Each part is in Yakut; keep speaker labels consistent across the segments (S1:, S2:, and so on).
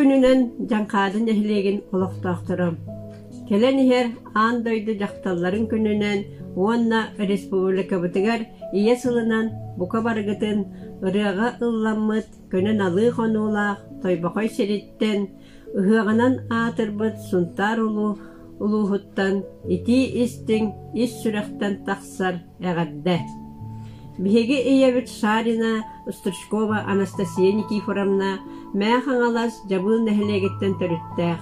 S1: күнүнэн Дьаҥхаады нэһилиэгин олохтоохторо! Кэлэн иһэр Аан дойду дьахталларын күнүнэн уонна республикабытыгар Ийэ сылынан бука барыгытын ырыаҕа ылламмыт көнө-налыы хонуулаах Тойбохой сириттэн, ыһыаҕынан аатырбыт Сунтаар улууһуттан итии-истиҥ ис сүрэхтэн тахсар эҕэрдэ! Биһиги ийэбит Шарина Стручкова Анастасия Никифоровна Мэҥэ Хаҥалас Дьабыыл нэһилиэгиттэн төрүттээх.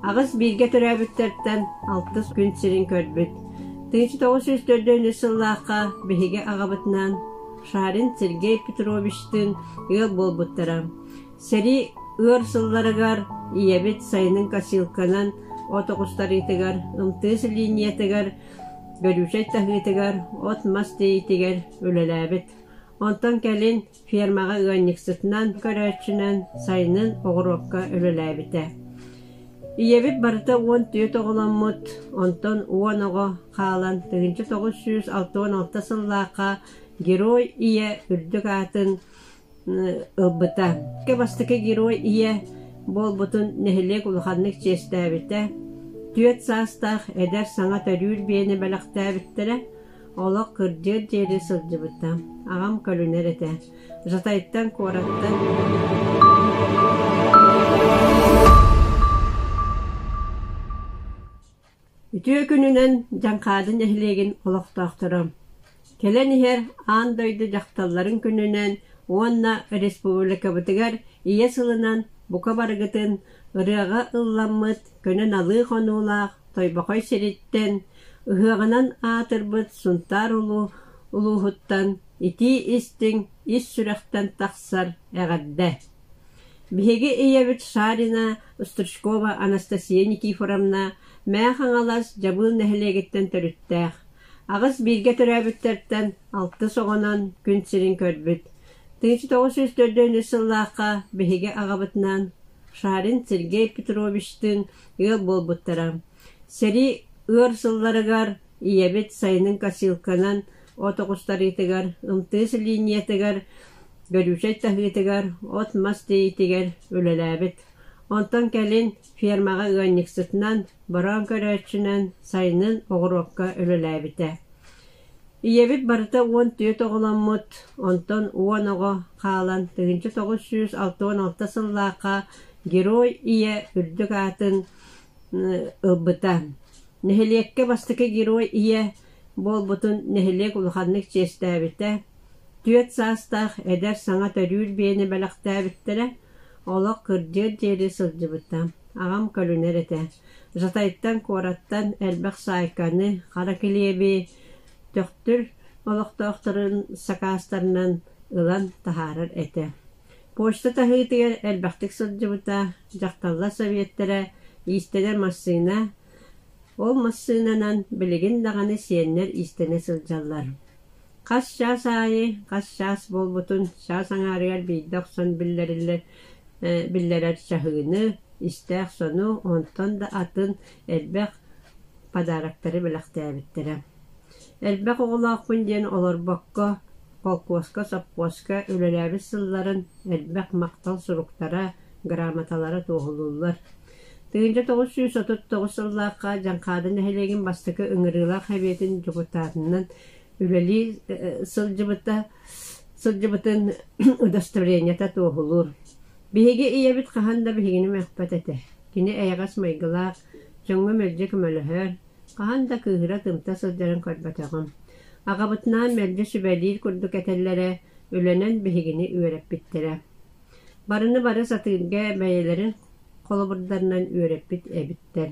S1: Аҕыс бииргэ төрөөбүттэртэн алтыс күн сирин көрбүт. 1904 сыллаахха биһиги аҕабытынан Шарин Сергей Петровичтыын ыал буолбуттара. Сэрии ыар сылларыгар ийэбит сайынын косилканан от оҕустарыытыгар, МТС линиятыгар Бөрүүчэй таһыытыгар, от-мас тиэйиитигэр үлэлээбит. Онтон кэлин фермаҕа ыанньыксытынан, көрөөччүнэн, сайынын оҕуруокка үлэлээбитэ. Ийэбит барыта 14 оҕоломмут, онтон 10 оҕо хаалан 1966 сыллаахха Герой Ийэ үрдүк аатын ылбыта. Бастакы Герой Ийэ буолбутун нэһилиэк улаханнык чиэстээбитэ. Түөрт саастаах эдэр саҥа төрүүр биэни бэлэхтээбиттэрэ. Олох кырдьыар диэри сылдьыбыта. Аҕам көлүнэр этэ. Жатайтан, куораттан Үтүө күнүнэн Дьаҥхаады нэһилиэгин олохтоохторо! Кэлэн иһэр Аан дойду дьахталларын күнүнэн уонна республикабытыгар Ийэ сылынан бука барыгытын ырыаҕа ылламмыт көнө-налыы хонуулаах Тойбохой сириттэн, ыһыаҕынан аатырбыт Сунтаар улууһуттан итии-истиҥ, ис сүрэхтэн тахсар эҕэрдэ! Биһиги ийэбит Шарина Стручкова Анастасия Никифоровна Мэҥэ Хаҥалас Дьабыыл нэһилиэгиттэн төрүттээх. Аҕыс бииргэ төрөөбүттэртэн алтыс оҕонон күн сирин көрбүт. 1904 сыллаахха биһиги аҕабытынан Шарин Сергей Петровичтыын ыал буолбуттара. Сэрии ыар сылларыгар ийэбит сайынын косилканан от оҕустарыытыгар, МТС линиятыгар Бөрүүчэй таһыытыгар, от-мас тиэйиитигэр үлэлээбит. Онтон кэлин фермаҕа ыанньыксытынан, бороон көрөөччүнэн, сайынын оҕуруокка үлэлээбитэ. Ийэбит барыта 14 оҕоломмут, онтон 10 оҕо хаалан 1966 сыллаахха Герой Ийэ үрдүк аатын ылбыта. Нэһилиэккэ бастакы Герой Ийэ буолбутун нэһилиэк улаханнык чиэстээбитэ. Түөрт саастаах эдэр саҥа төрүүр биэни бэлэхтээбиттэрэ, олох кырдьыар диэри сылдьыбыта. Аҕам көлүнэр этэ. Жатайтан, куораттан элбэх саайканы, хара килиэби Төхтүр олохтоохторун сакаастарынан ылан таһаарар этэ. Почта таһыытыгар элбэхтик сылдьыбыта, дьахталлар советтара, иистэнэр массыына, ол массыынанан билигин даҕаны сиэннэр иистэнэ сылдьаллар. Хас чаас аайы хас чаас буолбутун чаас аҥаарыгар биирдэ охсон биллэриллэр биллэрэр чаһыыны, истээх сону, онтон да атын элбэх подароктары бэлэхтээбиттэрэ. Элбэх оҕолоохпун диэн олорбокко, холкуоска, сопхуоска үлэлээбит сылларын элбэх махтал суруктара, грамоталара туоһулууллар. 1939 сыллаахха Дьаҥхаады нэһилиэгин бастакы ыҥырыылаах сэбиэтин дьокутаатынан үлэлии сылдьыбыта сылдьыбытын удостоверениета туоһулуур. Биһиги ийэбит хаһан да биһигини мөхпөт этэ. Кини эйэҕэс майгылаах, дьоҥҥо мэлдьи көмөлөһөр, хаһан да кыыһыра-тымта сылдьарын көрбөтөҕүм. Аҕабытынаан мэлдьи сүбэлиир курдук этэллэрэ, үлэнэн биһигини үөрэппиттэрэ. Барыны бары сатыырга бэйэлэрин холобурдарынан үөрэппит эбиттэр.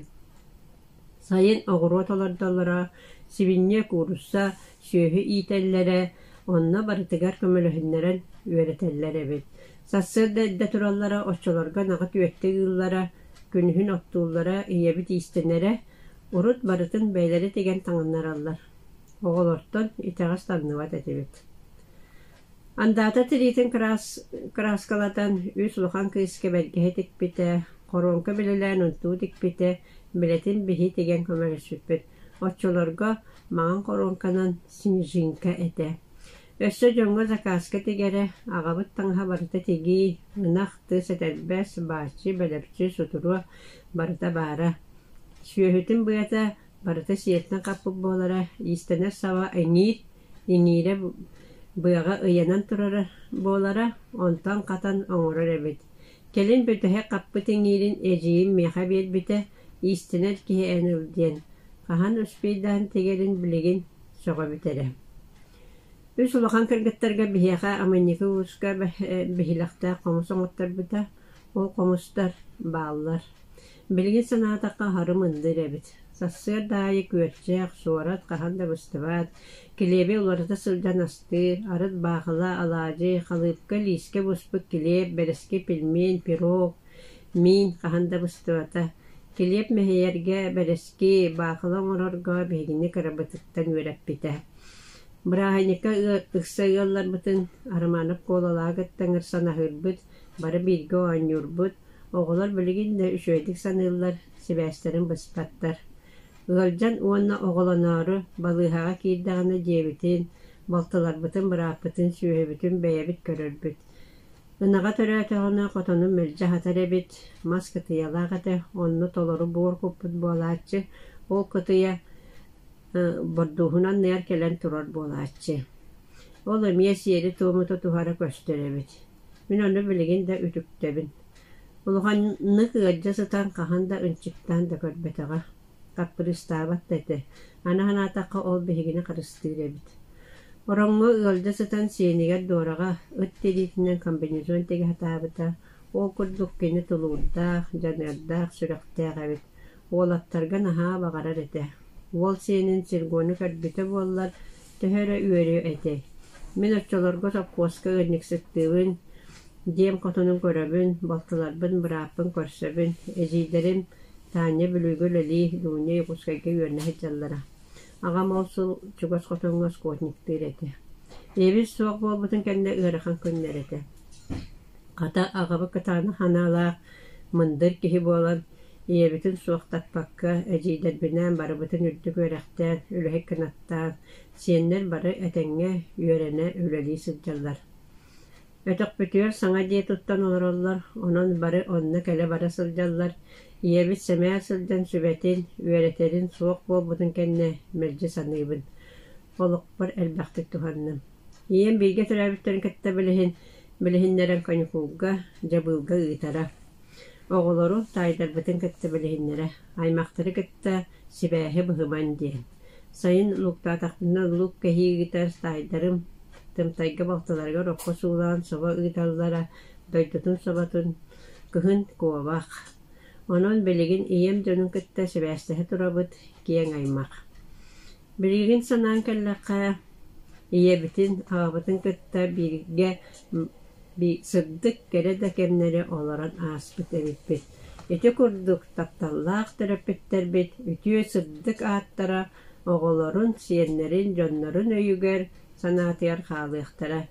S1: Сайын оҕуруот олордоллоро, сибинньэ, куурусса, сүөһү иитэллэрэ, онно барытыгар көмөлөһүннэрэн үөрэтэллэр эбит. Сарсыарда эрдэ тураллара, оччолорго ынаҕы түөртэ ыыллара, күнүһүн оттууллара, ийэбит иистэнэрэ, урут барытын бэйэлэрэ тигэн таҥыннараллар. Оҕолортон итэҕэс таҥныбат этибит. Андаата тириитин кырааскалатан үс улахан кыыска бэргэһэ тикпитэ, хоруоҥка билэлээн унтуу тикпитэ, билэтин биһи тигэн көмөлөспүппүт. Оччолорго маҥан хоруоҥканан снежинка этэ. Өссө дьоҥҥо закааска тигэрэ, аҕабыт таҥаһа барыта тигии, ынах, тыс этэрбэс, бааччы, бэлэпчи, сутуруо барыта баара. Сүөһүтүн быата барыта сиэлтэн хаппыт буолара, иистэнэр саба иҥиир, иҥиирэ быаҕа ыйанан турара буолара, онтон хатан оҥорор эбит. Кэлин бүтэһик хаппыт иҥиирин эдьиийим миэхэ биэрбитэ, иистэнэр киһи эн ыл диэн, хаһан успейдаан тигэрин билигин сөҕөбүт эрэ. Үс улахан кыргыттарга биһиэхэ Аманньыкы ууска биһилэхтээх хомус оҥотторбута, ол хомустар бааллар. Билигин санаатахха аһары мындыр эбит. Сарсыарда аайы күөрчэх, суорат хаһан да быстыбат, килиэби уларыта сылдьан астыыр, арыт баахыла, алаадьы, халыыпка, лиискэ буспут килиэп, бэрэски, пельмень, пирог, миин хаһан да быстыбата. Килиэп мэһийэргэ, бэрэски, баахыла оҥорорго биһигини кырабытыттан үөрэппитэ. Бырааһынньыкка ыкса ыалларбытын Романов Куолалааҕы кытта ыҥырсан аһыырбыт, бары бииргэ оонньуурбут, Оҕолор билигин да үчүгэйдик саныыллар, сибээстэрин быспаттар. Ыалдьан уонна оҕолоноору балыыһаҕа киирдэҕинэ дьиэбитин, балтыларбытын, бырааппытын, сүөһүбүтүн бэйэбит көрөрбүт. Ынаҕа төрөөтөҕүнэ хотонун мэлдьи аһатар эбит, мас кытыйалаах этэ, онно толору буор куппут буолааччы, ол кытыйа бордууһун анныгар кэлэн турар буолааччы. Ол эмиэ сиэри-туому тутуһара көстөр эбит. Мин ону билигин да үтүктэбин. Улаханнык ыалдьа сытан хаһан да ынчыктаан да көрбөтөҕө, хаппырыыстаабат да этэ. Аны санаатахха ол биһигини харыстыыр эбит. Ороҥҥо ыалдьа сытан сиэнигэр Дораҕа ыт тириитинэн комбинезон тигэ сатаабыта. Ол курдук кини тулуурдаах, дьаныардаах, сүрэхтээх эбит. Уолаттарга наһаа баҕарар этэ. Уол сиэнин Сергону көрбүтэ буоллар, төһө эрэ үөрүө этэй. Мин оччолорго сопхуоска ыанньыксыттыыбын, дьиэм хотонун көрөбүн, балтыларбын, бырааппын көрсөбүн, эдьиийдэрим Таня Бүлүүгэ үлэлии, Дуня Якутскайга үөрэнэ сылдьаллара. Аҕам ол сыл чугас хотоҥҥо скотниктыыр этэ. Ийэбит суох буолбутун кэннэ ыарахан күннэр этэ. Хата, аҕабыт кытаанах санаалаах, мындыр киһи буолан, Ийэбитин суохтаппакка, эдьиийдэрбинээн барыбытын үрдүк үөрэхтээн, үлэһит кынаттаан, сиэннэр бары этэҥҥэ үөрэнэ, үлэлии сылдьаллар. Өтөхпүтүгэр саҥа дьиэ туттан олороллор, онон бары онно кэлэ-бара сылдьаллар. Ийэбит сэмээр сылдьан сүбэтин, үөрэтэрин суох буолбутун кэннэ мэлдьи саныыбын. Олохпор элбэхтик туһанным. Ийэм бииргэ төрөөбүттэрин кытта билиһин, билиһиннэрэн каникулга, дьабыылга ыытара. Оҕолору таайдарбытын кытта билиһиннэрэ, аймахтары кытта сибээһи быһыман диэн. Сайын лууктаатахпына луук кэһии ыытар таайдарым Тымтайга балтыларыгар окко суулаан собо ыыталлара, дойдутун соботун, кыһын куобах. Онон билигин ийэм дьонун кытта сибээстэһэ турабыт, киэҥ аймах. Билигин санаан кэллэххэ, ийэбитин, аҕабытын кытта бииргэ сырдык, кэрэ да кэмнэри олорон ааспыт эбиппит. Ити курдук тапталлаах төрөппүттэрбит үтүө сырдык ааттара оҕолорун, сиэннэрин, дьоннорун өйүгэр, санаатыгар хаалыахтара.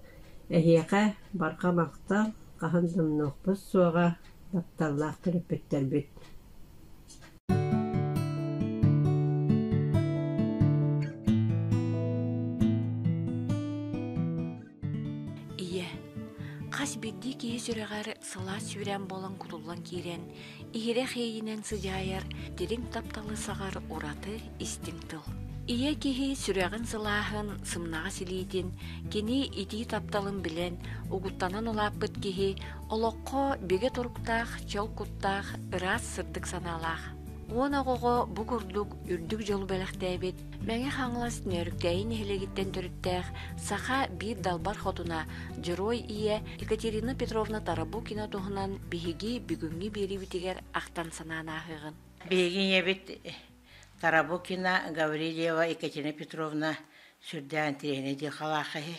S1: Эһиэхэ барҕа махтал, хаһан да умнуохпут суоҕа, тапталлаах төрөппүттэрбит.
S2: Ийэ, хас биирдии киһи сүрэҕэр сылаас сүүрээн буолан кутуллан киирэн, иһирэх иэйинэн сыдьаайар, дириҥ тапталы саҕар ураты истиҥ тыл. Ийэ киһи сүрэҕин сылааһын, сымнаҕас илиитин, кини итии тапталын билэн, угуттанан улааппыт киһи олоххо бигэ туруктаах, чөл куттаах, ыраас сырдык санаалаах. Уон оҕоҕо бу курдук үрдүк дьолу бэлэхтээбит Мэҥэ Хаҥалас Нөөрүктээйи нэһилиэгиттэн төрүттээх саха биир далбар хотуна, Дьоруой ийэ Екатерина Петровна Тарабукина туһунан биһиги бүгүҥҥү биэриибитигэр ахтан санаан ааһыаҕын.
S3: Биһиги ийэбит Тарабукина Гаврильева Екатерина Петровна сүрдээх интэриэһинэй дьылҕалаах киһи.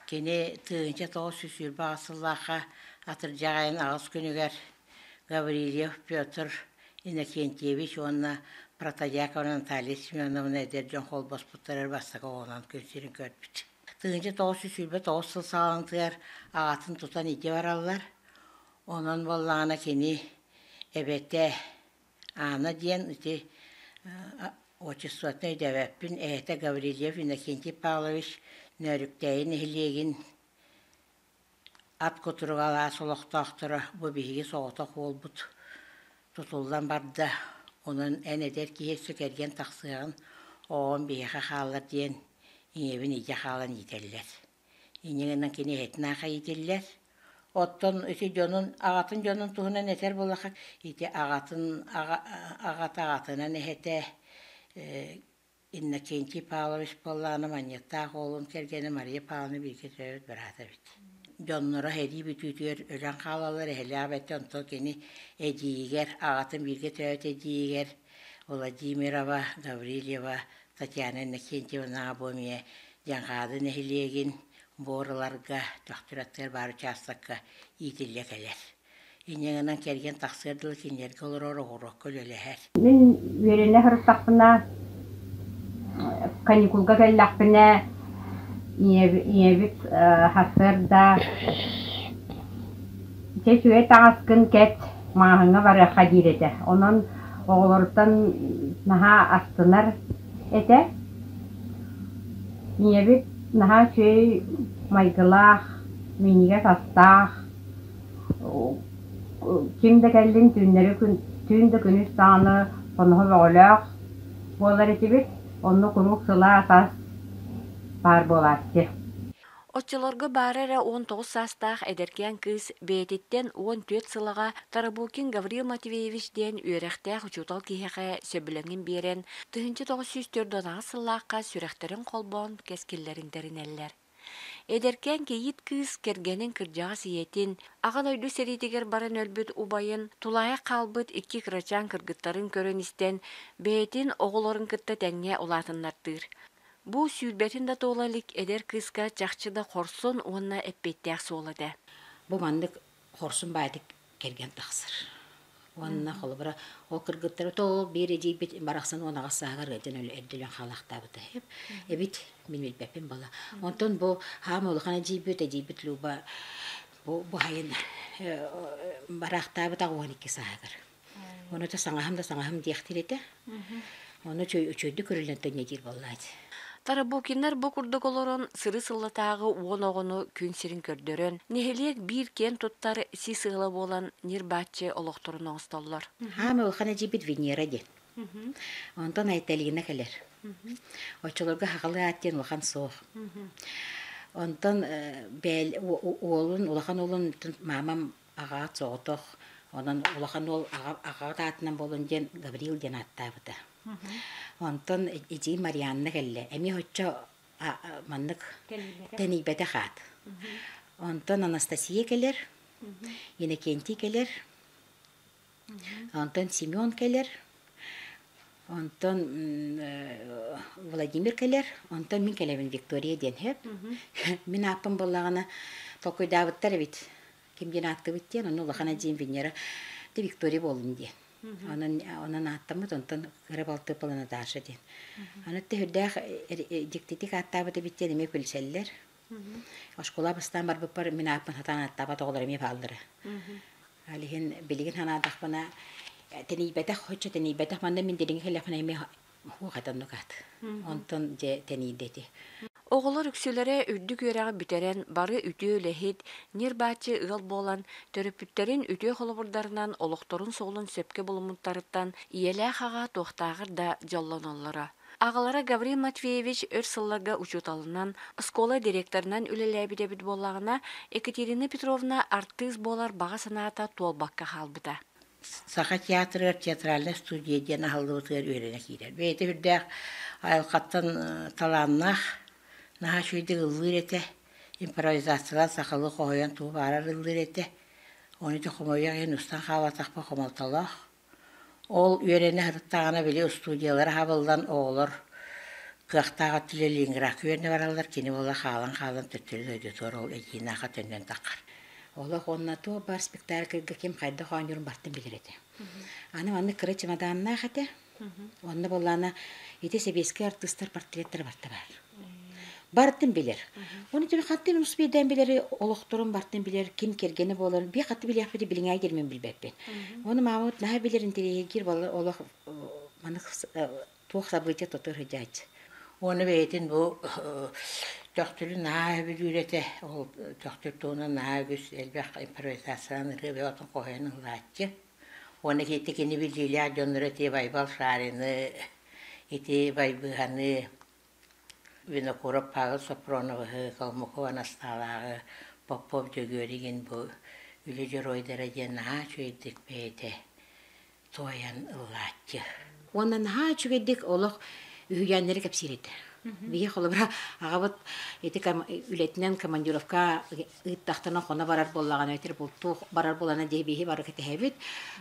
S3: Кини 1928 сыллаахха атырдьах айын аҕыс күнүгэр Гаврильев Петр Иннокентьевич уонна Протодьякова Наталья Семеновна эдэр дьон холбоспуттарыгар бастакы оҕонон күн сирин көрбүт. 1929 сыл саҕаланыытыгар аҕатын тутан илдьэ бараллар. Онон буоллаҕына кини эбэтэ Аана диэн ити отчествотын өйдөөбөппүн, эһэтэ Гаврильев Иннокентий Павлович. Нөөрүктээйи нэһилиэгин ат кутуруга алаас олохтоохторо бу биһиги соҕотох уолбут тутуллан барда, онон эн эдэр киһи өссө кэргэн тахсыаҕын, оҕом биһиэхэ хаалар диэн ийэбин илдьэ хаалан иитэллэр. Инньэ гынан кини эһэтин аахай иитиллэр. Оттон ити дьонун, аҕатын дьонун туһунан этэр буоллахха, ити аҕатын аҕа аҕата аҕатынан эһэтэ Иннокентий Павлович буоллаҕына Манньыаттаах уолун кэргэнэ Мария Павловна бииргэ төрөөбүт быраата эбит. Дьонноро сэрии бүтүүтүгэр өлөн хаалаллар, эһэлээх эбэтэ онтон кини эдьиийигэр, аҕатын бииргэ төрөөбүт эдьиийигэр Владимирова, Гаврильева Татьяна Иннокентьевнаҕа бу эмиэ Дьаҥхаады нэһилиэгин Буораларга, Төхтүр аттыгар баар учаастакка иитиллэ кэлэр. Инньэ гынан кэргэн тахсыар дылы кинилэргэ олорор оҕуруокка үлэлэһэр.
S1: Мин үөрэнэ сырыттахпына, каникулга кэллэхпинэ, ийэбит сарсыарда чэ үчүгэй таҥаскын кэт, маҕаһыыҥҥа барыахха диир этэ. Онон оҕолоруттан наһаа астынар этэ. Ийэбит наһаа үчүгэй майгылаах, минньигэс астаах, Ким да кэллин түүннэри түүн да күнүс даҕаны хоноһо бөҕөлөөх буолар этибит, онно куруук сылаас ас баар буолааччы.
S2: Оччолорго баара эрэ 19 саастаах эдэркээн кыыс бэйэтиттэн 14 сылаҕа Тарабукин Гаврил Матвеевич диэн үөрэхтээх учуутал киһиэхэ сөбүлэҥин биэрэн, 1948 сыллаахха сүрэхтэрин холбоон кэскиллэрин тэринэллэр. Эдэркээн кийиит кыыс кэргэнин кырдьаҕас ийэтин, Аҕа дойду сэриитигэр баран өлбүт убайын, тулаайах хаалбыт икки кырачаан кыргыттарын көрөн-истэн, бэйэтин оҕолорун кытта тэҥҥэ улаатыннартыыр. Бу сүүрбэтин да туола илик эдэр кыыска чахчы да хорсун уонна эппиэттээх суол этэ.
S4: Бу маннык хорсун баайдык кэргэн тахсар. Уонна холобура ол кыргыттары то биир эдьиийбит барахсан 18 сааһыгар ыалдьан эрдэ өлөн хаалаахтаабыта эбит мин билбэппин бала. Онтон бу хаам улахан эдьиийбит эдьиийбит Люба бу бу хайын бараахтаабыт 12 сааһыгар. Ону та саҥаһым да саҥаһым диэхтиир этэ. Ону үчүгэйдик көрүллэн төннө диир буоллаат.
S2: Тарабукиннар бу курдук олорон сыры сыллатааҕы уон оҕону күн сирин көрдөрөн, нэһилиэк биир киэн туттар сис ыала буолан ньир-бааччы олохторун оҥостоллор.
S4: Хаама улахан эдьиийбит Венера диэн. Онтон Айталина кэлэр. Оччолорго хаҕалы аат диэн улахан суох. Онтон бээл уолун, улахан уолун маамам аҕаат соҕотох, онон улахан уол аҕаҕыт аатынан буолун диэн Гаврил диэн ааттаабыта. Онтон эдьиий Марианна кэллэ. Эмиэ оччо маннык тэнийбэтэх аат. Онтон Анастасия кэлэр, Иннокентий кэлэр, онтон Семен кэлэр, онтон Владимир кэлэр, онтон мин кэлэбин Виктория диэн сөп. Мин ааппын буоллаҕына толкуйдаабыттар эбит. Ким диэн ааттыбыт диэн, онно улахан эдьиийим Венера Виктория буоллун диэн. Онон онон ааттаммыт, онтон кыра балты Наташа диэн. Аны төһүрдээх дьиктитик ааттаабыт эбит диэн эмиэ күлсэллэр. Оскуола бастаан барбыппар мин ааппын сатаан ааттаабат оҕолор эмиэ бааллара. Ол иһин билигин санаатахпына тэнийбэтэх, хоччо тэнийбэтэх манна мин дириҥи кэллэхпинэ эмиэ Уох этэ оннук аат. Онтон дьэ тэнийдэ ити.
S2: Оҕолор үксүлэрэ үрдүк үөрэҕи бүтэрэн, бары үтүө үлэһит, ньир-бааччы ыал буолан, төрөппүттэрин үтүө холобурдарынан олохторун суолун сөпкө булуммуттарыттан ийэлээх аҕа туохтааҕар да дьоллоноллоро. Аҕалара Гаврил Матвеевич өр сылларга учууталынан, оскуола директорынан үлэлээбит эбит буоллаҕына, Екатерина Петровна артыыс буолар баҕа санаата туолбакка хаалбыта.
S3: Саха театрыгар театральнай студия диэн аһыллыбытыгар үөрэнэ киирэр. Бэйэтэ үрдээх айылҕаттан талааннаах, наһаа үчүгэйдик ыллыыр этэ. Импровизациялаан сахалыы хоһуйан тугу баарар ыллыыр этэ. Ону ити хомойуох иһин устан хаалбатахпын хомолтолоох. Ол үөрэнэ сырыттаҕына били устудьуйалара хабыллан оҕолор кыахтаах өттүлэр Ленинградка үөрэнэ бараллар, кини буола хаалан-хаалан төттөрү дойдутугар ол эдьиийин төннөн таххар.
S4: Олох уонна туох баар спектакльга ким хайдах оонньуурун барытын билэр этэ. Аны маннык кыра чемоданнаах этэ. Онно буоллаана ити сэбиэскэй артыыстар портреттара барыта баар. Барытын билэр. Оны түн хаттын успейдаан билэр, олохторун барытын билэр, ким кэргэнэ буоларын би хатты билиэхпити билиҥээ диэн билбэппин. Оны маамабыт наһаа билэр интэриэһиргиир олох манык туох событие тотор сыдьааччы.
S3: Уонна бэйэтин бу Төхтүрү наһаа сөбүлүүр этэ. Ол Төхтүр туһунан наһаа үгүс элбэх импровизациянан ырыа бөҕөтүн хоһуйан ыллааччы. Уонна ити кини билиилээх дьонноро ити Байбал Шарины, ити Байбыһаны, Винокуров Павел Софроновыһы, Калмыков Анасталааҕы, Попов Дьөгүөрүгүн бу үлэ дьоруойдара диэн наһаа үчүгэйдик бэйэтэ туойан ыллааччы.
S4: Уонна наһаа үчүгэйдик олох үһүйээннэри кэпсиир этэ. Биһи холобура аҕабыт ити үлэтинэн командировка ыыттахтана хоно барар буоллаҕына этир бултуу барар буолана дии биһи бары кэтэһэбит.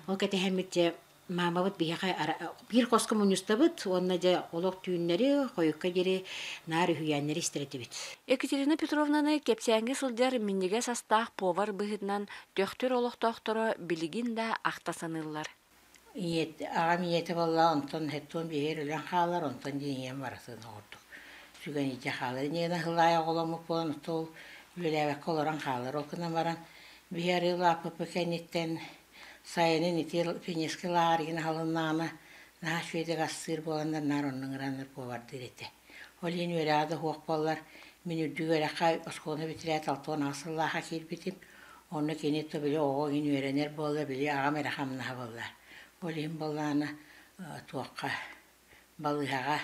S4: Ол кэтэһэммит дьэ маамабыт биһиэхэ биир хоско мунньустабыт уонна дьэ олох түүннэри хойукка диэри наар үһүйээннэри истэр этибит.
S2: Екатерина Петровнаны кэпсээҥҥэ сылдьар минньигэс астаах повар быһыытынан Төхтүр олохтоохторо билигин да ахта саныыллар.
S3: Ийэтэ, аҕам ийэтэ буолла, онтон һэттуон биһиэр өлөн хаалар, онтон дьиэ ийэм барытын оҕордук сүгэн илдьэ хаалар. Инньэ сылаайа оҕоломмут буолан, ол үлэлээбэккэ олорон хаалар. Ол гынан баран, биһи арыы улааппыппыт кэнниттэн сайынын ити пионерскай лааҕыр аһылыннаҕына, наһаа үчүгэйдик астыыр буоланнар, наар онно ыҥыраннар повардыыр этэ. Ол иһин үөрэҕэ да суох буоллар, мин үрдүк үөрэххэ оскуоланы бүтэрээт 68 сыллаахха киирбитим. Онно кини то били оҕо иһин үөрэнэр буолла, били аҕам эрэ хамнаһа буолла. Ол иһин буоллаҕына туохха балыыһаҕа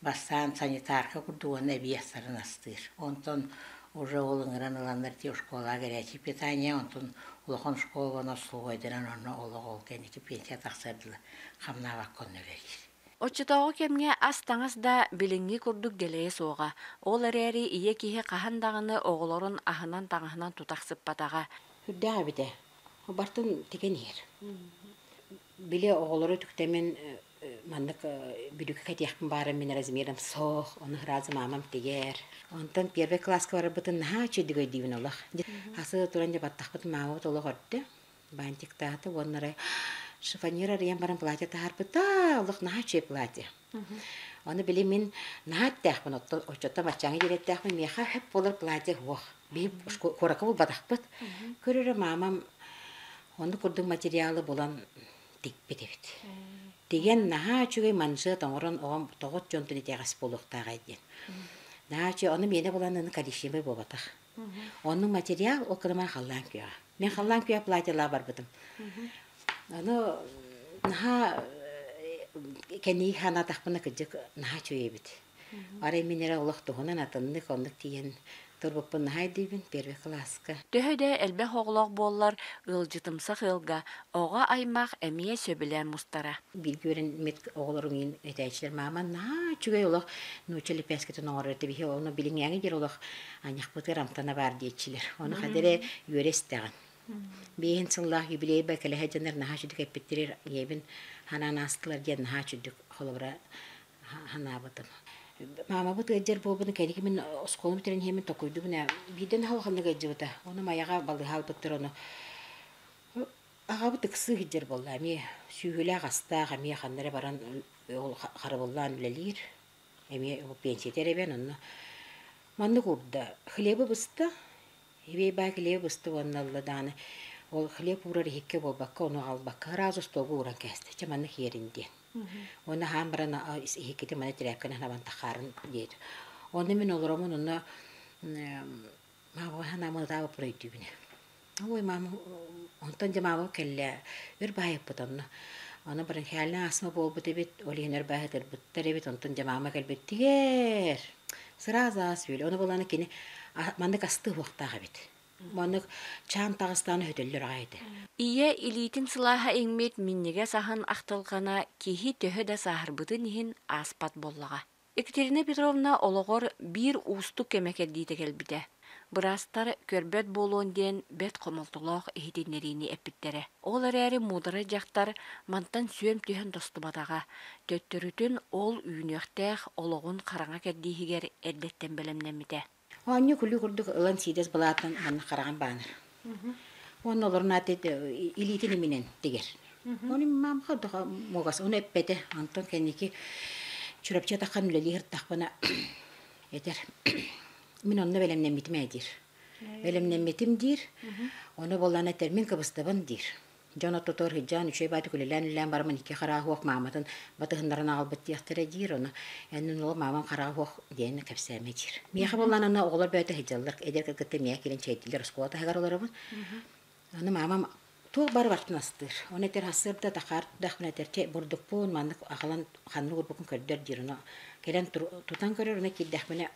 S3: бастаан санитарка курдук уонна эбии астарын астыыр. Онтон уже ол ыҥыран ыланнар ити школаҕа горячий питание, онтон улахан школа уонна остолобуойданан онно олох ол кэнники пенсия тахсар дылы хамнаабакка онно үлэлиир.
S2: Оччотооҕу кэмҥэ ас-таҥас да билиҥҥи курдук дэлэйэ суоҕа. Ол эрээри ийэ киһи хаһан даҕаны оҕолорун аһынан-таҥаһынан тутахсыппатаҕа.
S4: Үрдээх эбитэ. Бартын тигэн иһэр. Били оҕолору үтүктэмин маннык бүрүүкэ кэтиэхпин баара мин размером суох, ону сразу маамам тигэр. Онтон первый класска барарбытын наһаа үчүгэйдик өйдүүбүн олох. Хасы туран дьэ баттахпыт маамабыт олох өрдө. Бантиктаата уонна эрэ шифоньер арыйан баран платье таһаарбыта, олох наһаа үчүгэй платье. Ону били мин наһаа эттээхпин, оччото баччааҥҥа диэри эттээхпин, миэхэ сөп буолар платье суох. Биһи куоракка булбатахпыт. Көрөрө маамам оннук курдук материалы булан тикпит эбит. Тигэн наһаа үчүгэй манжет оҥорон оҕом тоҕот дьонтон итэҕэс буолуохтааҕай диэн. Наһаа үчүгэй, ону миэнэ булан аны коричневый буолбатах. Оннук материал ол кырыман халлаан күөҕэ. Мин халлаан күөҕэ платьелаах барбытым. Аны наһаа кэнии ханаатахпына кырдьык наһаа үчүгэй эбит. Арай мин эрэ олох туһунан атыннык оннук тиийэн турбуппун наһаа өйдүүбүн первый кылааска.
S2: Төһө да элбэх оҕолоох буоллар, ыалдьытымсах ыалга оҕо аймах эмиэ сөбүлээн мустара.
S4: Бииргэ үөрэммит оҕолорум иин этээччилэр маама наһаа үчүгэй олох нуучча лэппээскитин оҥорор этэ биһи ону билиҥҥээҥи диэри олох аньахпытыгар амтана баар диэччилэр. Ону хата эрэ үөрэ истэҕин. Биэһин сыллаах юбилейба кэлэһэ дьоннор наһаа үчүгдүк эппиттэригэр ийэбин ханаан аастылар диэн наһаа үчүгдүк холобура ханаабытым. Маамабыт ыалдьар буолбутун кэнники мин оскуолам бүтэрэн иһэммин токуйдубун ээ. Биирдэ наһаа улаханнык ыалдьыбыта. Ону Майаҕа балыыһа албыттар ону Аҕабыт ыксыы сылдьар буолла эмиэ сүүһүлээх астаах эмиэ ханна эрэ баран ол харабыллаан үлэлиир эмиэ пенсията эрэ эбэн онно маннык уурда хлебы быста эбиэй баай хлеби быста уонна ылла даҕаны ол хлеб уурар иһиккэ буолбакка ону аҕалбакка ыраас остуолга ууран кээстэ чэ маннык иһэрин диэн уонна аһаан баран иһиккитин маны тирээпкэнэн хабан тахаарын диэт онно мин олороммун онно маама санаамын ытаабыппын өйдүүбүн Ой, мама, онтон дьэ маама кэллэ, өр баайыппыт онно. Ону бронхиальнай астма буолбут эбит, ол иһин өр баайытырбыттар эбит, онтон дьэ маама кэлбиттигэр сразу ас үөл. Ону буланы кини маннык астыы уохтаах эбит. Маннык чаан таҕыстааны хөтөллөр аҕай этэ.
S2: Ийэ илиитин сылааһа иҥмит минньигэс аһын ахтылҕана киһи төһө да сааһырбытын иһин ааспат буоллаҕа. Екатерина Петровна олоҕор биир уустук кэмэ кэрдиитэ кэлбитэ. Быраастар көрбөт буолуон диэн бэрт хомолтолоох иһитиннэриини эппиттэрэ. Ол эрээри муударай дьахтар мантан сүөм түһэн тостубатаҕа, төттөрүтүн ол үүнүөхтээх олоҕун хараҥа кэрдииһигэр эрдэттэн бэлэмнэммитэ.
S4: Оонньуу күлүү курдук ылан сиидэс былаатынан манна хараҕын баанар. Уонна олорун аата илиитин иминэн тигэр. Оны мамха мугас ону эппэтэ. Онтон кэнники Чурапчы атаххан үлэлии сыртахпына этэр мин онно бэлэмнэммитим ээ диир. Бэлэмнэммитим диир. Ону боллан этэр мин кыбыстабын диир. Дьон ортотугар сылдьан үчүгэй баайдык үлэлээн-үлэлээн бараммын икки хараҕа суох мааматын батыһыннаран аҕалбыт диэхтэрэ диир. Ону эн ол маамам хараҕа суох диэн кэпсээмэ диир. Миэхэ буоллаан аны оҕолор бэйэтэ сылдьаллар. Эдэр кыргыттар миэхэ кэлэн чэйдииллэр оскуола таһыгар олоробун. Аны маамам туох бары барытын астыыр. Ону этэр сарсыарда тахаардахпына этэр чэ бурдукпун маннык аҕалан ханнык уурбуккун көрдөр диир. Ону кэлэн тутан көрөр, ону киирдэхпинэ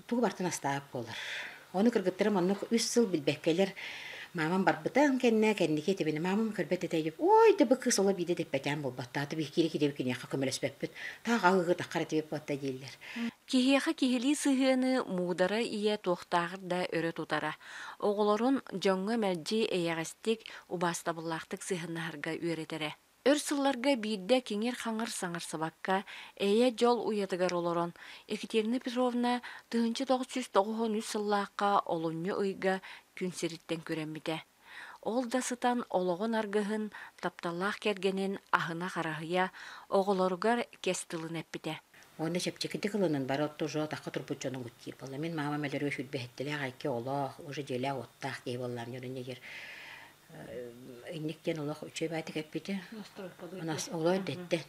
S4: тугу барытын астаабыт буолар. Ону кыргыттарым оннук үс сыл билбэккэлэр маамам барбытын кэннэ кэнники этибинэ маамам көрбөт этэ дип ой да бу кыыс ола биирдэ дэппэтээн буолбаттаата биһи киирэ киирэбит киниэхэ көмөлөспөппүт таах аһыыгы таххар этибит буотта дииллэр.
S2: Киһиэхэ киһилии сыһыаны муударай ийэ туохтааҕар да өрө тутара. Оҕолорун дьоҥҥо мэлдьи эйэҕэстик, убаастабыллаахтык сыһыаннаһарга үөрэтэрэ. Өр сылларга биирдэ киҥир-хаҥыр саҥарсыбакка, эйэ-дьол уйатыгар олорон, Екатерина Петровна 1993 сыллаахха олунньу ыйга күн сириттэн күрэммитэ. Ол да сытан олоҕун аргыһын, тапталлаах кэргэнин аһына-хараһыйа, оҕолоругар кэс тылын эппитэ.
S4: Уонна чэпчэкитик ылынан бары отто уже атахха турбут дьонугут диир буолла. Мин маамам өлөрүө сүүрбэһиттэлээх айки оҕолоох, уже дьиэлээх-уоттаах киһи буоллаам дьон иннигэр инник диэн олох үчүгэй баайтык эппитэ. Олох эрдэттэн.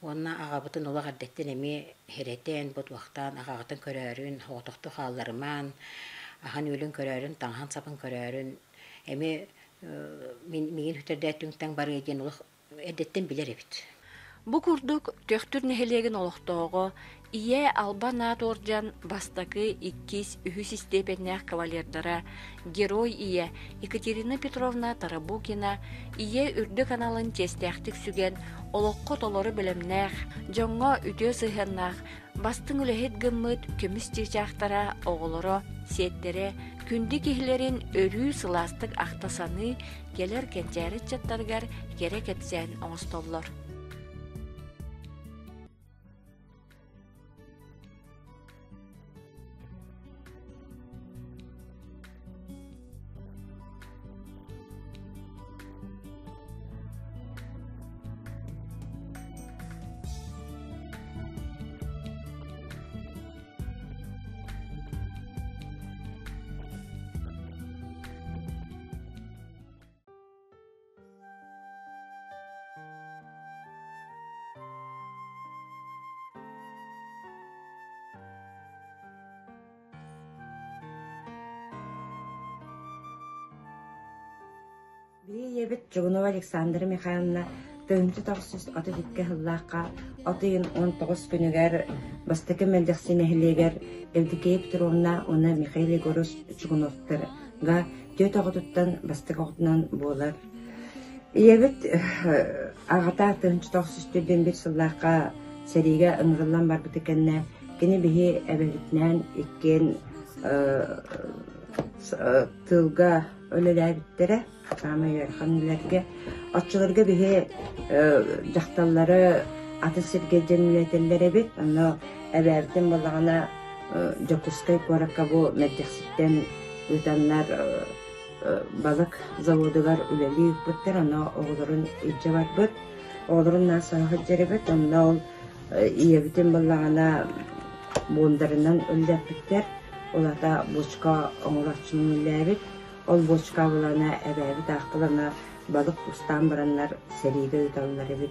S4: Уонна аҕабытын олох эрдэттэн эмиэ хэрэтэн, бутуохтаан, аҕаҕытын көрөөрүн, оҕотохту хаалларымаан, аһын-үөлүн көрөөрүн, таҥаһын-сабын көрөөрүн, эмиэ миигин сүтэрдээт түҥ-таҥ барыа диэн олох эрдэттэн билэр эбит.
S2: Бу курдук Төхтүр нэһилиэгин олохтооҕо Ийэ Албан аат уордьан бастакы, иккис, үһүс истиэпэннээх кавалердара, Герой Ийэ Екатерина Петровна Тарабукина Ийэ үрдүк аналын чиэстээхтик сүгэн, олоххо толору бэлэмнээх, дьоҥҥо үтүө сыһыаннаах, бастыҥ үлэһит гыммыт көмүс чыычаахтара, оҕолоро, сиэттэрэ, күндү киһилэрин өрүү сылаастык ахта саныы, кэлэр кэнчээри ыччаттарыгар кэрэ кэпсээн оҥостоллор.
S5: Били ийэбит Чугунова Александра Михайловна 1932 сыллаахха от ыйын 19 күнүгэр Бастакы Мэлдьэхси нэһилиэгэр Евдокия Петровна уонна Михаил Егорович Чугуновтарга түөрт оҕотуттан бастакы оҕотунан буолар. Ийэбит аҕата 1991 сыллаахха сэриигэ ыҥырыллан барбыта кэннэ кини биһи эбэбитинээн иккиэн тыылга үлэлээбиттэрэ саамай ыарахан үлэлэргэ. Оччолорго биһи дьахталлары атын сиргэ дьэн үлэтэллэр эбит. Онно эбээбитин буоллаҕына Дьокуускай куоракка бу Мэлдьэхситтэн ыытаннар балык заводугар үлэлии ыыппыттар. Онно оҕолорун илдьэ барбыт. Оҕолорун наар саҥа сылдьар эбит. Онно ол ийэбитин буоллаҕына буондарынан үлэлэппиттэр. Ол аата бочка оҥорооччунан үлэлээбит. Ол бочка булана эбээбит аахпылана балык устаан бараннар сэриигэ ыыталлар эбит.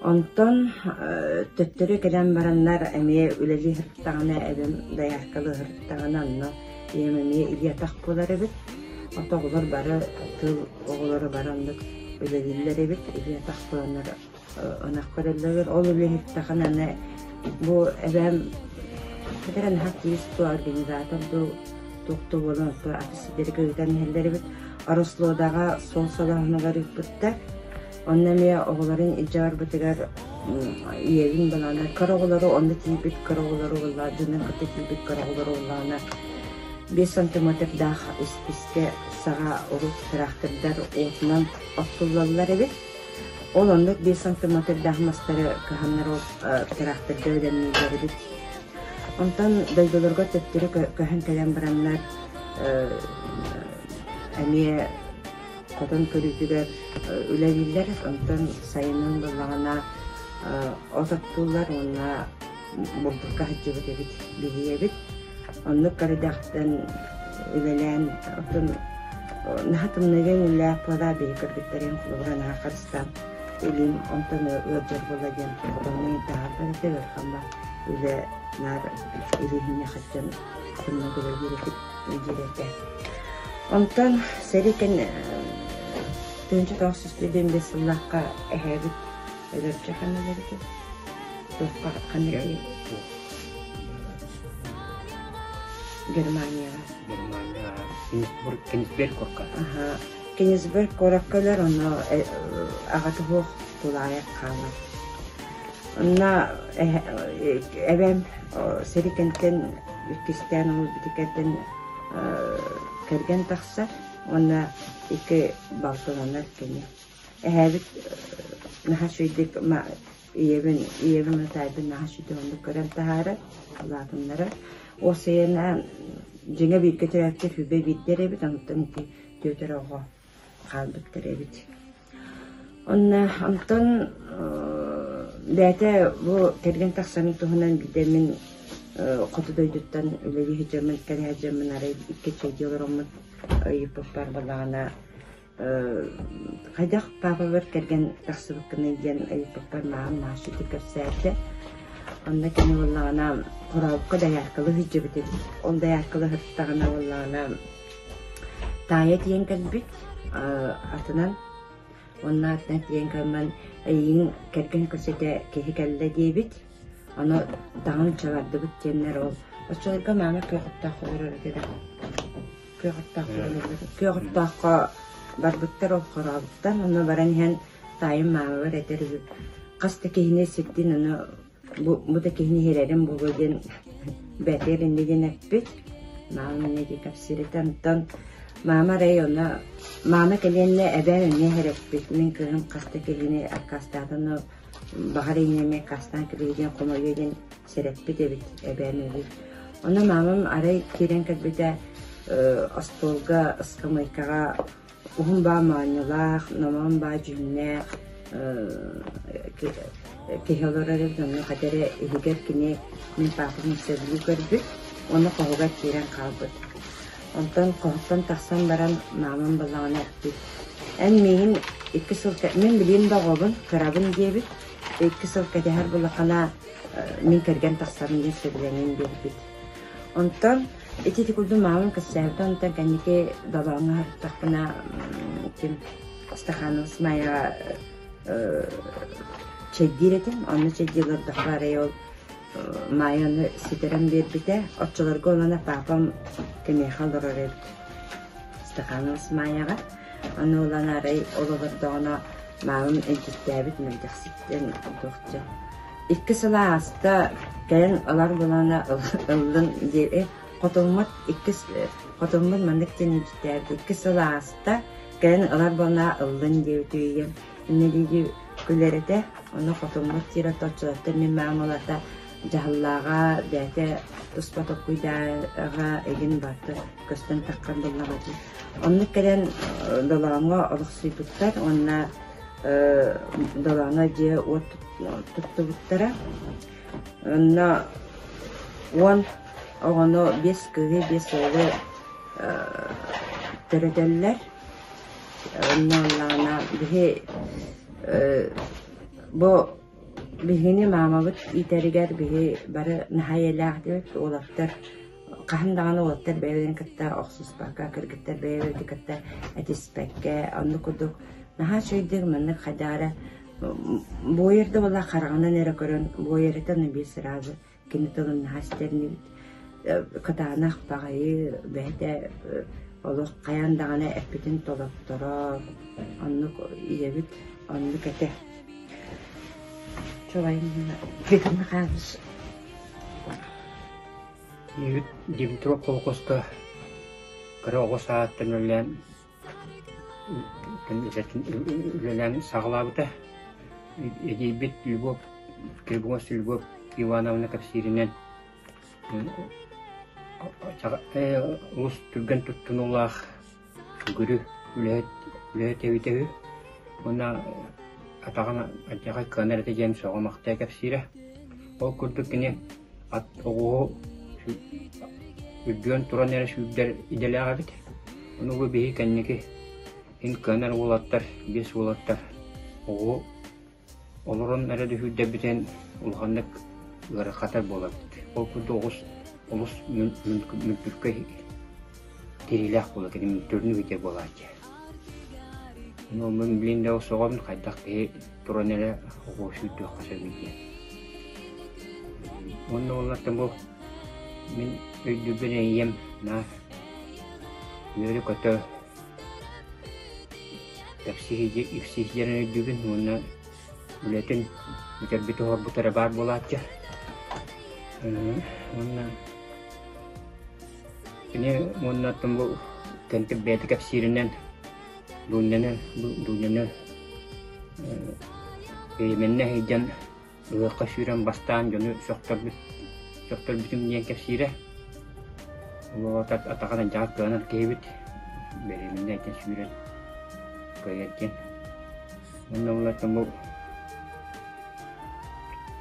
S5: Онтон төттөрү кэлэн бараннар эмиэ үлэлии сырыттаҕына эбэм дояркалыы сырыттаҕына онно ийэм эмиэ илии-атах буолар эбит. Ото оҕолор бары тыл оҕолоро бары оннук үлэлииллэр эбит илии-атах буоланнар ынах көрөллөр. Ол үлэһиттэххинэ аны бу эбээм этэрэ наһаа активист дуу, организатор дуу туох да буолан оттон аты сирдэргэ ыытан иһэллэр эбит. Орослуодаҕа суол солооһунугар ыыппыттар. Онно эмиэ оҕолорун илдьэ барбытыгар ийэбин балаана кыра оҕолору онно тиийбит кыра оҕолору буолла дьонун кытта тиийбит кыра оҕолору буоллаҕына 5 сантиметрдаах испискэ саҕа урут тыраахтырдар уотунан оттуллаллар эбит. Ол оннук 5 сантиметрдаах мастары кыһаннар ол тыраахтырга бэлэмнииллэр эбит. Онтон дойдуларга төттөрү көһөн кэлэн бараннар эмиэ хотон көрүүтүгэр үлэлииллэр. Онтон сайынын буоллаҕына от оттууллар уонна бурдукка сылдьыбыт эбит биһиэбит. Оннук көрүдэхтэн үлэлээн оттон. Наһаа тымныыга иҥиллээх буолаа биһи кыргыттарын холобура наһаа харыстаан илиим онтон ыалдьар буолла диэн хотоҥҥо таһаарбат этэ ыарахан ба үлэ наар илииһинньэ хаччан тымныы үлэлиир диир этэ. Онтон сэрии кэннэ 1925 сыллаахха эһээбит өлөрчө ханна эбитий? Туохха ханна Германияҕа.
S6: Германия Кенигсберг куоракка.
S5: Аха. Кенигсберг куоракка өлөр, онно аҕата суох тулаайах хаалар. Онно эбэм сэрии кэнтэн иккистээн ол битикэртэн кэргэн тахсар уонна икки балтыланар кини. Эһээбит наһаа үчүгэйдик ийэбин ийэбин таайбын наһаа үчүгэйдик оннук көрөн таһаарар, улаатыннарар. Уопсайынан дьиҥэ бииргэ төрөөбүттэр сүбэ биирдэр эбит, онтон ити түөрт эрэ оҕо хаалбыттар эбит. Онно онтон бэйэтэ бу кэргэн тахсарын туһунан биирдэ мин хоту дойдуттан үлэлии сылдьаммын, кэлэ сылдьаммын арай икки чэйдии олороммут ыйыппыппар буоллаҕына Хайдах паапабар кэргэн тахсыбыккыный диэн ыйыппыппар маҕан Машеты кэпсээтэ. Онно кини буоллаҕына хорообукка дояркалыы сылдьыбыт эбит. Ол дояркалыы сырыттаҕына буоллаҕына таайа тиийэн кэлбит атынан уонна атынан тиийэн кэлэн эйигин кэргэн көрсөтө киһи кэллэ диэбит. Ону таҥан чабардыбыт диэннэр ол оччолорго маама күөх оттоох олорор этэ да Күөх оттоох Күөх оттооххо барбыттар ол хорообуттан онно баран иһэн таайым маамабар этэр үһү хас да киһини сирдин ону бу, бу да киһини иһэрэрим буолуо диэн бээтигэр инньэ диэн эппит. Маама инньэ дии кэпсиир этэ. Онтон маама арай ону маама кэлиэннэ эбээм эмиэ иһэрэппит. Мин кыыһым хас да киһини аккаастаата ону баҕар инньэ эмиэ аккаастаан кэбиһиэ диэн хомойуо диэн сэрэппит эбит эбээм эбит. Онно маамам арай киирэн кэлбитэ остуолга ыскамыайкаҕа уһун баа моонньулаах, номоон баа дьүһүннээх киһи олорор эбит. Онно хата эрэ иһигэр кини мин паапам сөбүлүү көрбүт уонна хоһугар киирэн хаалбыт. Онтон хоһуттан тахсан баран маамам балаҕана эппит: «Эн миигин икки сыл мин билиим да оҕобун, кырабын» диэбит. Икки сыл кэтэһэр булахана мин кэргэн тахсарым диэн сөбүлэҥин биэрбит. Онтон ити ити курдук маамам кэпсээбитэ, онтон кэнники долооҥҥо сырыттахпына ким Стаханов Майаҕа чэйдиир этим, онно чэйдии олордохпо арай ол Майя ону ситэрэн биэрбитэ. Оччолорго онон папам киниэхэ олорор эбит Стаханов Майаҕа. Аны ылан арай ол олордоҕуна маамам илдьиттээбит мэлдьэхситтэн туохча Икки сыл ааста, кэлин ылар буолана ыллын диэри хотуммут иккис хотуммут маннык диэн илдьиттээбит икки сыл ааста, кэлин ылар буолана ыллын диэбит үһүйэм. Инньэ дии күлэр этэ, ону хотуммут диир оччолортон мин маам ылата дьаһаллааҕа, бэйэтэ туспа толкуйдааҕа игин барыта көстөн таххан буоллаҕа дии. Оннук кэлэн Долооҥҥо олохсуйбуттар уонна Долооҥҥо дьиэ-уот туттубуттара. Онно 10 оҕону, биэс кыыһы, биэс уолу төрөтөллөр. Онно ыллаҕына биһи бу биһигини маамабыт иитэригэр биһи бары наһаа эйэлээх диэбит уолаттар хаһан даҕаны уолаттар бэйэ-бэйэлэрин кытта охсуспакка, кыргыттар бэйэ-бэйэлэрин кытта этиспэккэ, оннук курдук наһаа үчүгэйдик маннык хайдах эрэ буойар да буоллар хараҕынан эрэ көрөн буойар этэ, ону биир сразу кини тылын наһаа истэр инибит. Кытаанах баҕайы бэйэтэ олох хайаан даҕаны эппитин толотторо, оннук ийэбит оннук этэ. Чуолайын Виктор Михайлович
S6: Ийэбит Дмитров холкуоска кыра оҕо сааһыттан үлэлээн үлэлээн саҕалаабыта. Эдьиийбит Любовь Киргиз Любовь Ивановна кэпсииринэн олус түргэн туттунуулаах Бүгүрү үлэһит үлэһит эбитэ үһү уонна атаҕын алдьархай кыанар этэ диэн сөҕө-махтайа кэпсиирэ. Ол курдук кини ат оҕуһу үрдүөн туран эрэ сүүрдэр идэлээх эбит. Ону бу биһи кэнники ин кыанар уолаттар, биэс уолаттар оҕо олорон эрэ дүһүүрдэрбитин улаханнык ыарахатар буолабыт. Ол курдук оҕус олус мүлтүркэй тириилээх буола кини мүлтүрүнү бүтэр буолааччы. Ону мин билин да соҕом хайдах киһи туран эрэ оҕо сүүрдүөххэ сөбүй диэн. Уонна уоллартан бу мин өйдүүрбүн ийэм наар үөрэ-көтө ипсиһдьэрин өйдүүбүн уонна үлэтин бүтэрбит оһорбут эрэ баар буолааччы. Уонна кини уонна оттон бу кэнтик бэйэтэ кэпсииринэн Дуняны Дуняны бэйэмэннэ сылдьан Ыһыахха сүүрэн бастаан дьону сөхтөрбүт сөхтөрбүтүм диэн кэпсиирэ. Ол атаҕын алдьархай кыанар киһибит бэриэминэ этин сүүрэн кыайар диэн. Онно булартан бу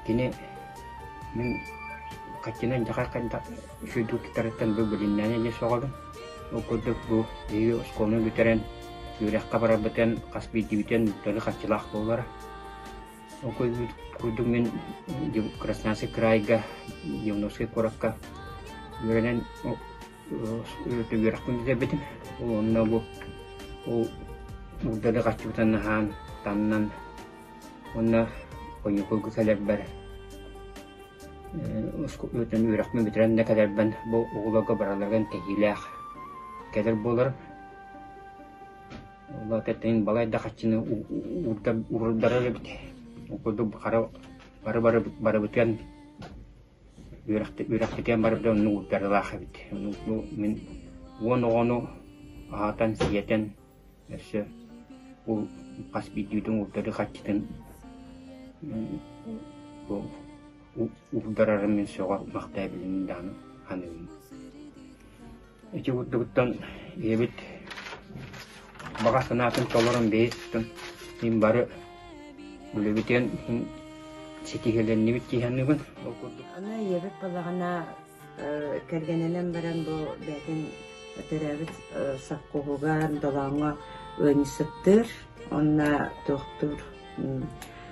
S6: кини мин хаччынан дьахар хайдах үчүгэйдик туттарыттан бу билиннээнэ диэн сөҕөбүн. Ол курдук бу биһиги оскуоланы бүтэрэн үөрэххэ барарбытын хас биирдиибитин төлө харчылаах буолара. Ол курдук мин Красноярскай кыраайга Дивновскай куоракка үөрэнэн үөрэхпин бүтэрбитим. Онно бу ол урдалы хаччыбытын аһаан, таннан уонна каникулга кэлэрбэр үөрэхпин бүтэрэн да кэлэрбин бу оҕолорго бараларыгар кэһиилээх кэлэр буоларым. Ол кэтээн балай да хаччыны уурдарар эбит. Ол курдук хара бары бары барыбытыгар үөрэхпитигэр барыбытыгар оннук уурдарылаах эбит. Бу мин 10 оҕону аһатан, сиэтэн өссө ол хас биирдиибитин уурдарыы хаччытын бу уурдарарын мин сөҕө махтайа билигин даҕаны саныыбын. Ити курдугуттан ийэбит баҕа санаатын толорон бэйэтиттэн мин бары үлэбитин ситиһиилэннибит дии саныыбын. Ол курдук.
S5: Аны ийэбит буоллаҕына кэргэнинэн баран бу бэйэтин төрөөбүт совхоһугар Долооҥҥо ыанньыксыттыыр уонна туохтуур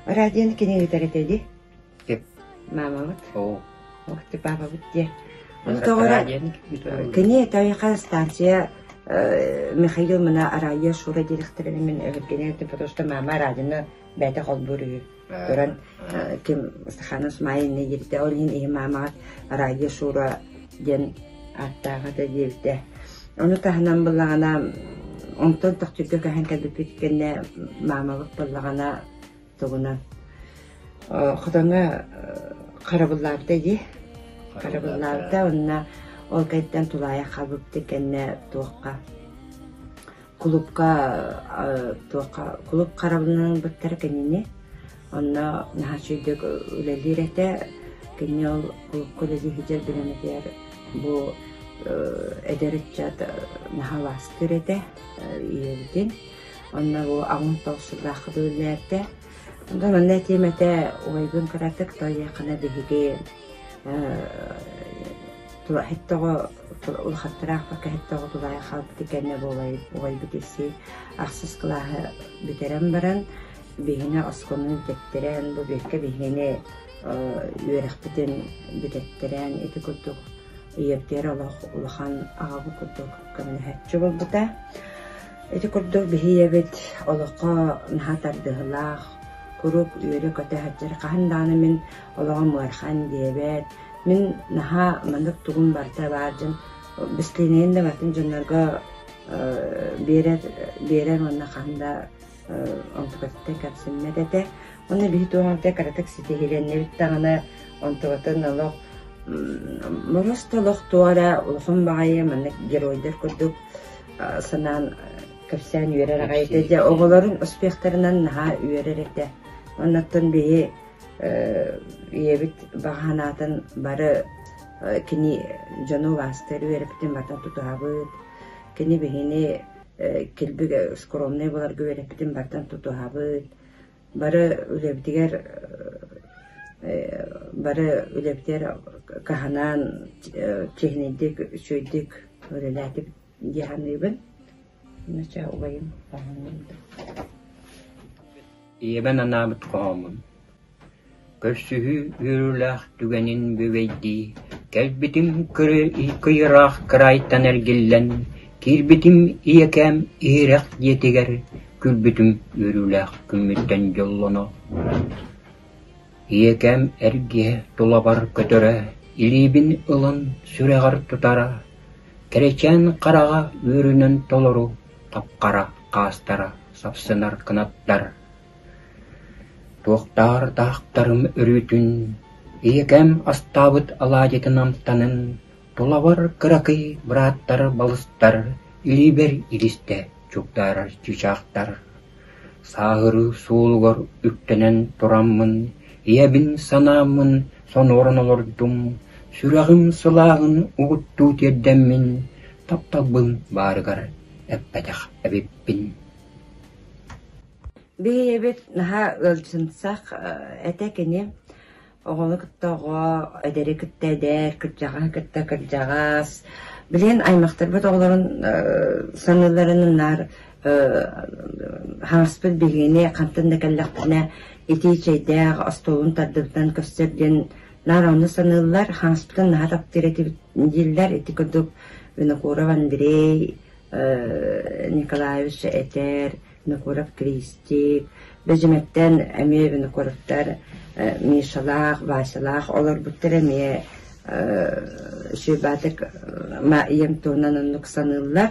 S5: радионы кини ыытар этэ дии. Маамабыт. Ох, ты папабыт диэ. Кини тойха станция Михаил мына Арая Шура директорын мин өһүргэнэ потому что мама радионы бэйэтэ холбуур үһү. Туран ким Стаханов Смайын диэбитэ, ол иһин иһи маамаҕа Радио Шура диэн ааттааҕа да диэбитэ. Ону таһынан буллаҕына онтон Төхтүргэ көһөн кэлбиппит кэннэ маамабыт буллаҕына тугунан хотоҥҥо харабыллаабыта дии харабыллаабыта уонна ол кэнниттэн тулаайах хаалбыппыт кэннэ туохха кулуупка туохха кулууп харабылынан ылбыттара кинини онно наһаа үчүгэйдик үлэлиир этэ кини ол кулуупка үлэлии сылдьар бириэмэтигэр бу эдэр ыччат наһаа убаастыыр этэ ийэбитин Онно бу аҕам тоҕус сыллаахха үлэлээбитэ. Онтон манна этиэм этэ, убайбын кыратык тоойуоххана биһиги һэттэҕэ улахаттараахпакка һэттэҕэ тулаайах хаалбыт кэннэ бу убайбыт исси ахсыс кылааһы бүтэрэн баран биһини оскуоланы бүтэттэрэн бу бүөккэ биһигини үөрэхпитин бүтэттэрэн ити курдук ийэбитигэр олох улахан аҕабыт курдук көмөлөһөөччү буолбута. Ити курдук биһи ийэбит олоххо наһаа тардыһыылаах, куруук үөрэ-көтө сылдьар, хаһан даҕаны мин олоҕум ыарахан диэбэт, мин наһаа маннык тугум барыта баар дьон бэстилиэнэйин да барытын дьоннорго биэрэр биэрэр уонна хаһан да онтукатыттан кэмсиммэт этэ. Уонна биһи туох эмэтэ кыратык ситиһиилэннибит даҕаны онтукатын олох просто олох туох эрэ улахан баҕайы маннык геройдар курдук санаан кэпсээн үөрэр аҕай этэ. Дьэ оҕолорун успехтарынан наһаа үөрэр этэ. Оннуттан биһи ийэбит баҕа санаатын бары кини дьону убаастыыр үөрэппитин барытын тутуһабыт. Кини биһини килбик скромнай буоларга үөрэппитин барытын тутуһабыт. Бары үлэбитигэр бары үлэбитигэр кыһанан чиэһинэйдик, үчүгэйдик үлэлээтибит дии саныыбын. Чэ убайым хоһоонньуйда.
S6: Ийэбин анаабыт хоһооммун Көрсүһүү үөрүүлээх түгэнин бүөбэйдии, кэлбитим кыйыраах кыраайтан эргиллэн, киирбитим ийэкээм иһирэх дьиэтигэр, күлбүтүм үөрүүлээх күммүттэн дьоллоно. Ийэкээм эргиһэ тулабар көтөрө, илиибин ылан сүрэҕэр тутара, кэрэчээн хараҕа үөрүүнэн толору, хап-хара хаастара сапсынар кынаттар. Туохтаар таахтарым өрүүтүн, ийэкэм астаабыт алаадьытын амтанын, тулабар кыракый бырааттар балыстар илиибэр илистэ чугдаарар чыычаахтар. Сааһырыы суолугар үктэнэн тураммын, ийэбин санааммын сонуоран олордум, сүрэҕим сылааһын угуттуу тиэрдэммин, тапталбын баарыгар эппэтэх эбиппин.
S5: Биһиэбит наһаа ыалдьымсах этэ кини. Оҕону кытта оҕо, эдэри кытта эдэр, кырдьаҕаһы кытта кырдьаҕас. Билигин аймахтарбыт оҕолорун саныылларын наар хаҥаспыт биһигини хантан да кэллэхпитинэ итии чэйдээх остуолун тардыбытынан көрсөр диэн наар ону саныыллар. Хаҥаспытын наһаа таптыыр этибит дииллэр. Ити курдук Винокуров Андрей Николаевич этэр, Винокуров Кристик, Бэдьимэттэн эмиэ Винокуровтар Мишалаах, Васялаах олорбуттар эмиэ Сүбаатык ийэм туһунан оннук саныыллар.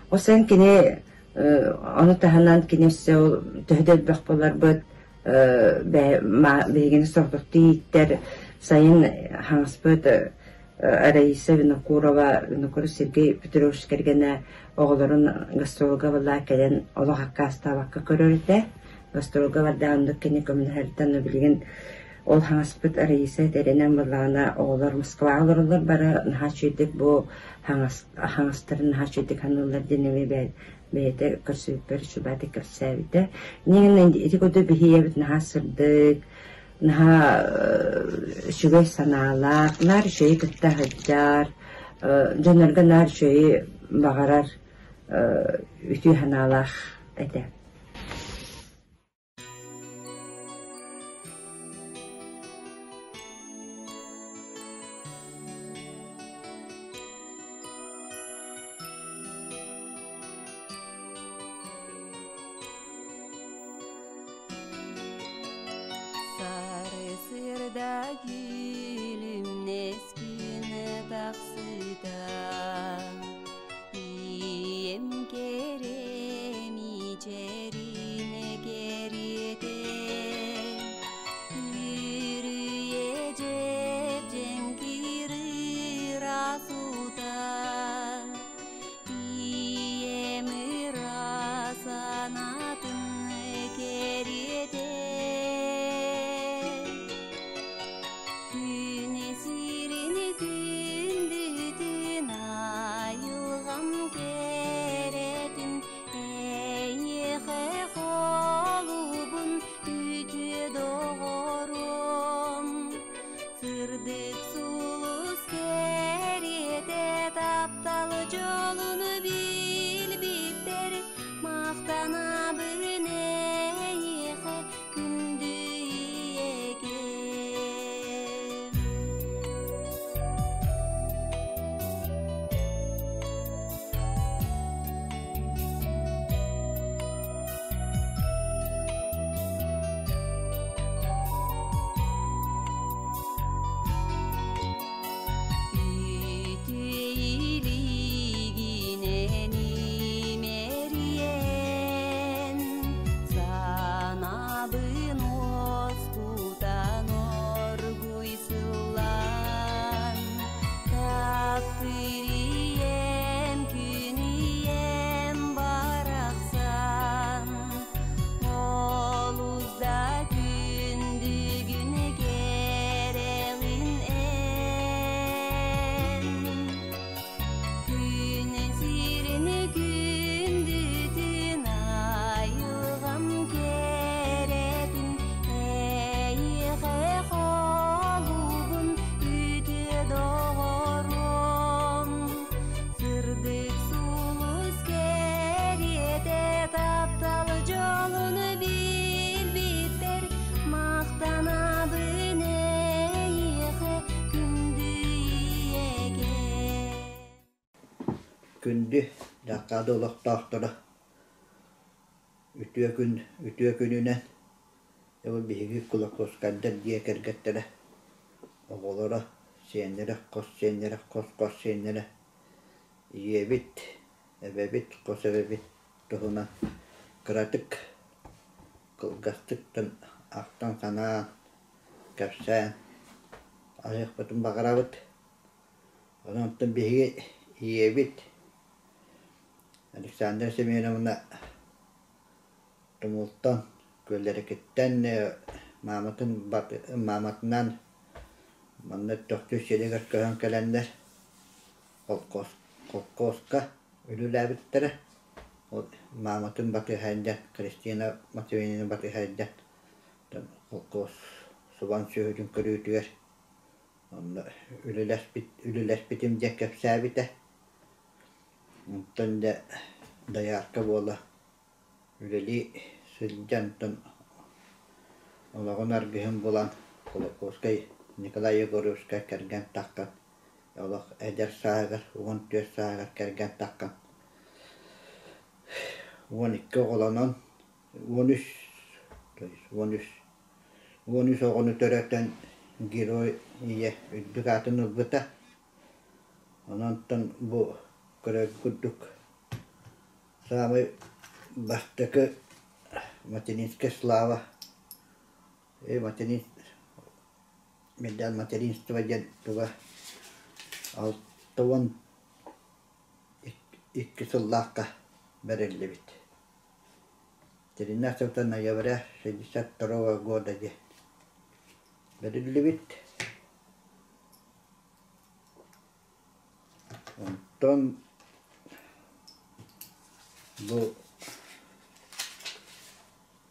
S5: Ол сэн кини ону таһынан кини өссө ол төһө да элбэх буоларбыт биһигини соҕотохтуу ииттэр сайын хаҥаспыт Раиса Винокурова, Винокуров Сергей Петрович кэргэнэ оҕолорун гастролга баллаа кэлэн олох аккаастаабакка көрөр этэ. Гастролга бардаҕын оннук кини көмөлөһөртөн билигин ол хаҥаспыт Раиса этэринэн буоллаҕына оҕолор Москваҕа олороллор бары наһаа үчүгэйдик бу хаҥас хаҥастарын наһаа үчүгэйдик саныыллар диэн эмиэ бэйэтэ көрсүбүппэр үчүгэйдик кэпсээбитэ. Инньэ ити курдук биһи ийэбит наһаа сырдык, наһаа үчүгэй санаалаах, наар үчүгэйи кытта сылдьар, дьоннорго наар үчүгэйи баҕарар үтүө санаалаах этэ.
S7: Сары сырда күлүмнэс күн тахсыта Ийэм кэрэм ичэрин кэриэтэ Үрүйэ дьэп-дьэҥкир ыраас уута Ийэм ыра санаатын кэриэтэ.
S8: Күндү Дьаакаады олохтоохторо үтүө күн үтүө күнүнэн биһиги Кулаковскайдар дьиэ кэргэттэрэ оҕолоро, сиэннэрэ, хос сиэннэрэ, хос-хос сиэннэрэ ийэбит, эбэбит, хос эбэбит туһунан кыратык, кылгастыктан ахтан-санаан, кэпсээн аһыахпытын баҕарабыт. Онон биһиги ийэбит Александра Семеновна Тумултан, Күөллэрикиттэн мааматын мааматынан манна Төхтүр сиригэр көһөн кэлэннэр холкуос холкуоска үлэлээбиттэрэ. Ол мааматын батыһайдьан Кристина Матвеевна батыһайдьан холкуос субан сүөһүтүн көрүүтүгэр Онно үлэлэспит үлэлэспитим диэн кэпсээбитэ. Онтон дьэ доярка буола үлэлии сылдьан онтон олоҕун аргыһын булан Кулаковскай Николай Егоровичка кэргэн таххан олох эдэр сааһыгар 14 сааһыгар кэргэн таххан 12 оҕолонон 13 то есть 13 13 оҕону төрөтөн Герой Ийэ үрдүк аатын ылбыта. Онон бу көрөр курдук саамай бастакы материнская слава медаль материнства диэн туга 62 сыллаахха бэриллибит. 13 ноября 62 года диэн бэриллибит. Онтон бу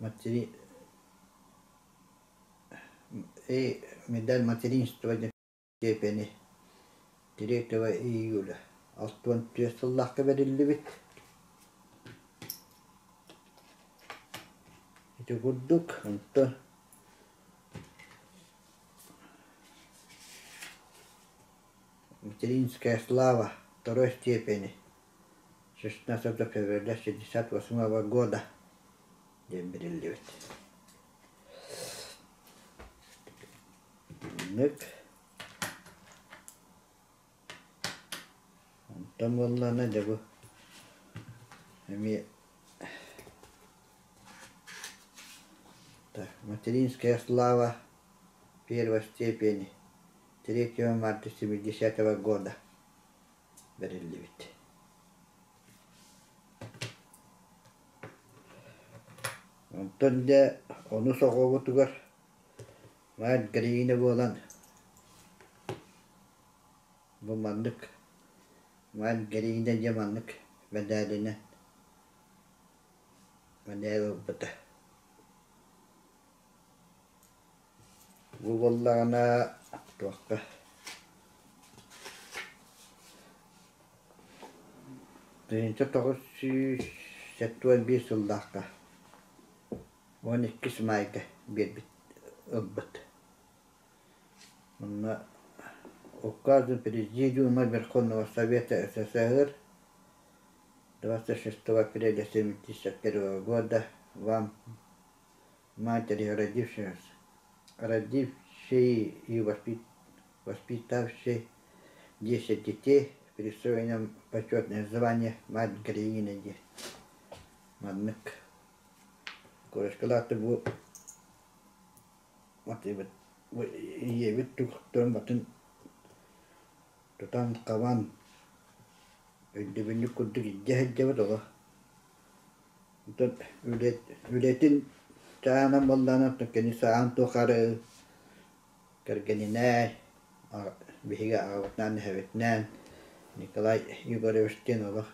S8: матери и медаль материнства диэн степени 3 июля 64 сыллаахха бэриллибит. Ити курдук онтон Материнская слава второй степени 16 февраля 68 года диэн бэриллибит. Маннык. Онтон буоллаҕына дьэ бу эмиэ так материнская слава первой степени 3 марта 70 года бэриллибит. Онтон дьэ ону соҕобутугар Мать Галина буолан бу маннык Мать Галина диэн маннык мэдээлинэн мэдээл ылбыта. Бу буоллаҕына туохха 1971 сыллаахха 12 маайга биэрбит ылбыт. Онно указом Президиума Верховного Совета СССР 26 апреля 1971 года вам, матери, родившей, родившей и воспитавшей 10 детей, присвоено почетное звание «Мать Героиня». Маннык Курочкалаах бу ийэбит туһуттан батын тутан-хабан өйдөбүнньүк курдук илдьэ сылдьабыт олох. Онтон үлэтин чааһынан буоллаҕына кини саҕан тухары кэргэнинээн биһиги аҕабытынаан эһэбитинээн Николай Егоровичтыын олох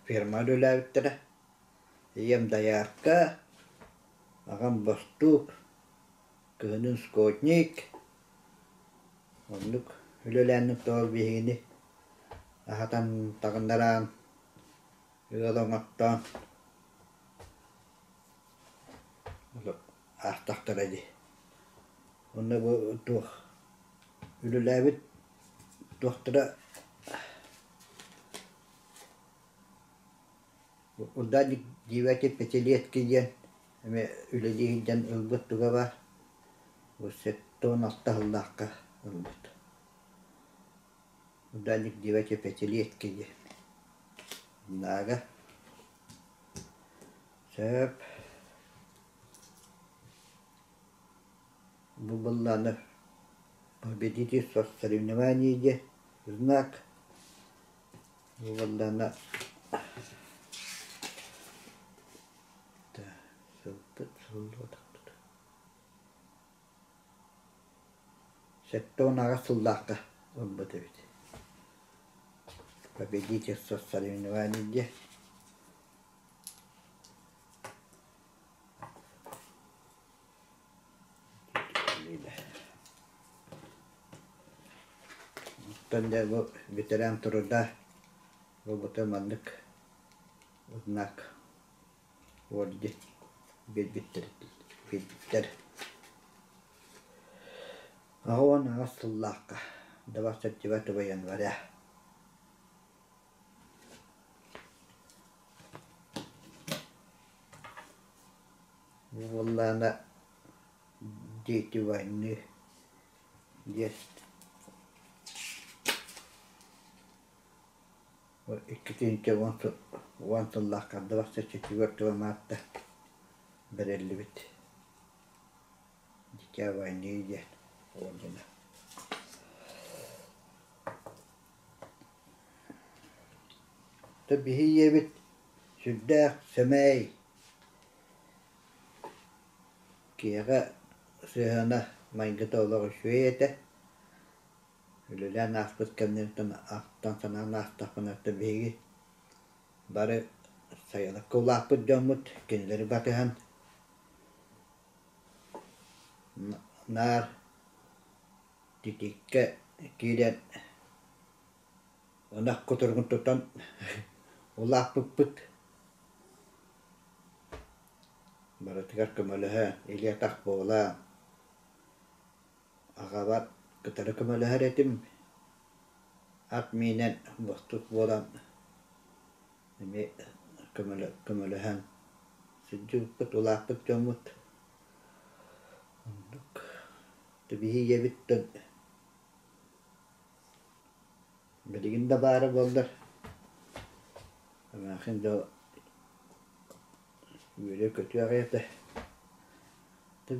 S8: Ферма үлэлээбиттэрэ. Ийэм доярка, аҕам бостуук, кыһынын скотник. Оннук үлэлээн тоҕо биһигини аһатан таҕыннараан, ыал оҥортоон аахтахтара дии. Онно бу туох үлэлээбит туохтара. Ударник девяти пятилетки диэн эмиэ үлэлии сылдьан ылбыт туга баар. Бу 76 сыллаахха ылбыт. Ударник девяти пятилетки диэн. Наага. Сөп. Бу быллааны победитель соревнований диэн знак. Бу буоллаҕына сылбыт сыллыбатахпыт 78 сыллаахха ылбыт эбит. Победительство соревнований диэн. Оттон дьэ бу ветеран труда буолбута маннык знак орден биэрбиттэр биэрбиттэр. 88 сыллаахха 29 января. Бу буоллаҕына дети войны диэн 2010 сыллаахха 24 марта бэриллибит Дитя войны диэн ордена. Биһи ийэбит сүрдээх сэмэй Киһиэхэ сыһыана, майгыта олох үчүгэй этэ. Үлэлээн ааспыт кэмнэриттэн ахтан-санаан аастахпына биһиги бары сайылыкка улааппыт дьоммут, кинилэри батыһан наар титииккэ киирэн ынах кутуругун тутан улааппыппыт. Барытыгар көмөлөһө, илии-атах буола, аҕабар кытары көмөлөһөр этим. Ат миинэн бостуук буолан эмиэ көмөлөһөн сылдьыбыппыт, улааппыт дьоммут. Оннук. Биһи ийэбиттэн Билигин да баара буоллар, эмээхсин дьол үөрүө-көтүө аҕай этэ.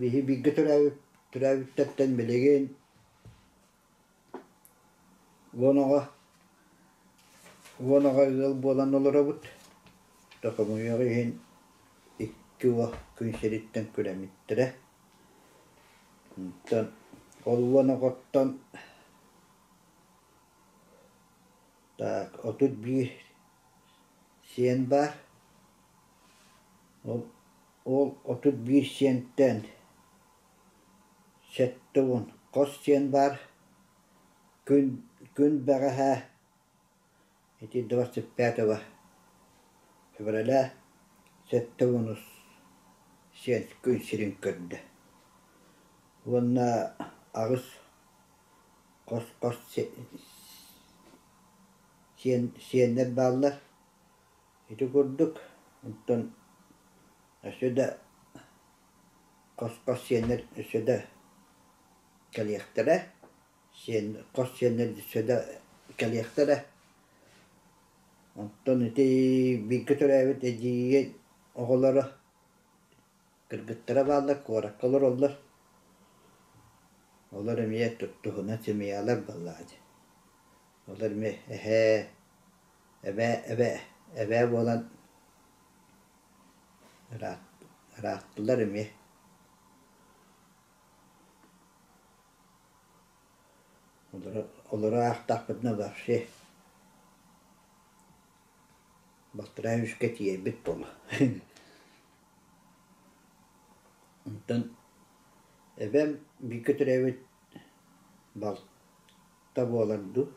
S8: Биһи бииргэ төрөөбүт төрөөбүттэртэн билигин 10 оҕо 10 оҕо ыал буолан олоробут. Хомойуох иһин икки уол күн сириттэн күрэммиттэрэ. Онтон ол 10 оҕоттон Так, 31 сиэн баар. Ол, ол 31 сиэнтэн 70 хос сиэн баар. Күн, күн бэҕэһээ ити 25 февраля 70 сиэн күн сирин көрдө. Уонна аҕыс хос-хос сиэн сиэннэр бааллар. Ити курдук, онтон өссө да хос-хос сиэннэр өссө да кэлиэхтэрэ, сиэн хос сиэннэр өссө да кэлиэхтэрэ. Онтон ити бииргэ төрөөбүт эдьиийэ оҕолоро Кыргыттара бааллар, куоракка олороллор. Олор эмиэ туһунан семьялар буоллаҕа дии. Олор эмиэ эһээ, эбээ, эбээ, эбээ буолан ырааттылар эмиэ. Олору, олору аахтахпытына вообще балтараа үскэ тиийэрбит буолуо. Онтон эбэм бииргэ төрөөбүт балта буолар дуу,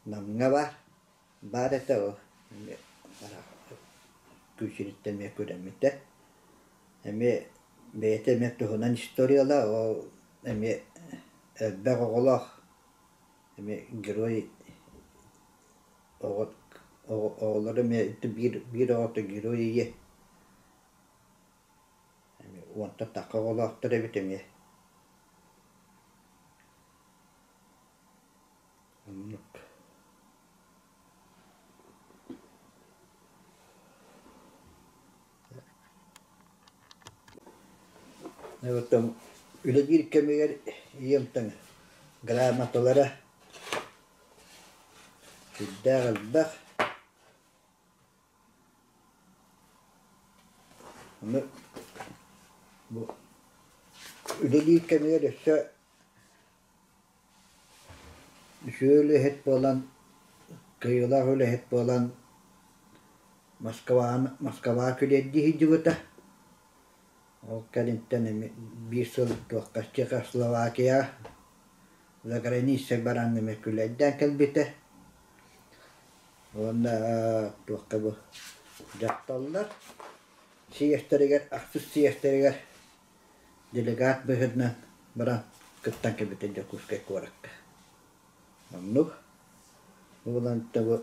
S8: Намҥа баар, баар этэ ол күүсүрүттэн эмиэ күрэммитэ. Эмиэ бэйэтэ эмиэ туһунан историялаах, ол эмиэ элбэх оҕолоох, эмиэ герой оҕо Оҕолоро эмиэ биир биир оҕото герой ийэ эмиэ уонтан тахха оҕолоохтор эбит эмиэ. Оннук. Оттон үлэлиир кэмигэр ийэм таҥ грамоталара сүрдээх элбэх. Ону бу үлэлиир кэмигэр өссө Үчүгэй үлэһит буолан, кыайыылаах үлэһит буолан Москваҕа Москваҕа күлүөрдүү сылдьыбыта. Ол кэнниттэн эмиэ биир сыл туохха Чехословакияҕа за границей баран эмиэ күлэрдээн кэлбитэ. Уонна туохха бу дьахталлар съезтэригэр ахсыс съезтэригэр Делегат быһыытынан баран кыттан кэлбитэ Дьокуускай куоракка. Оннук. Буолан бу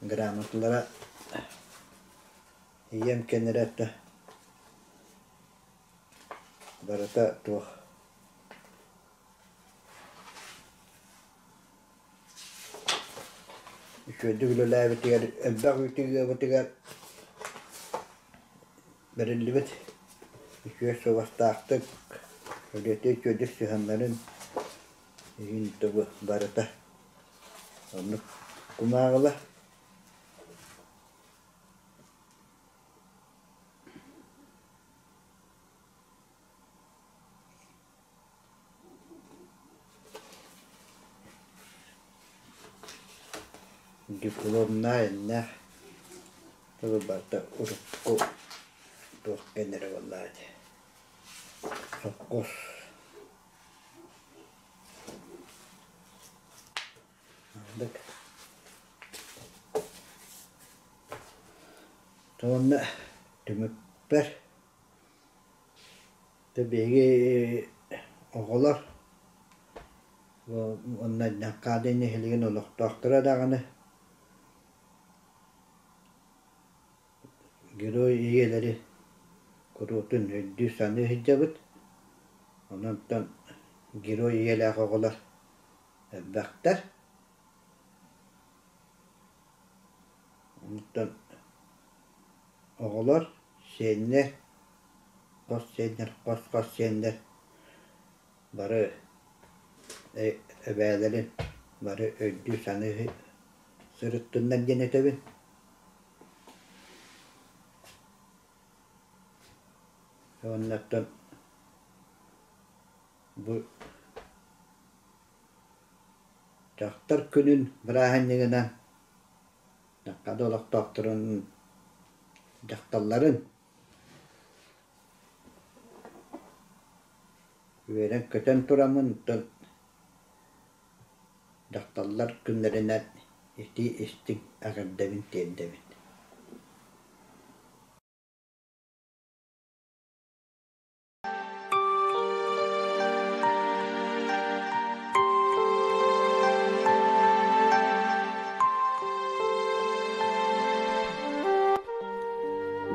S8: грамоталара ийэм кэннирэ барыта туох үчүгэйдик үлэлээбитигэр элбэх үүтү ыабытыгар Бэриллибит үчүгэй суобастаахтык, үлэтэ үчүгэйдик сыһыаннарын иһин тобу барыта оннук кумааҕыла. Дипломнаах иннээх тылы барыта урукку туох кэннэрэ буоллаҕа ити сопхуос Уонна түмүкпэр Дьэ биһиги оҕолор уонна Дьаҥхаады нэһилиэгин олохтоохторо даҕаны герой ийэлэри куруутун өйдүү-саныы сылдьабыт. Онон герой ийэлээх оҕолор элбэхтэр. Онтон оҕолор, сиэннэр, хос сиэннэр, хос-хос сиэннэр бары эбээлэрин бары өйдүү-саныы сырыттыннар диэн этэбин. Уоннаттан бу Дьахтар күнүн бырааһынньыгынан Дьахтар олохтоохторун дьахталларын үөрэн-көтөн тураммын оттон дьахталлар күннэринэн итии-истиҥ эҕэрдэбин тиэрдэбин.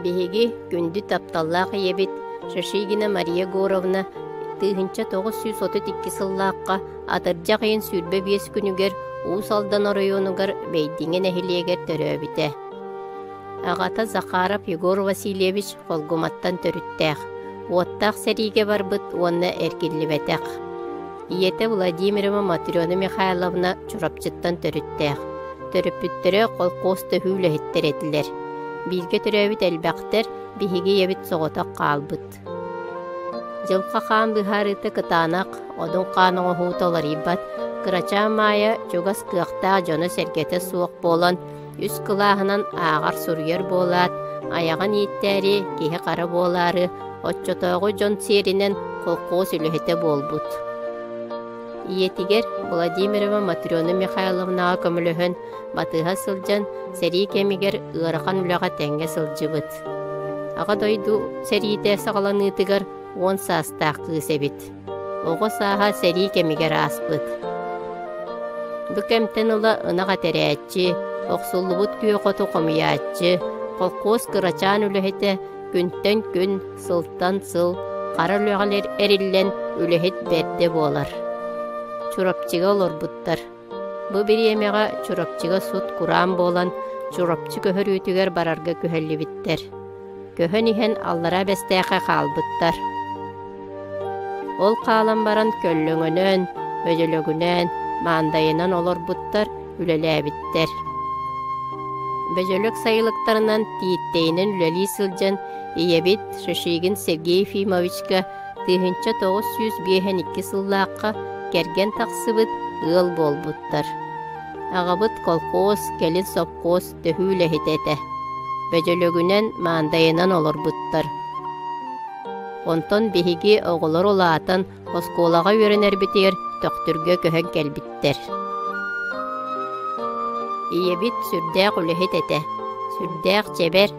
S1: Биһиги күндү тапталлаах ийэбит Шишигина Мария Егоровна 1932 сыллаахха атырдьах ыйын 25 күнүгэр Уус Алдан оройуонугар Бэйдиҥэ нэһилиэгэр төрөөбүтэ. Аҕата Захаров Егор Васильевич Холгуматтан төрүттээх, уоттаах сэриигэ барбыт уонна эргиллибэтэх. Ийэтэ Владимирова Матрена Михайловна Чурапчыттан төрүттээх. Төрөппүттэрэ колхоз төһүү үлэһиттэр этилэр. Бииргэ төрөөбүт элбэхтэр, биһиги ийэбит соҕотох хаалбыт. Дьылҕа хаан быһаарыыта кытаанах, одун хаан оҥоһуута уларыйбат, кырачаан Маайа чугас кыахтаах дьоно-сэргэтэ суох буолан, үс кылааһынан ааҕар-суруйар буолаат, айаҕын ииттээри, киһи-хара буолаары, оччотооҕу дьон сиэринэн колхоз үлэһитэ буолбут. Ийэтигэр Владимирова Матрена Михайловнаҕа көмөлөһөн, батыһа сылдьан, сэрии кэмигэр ыарахан үлэҕэ тэҥҥэ сылдьыбыт. Аҕа дойду сэриитэ саҕаланыытыгар 10 саастаах кыыс эбит. Оҕо сааһа сэрии кэмигэр ааспыт. Бу кэмтэн ыла ынах этэрээччи, Охсуллубут күөх оту хомуйааччы, холкуос кырачаан үлэһитэ күнтэн күн, сылтан сыл хара үлэҕэлэр эриллэн үлэһит бэрдэ буолар. Чурапчыга олорбуттар. Бу бириэмэҕэ Чурапчыга сут-кураан буолан, Чурапчы көһөрүүтүгэр барарга күһэллибиттэр. Көһөн иһэн Аллараа Бэстээххэ хаалбыттар. Ол хаалан баран көллөҥөнөн, бөдьөлөгүнэн, маандайынан олорбуттар, үлэлээбиттэр. Бөдьөлөк сайылыктарынан Тииттэйинэн үлэлии сылдьан ийэбит Шишигин Сергей Ефимовичка 1952 сыллаахха кэргэн тахсыбыт, ыал буолбуттар. Аҕабыт колхоз, кэлин сопхуос төһүү үлэһитэ этэ. Бөдьөлөгүнэн, маандайынан олорбуттар. Онтон биһиги оҕолор улаатан оскуолаҕа үөрэнэрбитигэр Төхтүргэ көһөн кэлбиттэр. Ийэбит сүрдээх үлэһит этэ, сүрдээх чэбэр,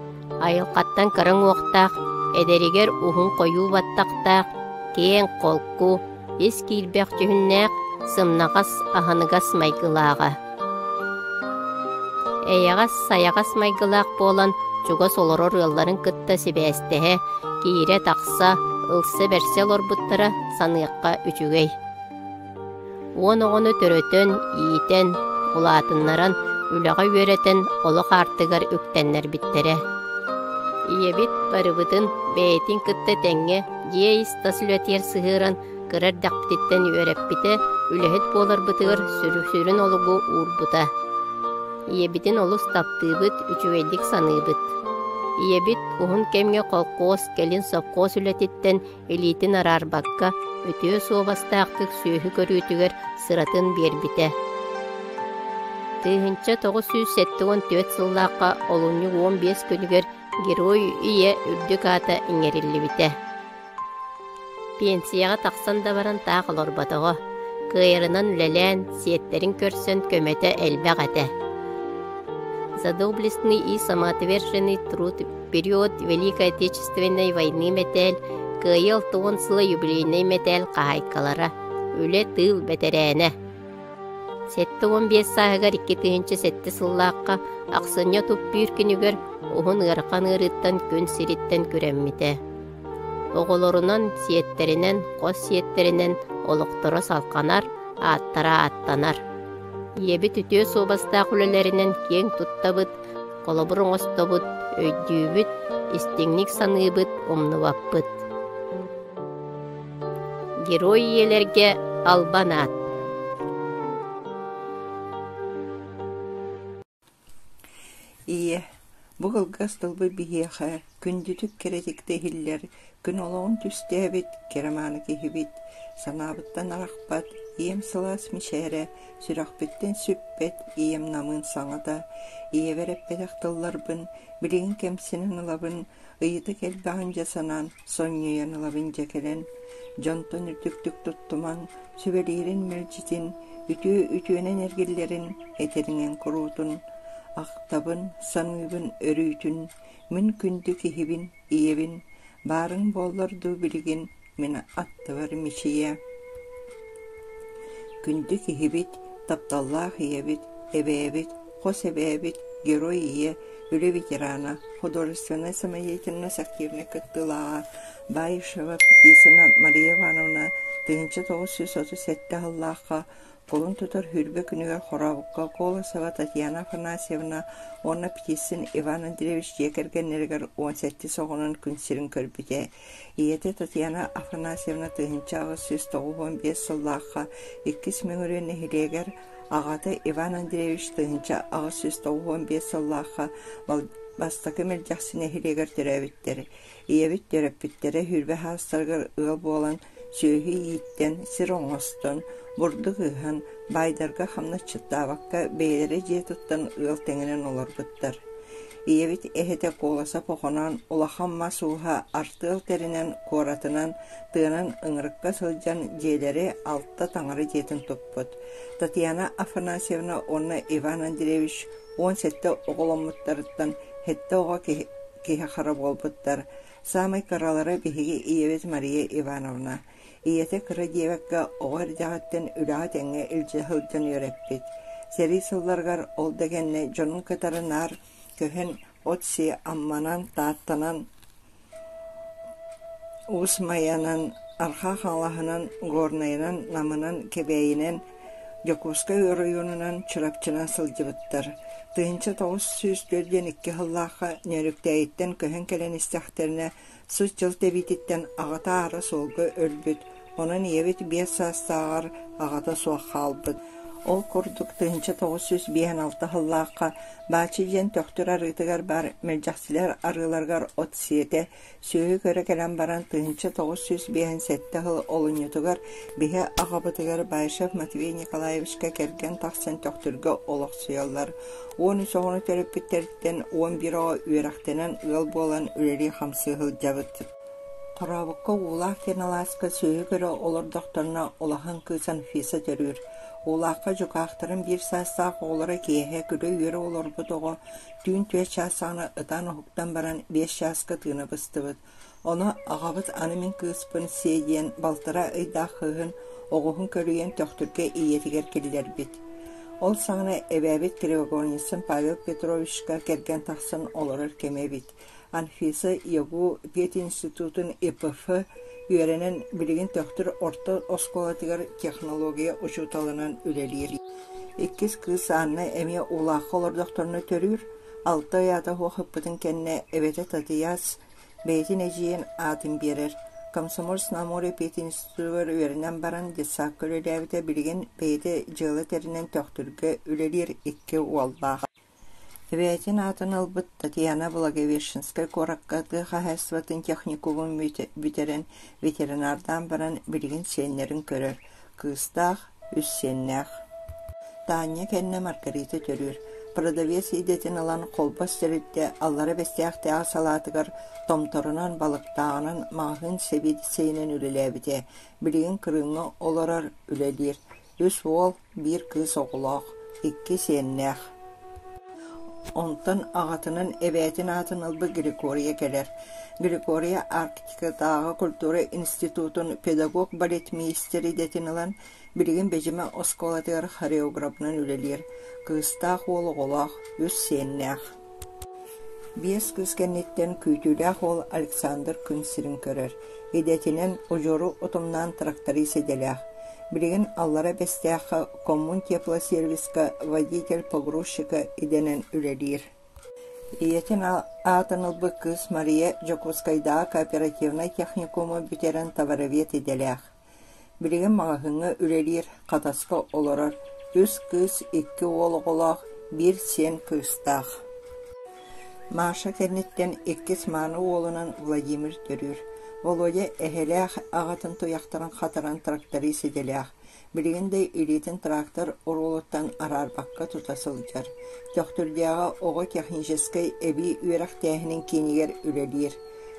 S1: айылҕаттан кыра уҥуохтаах, эдэригэр уһун хойуу баттахтаах, киэҥ холку, ис киирбэх дьүһүннээх, сымнаҕас, аһыныгас майгылааҕа. Эйэҕэс-сайаҕас майгылаах буолан чугас олорор ыалларын кытта сибээстэһэ, киирэ-тахса, ылса-бэрсэ олорбуттара саныахха үчүгэй. Уон оҕону төрөтөн, иитэн, улаатыннаран, үлэҕэ үөрэтэн олох аартыгар үктэннэрбиттэрэ. Ийэбит барыбытын бэйэтин кытта тэҥҥэ дьиэ ис-тас үлэтигэр сыһыаран кыра эрдэхпититтэн үөрэппитэ, үлэһит буоларбытыгар сүрүн олугу уурбута. Ийэбитин олус таптыыбыт, үчүгэйдик саныыбыт. Ийэбит уһун кэмҥэ холкуос, кэлин сопхуос үлэтиттэн илиитин араарбакка, үтүө суобастаахтык сүөһү көрүүтүгэр сыратын биэрбитэ. 1974 сыллаахха олунньу 15 күнүгэр Герой Ийэ үрдүк аата иҥэриллибитэ. Пенсияҕа тахсан да баран таах олорботоҕо, кыайарынан үлэлээн, сиэттэрин көрсөн көмөтө элбэх этэ. За доблестный и самоотверженный труд период Великой Отечественной войны мэтээл, Кыайыы 60 сыла юбилейнай мэтээл хаһаайкалара, үлэ-тыыл бэтэрээнэ. 75 сааһыгар 2007 сыллаахха ахсынньы туппүүр күнүгэр уһун ыарахан ыарыыттан күн сириттэн күрэммитэ. Оҕолорунан, сиэттэринэн, хос сиэттэринэн олохторо салҕанар, ааттара ааттанар. Ийэбит үтүө суобастаах үлэлэринэн киэҥ туттабыт, холобур оҥостобут, өйдүүбүт, истиҥник саныыбыт, умнубаппыт. Герой ийэлэргэ албан аат.
S9: Ийэ, бу кылгас тылбыт биһиэхэ күндүтүк кэрэтик да иһиллэр, күн олоҕун түстээбит кэрэ мааны киһибит, санаабыттан арахпат, ийэм сылаас мичээрэ, сүрэхпиттэн сүппэт ийэм намыын саҥата, ийэбэр эппэтэх тылларбын билигин кэмсинэн ылабын, ыйытык элбэҕин дьэ санаан, сонньуйан ылабын дьэ кэлэн, дьонтон үрдүктүк туттумаҥ, сүбэлиирин мэлдьитин, үтүө үтүөнэн эргиллэрин этэриҥэн куруутун, ахтабын, саныыбын өрүүтүн, мин күндү киһибин, ийэбин, баарыҥ буоллар дуу билигин мин аттыбар мичийэ. Күндү киһибит, тапталлаах ийэбит, эбээбит, хос эбээбит, герой ийэ, үлэ ветерана, художественнай самодеятельность активнай кыттыылааҕа Баишева Птицына Мария Ивановна 1937 сыллаахха кулун тутар сүүрбэ күнүгэр Хорообукка Колосова Татьяна Афанасьевна уонна Птицын Иван Андреевич дьиэ кэргэннэригэр 17 оҕонон күн сирин көрбүтэ. Ийэтэ Татьяна Афанасьевна 1895 сыллаахха Иккис Мөҥүрүөн нэһилиэгэр аҕата Иван Андреевич 1895 сыллаахха Бастакы Мэлдьэхси нэһилиэгэр төрөөбүттэр. Ийэбит төрөппүттэрэ сүүрбэ саастарыгар ыал буолан сүөһү ииттэн, сир оҥостон, бурдук ыһан, баайдарга хамначчыттаабакка бэйэлэрэ дьиэ туттан ыал тэҥинэн олорбуттар. Ийэбит эһэтэ Куоласап Охоноон улахан мас ууһа артыал тэринэн куоратынан, тыанан ыҥырыкка сылдьан дьиэлэри алта таҥара дьиэтин туппут. Татьяна Афанасьевна уонна Иван Андреевич 17 оҕоломмуттарыттан сэттэ оҕо киһи-хара буолбуттар. Саамай кыралара биһиги ийэбит Мария Ивановна. Ийэтэ кыра диэбэккэ оҕо эрдэҕиттэн үлэҕэ тэҥҥэ илдьэ сылдьан үөрэппит. Сэрии сылларыгар ол да кэннэ дьонун кытары наар көһөн от сиэ Амманан, Тааттанан, Уус Майанан, Арҕаа Хаҥалаһынан, Горнайынан, Намынан, Кэбээйинэн, Дьокуускай оройуонунан, Чурапчынан сылдьыбыттар. 1942 сыллаахха Нөөрүктээйиттэн көһөн кэлэн истэхтэринэ, сут дьыл тэбиититтэн аҕата аара суолга өлбүт, онон ийэбит 5 саастааҕар аҕата суох хаалбыт. Ол курдук 1956 сыллаахха Баачы диэн Төхтүр арыытыгар баар Мэлдьэхсилэр арыыларыгар от сиэтэ, сүөһү көрө кэлэн баран 1957 сыл олунньутугар биһи аҕабытыгар Баишев Матвей Николаевичка кэргэн тахсан Төхтүргэ олохсуйаллар. 13 оҕону төрөппүттэриттэн 11 оҕо үөрэхтэнэн ыал буолан үлэлии-хамсыы сылдьабыт. Хорообукка Уулаах диэн алааска сүөһү көрө олордохторуна улахан кыыс Анфиса төрүүр. Уулаахха дьукаахтарын биир саастаах оҕолоро киэһэ күлэ-үөрэ олорбут оҕо түүн 4 чаас саҕана ытаан уһуктан баран 5 чааска тыына быстыбыт. Ону аҕабыт аны мин кыыспын сиэ диэн балтараа ыйдаах кыыһын оҕуһун көлүйэн Төхтүргэ ийэтигэр киллэрбит. Ол саҕана эбээбит Кривогорницын Павел Петровичка кэргэн тахсан олорор кэмэ эбит. Анфиса ЯГУ пединститутун ИПФ үөрэнэн билигин Төхтүр орто оскуолатыгар технология учууталынан үлэлиир. Иккис кыыс Анна эмиэ Уулаахха олордохторуна төрүүр, алта ый аата суох ыппытын кэннэ эбэтэ Татыйаас бэйэтин эдьиийин аатын биэрэр. Комсомольск на Амуре пединститутугар үөрэнэн баран детсадка үлэлээбитэ, билигин бэйэтэ дьыала тэринэн Төхтүргэ үлэлиир икки уоллаах. Эбээтин аатын ылбыт Татьяна Благовещенскай куоракка тыа хаһаайыстыбатын техникумун бүтэрэн ветеринардаан баран билигин сиэннэрин көрөр, кыыстаах, үс сиэннээх. Таня кэннэ Маргарита төрүүр, продавец идэтин ылан Холбос тэрилтэ Аллара Бэстээхтээҕи салаатыгар томторунан, балыктааҕынан маҕаһыын сэбиэдиссэйинэн үлэлээбитэ, билигин Крымҥа олорор, үлэлиир. Үс уол, биир кыыс оҕолоох, икки сиэннээх. Онтон аҕатынан эбээтин аатын ылбыт Григория кэлэр. Григория Арктикатааҕы культура институтун педагог-балетмейстер идэтин ылан, билигин Бэдьимэ оскуолатыгар хореографынан үлэлиир. Кыыстаах уол оҕолоох, үс сиэннээх. Биэс кыыс кэнниттэн күүтүүлээх уол Александр күн сирин көрөр. Идэтинэн удьуору утумнаан тракторист идэлээх. Билигин Аллара Бэстээххэ Коммунтеплосервиска водитель погрузчика идэнэн үлэлиир. Ийэтин аатын ылбыт кыыс Мария Дьокуускайдааҕы кооперативнай техникуму бүтэрэн товаровед идэлээх. Билигин маҕаһыыҥҥа үлэлиир, Хатаска олорор, үс кыыс, икки уол оҕолоох, биир сиэн кыыстаах. Маша кэнниттэн иккис мааны уолунан Владимир төрүүр. Володя эһэлээх аҕатын туйахтарын хатаран тракторист идэлээх, билигин да илиитин трактор оруолуттан араарбакка тута сылдьар. Төхтүрдээҕи оҕо техническэй эбии үөрэхтээһинин киинигэр үлэлиир.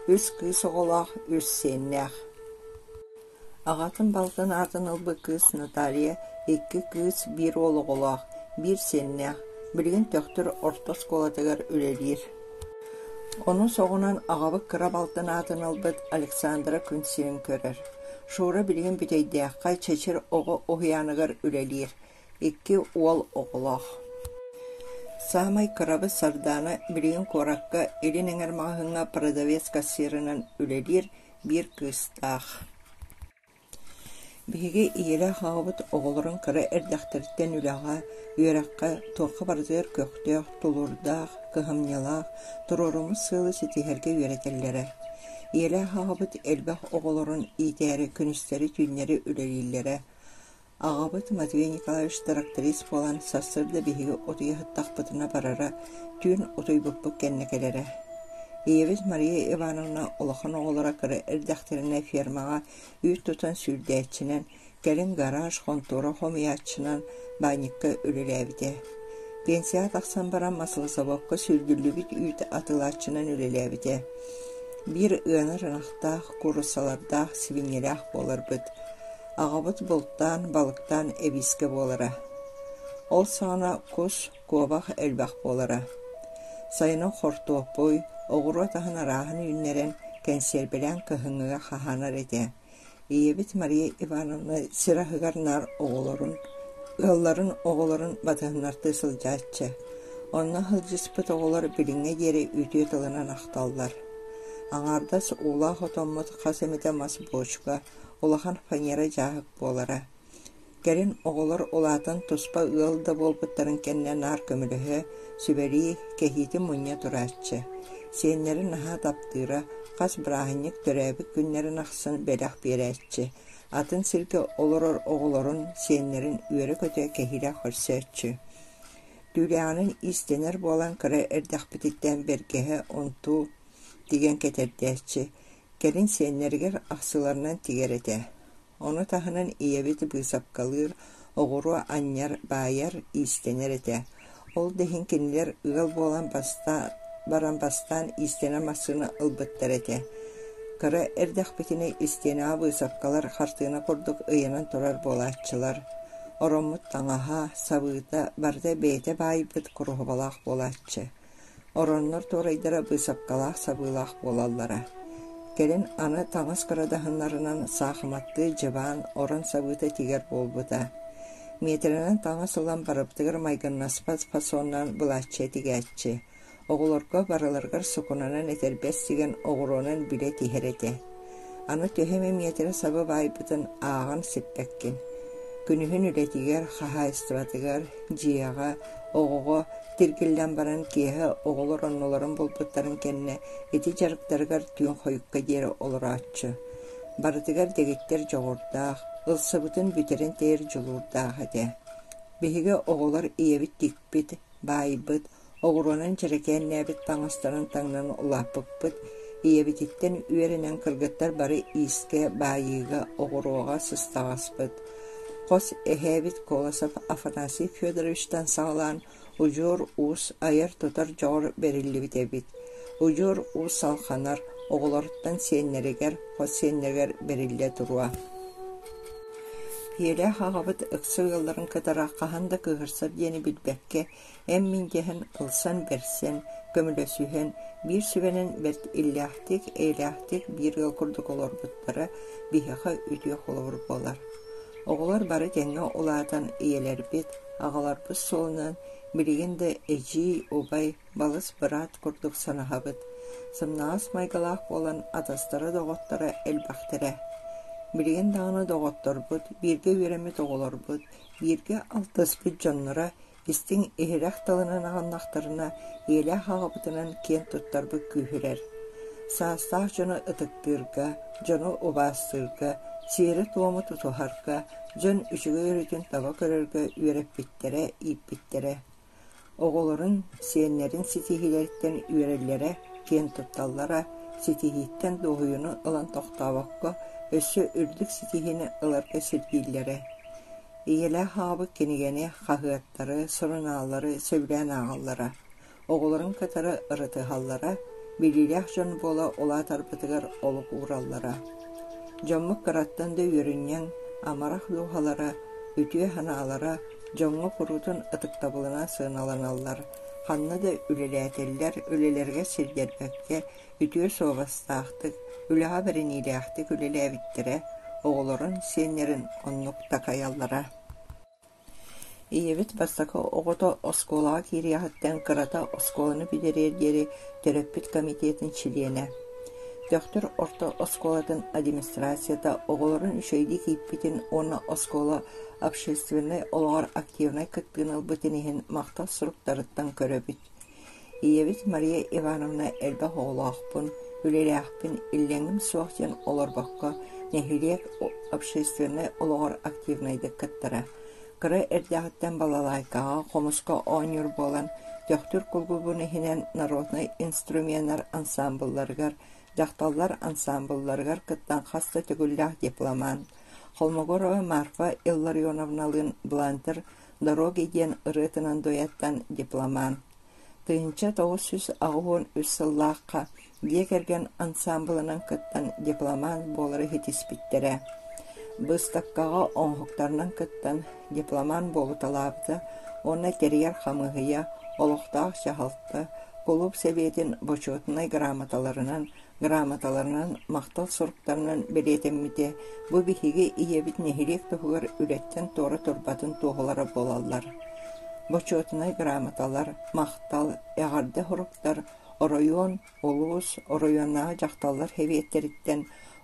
S9: Үс кыыс оҕолоох, үс сиэннээх. Аҕатын балтын аатын ылбыт кыыс Наталья икки кыыс, биир уол оҕолоох, биир сиэннээх, билигин Төхтүр орто оскуолатыгар үлэлиир. Ону соҕунан аҕабыт кыра балтын аатын ылбыт Александра күн сирин көрөр. Шура билигин Бүтэйдээххэ Чэчир оҕо уһуйааныгар үлэлиир, икки уол оҕолоох. Саамай кырабыт Сардаана билигин куоракка Илин Эҥэр маҕаһыыҥҥа продавец-кассирынан үлэлиир, биир кыыстаах. Биһиги ийэлээх аҕабыт оҕолорун кыра эрдэхтэриттэн үлэҕэ, үөрэххэ, туохха барытыгар көхтөөх, тулуурдаах, кыһамньылаах, туруоруммут сыалы ситиһэргэ үөрэтэллэрэ. Ийэлээх аҕабыт элбэх оҕолорун иитээри күнүстэри-түүннэри үлэлииллэрэ. Аҕабыт Матвей Николаевич тракторист буолан сарсыарда биһиги утуйа сыттахпытына барара, түүн утуйбуппут кэннэ кэлэрэ. Ийэбит Мария Ивановна улахан оҕолоро кыра эрдэхтэринэ фермаҕа үүт тутан сүүрдээччинэн, кэлин гараж, хонтуора хомуйааччынан баанньыкка үлэлээбитэ. Пенсияҕа тахсан баран маслозаводка сүүрдүллүбүт үүт атыылааччынан үлэлээбитэ. Биир ыанар ынахтаах, кууруссалардаах, сибиинньэлээх буоларбыт. Аҕабыт бултаан, балыктаан эбиискэ буолара. Ол саҕана кус, куобах элбэх буолара. Сайынын хортуоппуй, оҕуруот аһын арааһын үүннэрэн, кэнсиэрбэлээн кыһыҥҥыга хаһаанар этэ. Ийэбит Мария Ивановна сир аһыгар наар оҕолорун Ыалларын оҕолорун батыһыннартыы сылдьааччы. Онно сылдьыспыт оҕолор билиҥҥэ диэри үтүө тылынан ахталлар. Аҥаардас уулаах отоммут хас эмитэ мас буочука, улахан фанера дьааһык буолара. Кэлин оҕолор улаатан туспа ыал да буолбуттарын кэннэ наар көмөлөһө, сүбэлии, кэһиитин мунньа турааччы. Сиэннэрин наһаа таптыыра, хас бырааһынньык төрөөбүт күннэрин ахсын бэлэх биэрээччи, атын сиргэ олорор оҕолорун, сиэннэрин үөрэ-көтө кэһиилээх көрсөөччү. Түүлээҕинэн иистэнэр буолан кыра эрдэхпититтэн бэргэһэ, унтуу тигэн кэтэрдээччи, кэлин сиэннэригэр ахсыларынан тигэр этэ. Ону таһынан ийэбит быысапкалыыр, оҕуруо анньар, баайар, иистэнэр этэ. Ол да иһин кинилэр ыал буолан баран бастаан иистэнэр массыына ылбыттар этэ. Кыра эрдэхпитинэ истиэнэҕэ быысапкалар хартыына курдук ыйанан турар буолааччылар. Ороммут таҥаһа, сабыыта барыта бэйэтэ баайбыт куруһубалаах буолааччы. Ороннор туорайдара быысапкалаах сабыылаах буолаллара. Кэлин аны таҥас кырадаһыннарынан саахыматтыы дьыбаан орон сабыыта тигэр буолбута. Миэтэрэнэн таҥас ылан барыбытыгар майгыннаспат фасоннаан былааччыйа тигээччи. Оҕолорго барыларыгар сукунанан этэрбэс тигэн оҕуруонан билэ тиһэр этэ. Аны төһө эмэ миэтэрэ саба баайбытын ааҕан сиппэккин. Күнүһүн үлэтигэр, хаһаайыстыбатыгар, дьиэҕэ, оҕоҕо тиргиллэн баран киэһэ оҕолор оннуларын булбуттарын кэннэ ити дьарыктарыгар түүн хойукка диэри олорооччу. Барытыгар дэгиттэр дьоҕурдаах, ылсыбытын бүтэрэн тэйэр дьулуурдаах этэ. Биһиги оҕолор ийэбит тикпит, баайбыт, оҕуруонан дьэрэкээннээбит таҥастарын таҥнан улааппыппыт, ийэбититтэн үөрэнэн кыргыттар бары иискэ, баайыыга, оҕуруоҕа сыстаҕаспыт. Хос эһээбит Колосов Афанасий Федоровичтан саҕалаан удьуор уус айар-тутар дьоҕур бэриллибит эбит. Удьуор уус салҕанар, оҕолоруттан сиэннэригэр, хос сиэннэригэр бэриллэ туруо. Ийэлээх аҕабыт ыкса ыалларын кытары хаһан да кыыһырсар диэни билбэккэ, эн-мин дэһэн ылсан-бэрсэн, көмөлөсүһэн, биир сүбэнэн бэрт иллээхтик, эйэлээхтик биир ыал курдук олорбуттара биһиэхэ үтүө холобур буолар. Оҕолор бары тэҥҥэ улаатан ийэлэрбит, аҕаларбыт суолунан билигин да эдьиий, убай, балыс быраат курдук санаһабыт. Сымнаҕас майгылаах буолан атастара-доҕотторо элбэхтэрэ. Билигин даҕаны доҕотторбут, бииргэ үөрэммит оҕолорбут, бииргэ алтыспыт дьонноро истиҥ иһирэх тылынан аҕыннахтарына, ийэлээх аҕабытынан киэн туттарбыт күүһүрэр. Саастаах дьону ытыктыырга, дьону убаастыырга, сиэри-туому тутуһарга, дьон үчүгэй өрүтүн таба көрөргө үөрэппиттэрэ, ииппиттэрэ. Оҕолорун, сиэннэрин ситиһиилэриттэн үөрэллэрэ, киэн тутталлара, ситиһииттэн дуоһуйууну ылан тохтообокко, өссө үрдүк ситиһиини ыларга сирдииллэрэ. Ийэлээх аҕабыт кинигэни, хаһыаттары, сурунааллары сөбүлээн ааҕаллара, оҕолорун кытары ырытыһаллара, билиилээх дьон буола улаатарбытыгар олук уураллара. Дьоммут кыраттан да үөрүнньэҥ, амарах дууһалара, үтүө санаалара дьоҥҥо куруутун ытыктабылынан сыаналаналлар, ханна да үлэлээтэллэр, үлэлэригэр сирдэрбэккэ, үтүө суобастаахтык, үлэҕэ бэриниилээхтик үлэлээбиттэрэ, оҕолорун, сиэннэрин оннук такайаллара. Ийэбит бастакы оҕото оскуолаҕа киириэҕиттэн кырата оскуоланы бүтэриэр диэри төрөппүт комитетын чилиэнэ. Төхтүр орто оскуолатын администрацията оҕолорун үчүгэйдик ииппитин уонна оскуола общественнай олоҕор активнай кыттыыны ылбытын иһин махтал суруктарыттан көрөбүт. Ийэбит Мария Ивановна элбэх оҕолоохпун, үлэлээхпин, иллэҥим суох диэн олорбокко, нэһилиэк общественнай олоҕор активнайдык кыттара. Кыра эрдэҕиттэн балалайкаҕа, хомуска оонньуур буолан, Төхтүр кулуубун иһинэн народнай инструменнар ансаамбылларыгар, дьахталлар ансаамбылларыгар кыттан хас да төгүллээх дипломант. Холмогорова Марфа Илларионовналыын Блантер «Дороги» диэн ырыатынан дуэттан дипломант. 1983 сыллаахха дьиэ кэргэн ансаамбылынан кыттан дипломант буолары ситиспиттэрэ. Быыстапкаҕа оҥоһуктарынан кыттан дипломант буолуталаабыта уонна тэрийэр хамыыһыйа, олохтоох дьаһалта, кулууп сэбиэтин бочуотунай грамоталарынан, грамоталарынан, махтал суруктарынан бэлиэтэммитэ бу биһиги ийэбит нэһилиэк туһугар үлэттэн туора турбатын туоһулара буолаллар. Бочуотунай грамоталар, махтал, эҕэрдэ суруктар оройуон, улуус, оройуоннааҕы дьахталлар сэбиэттэриттэн,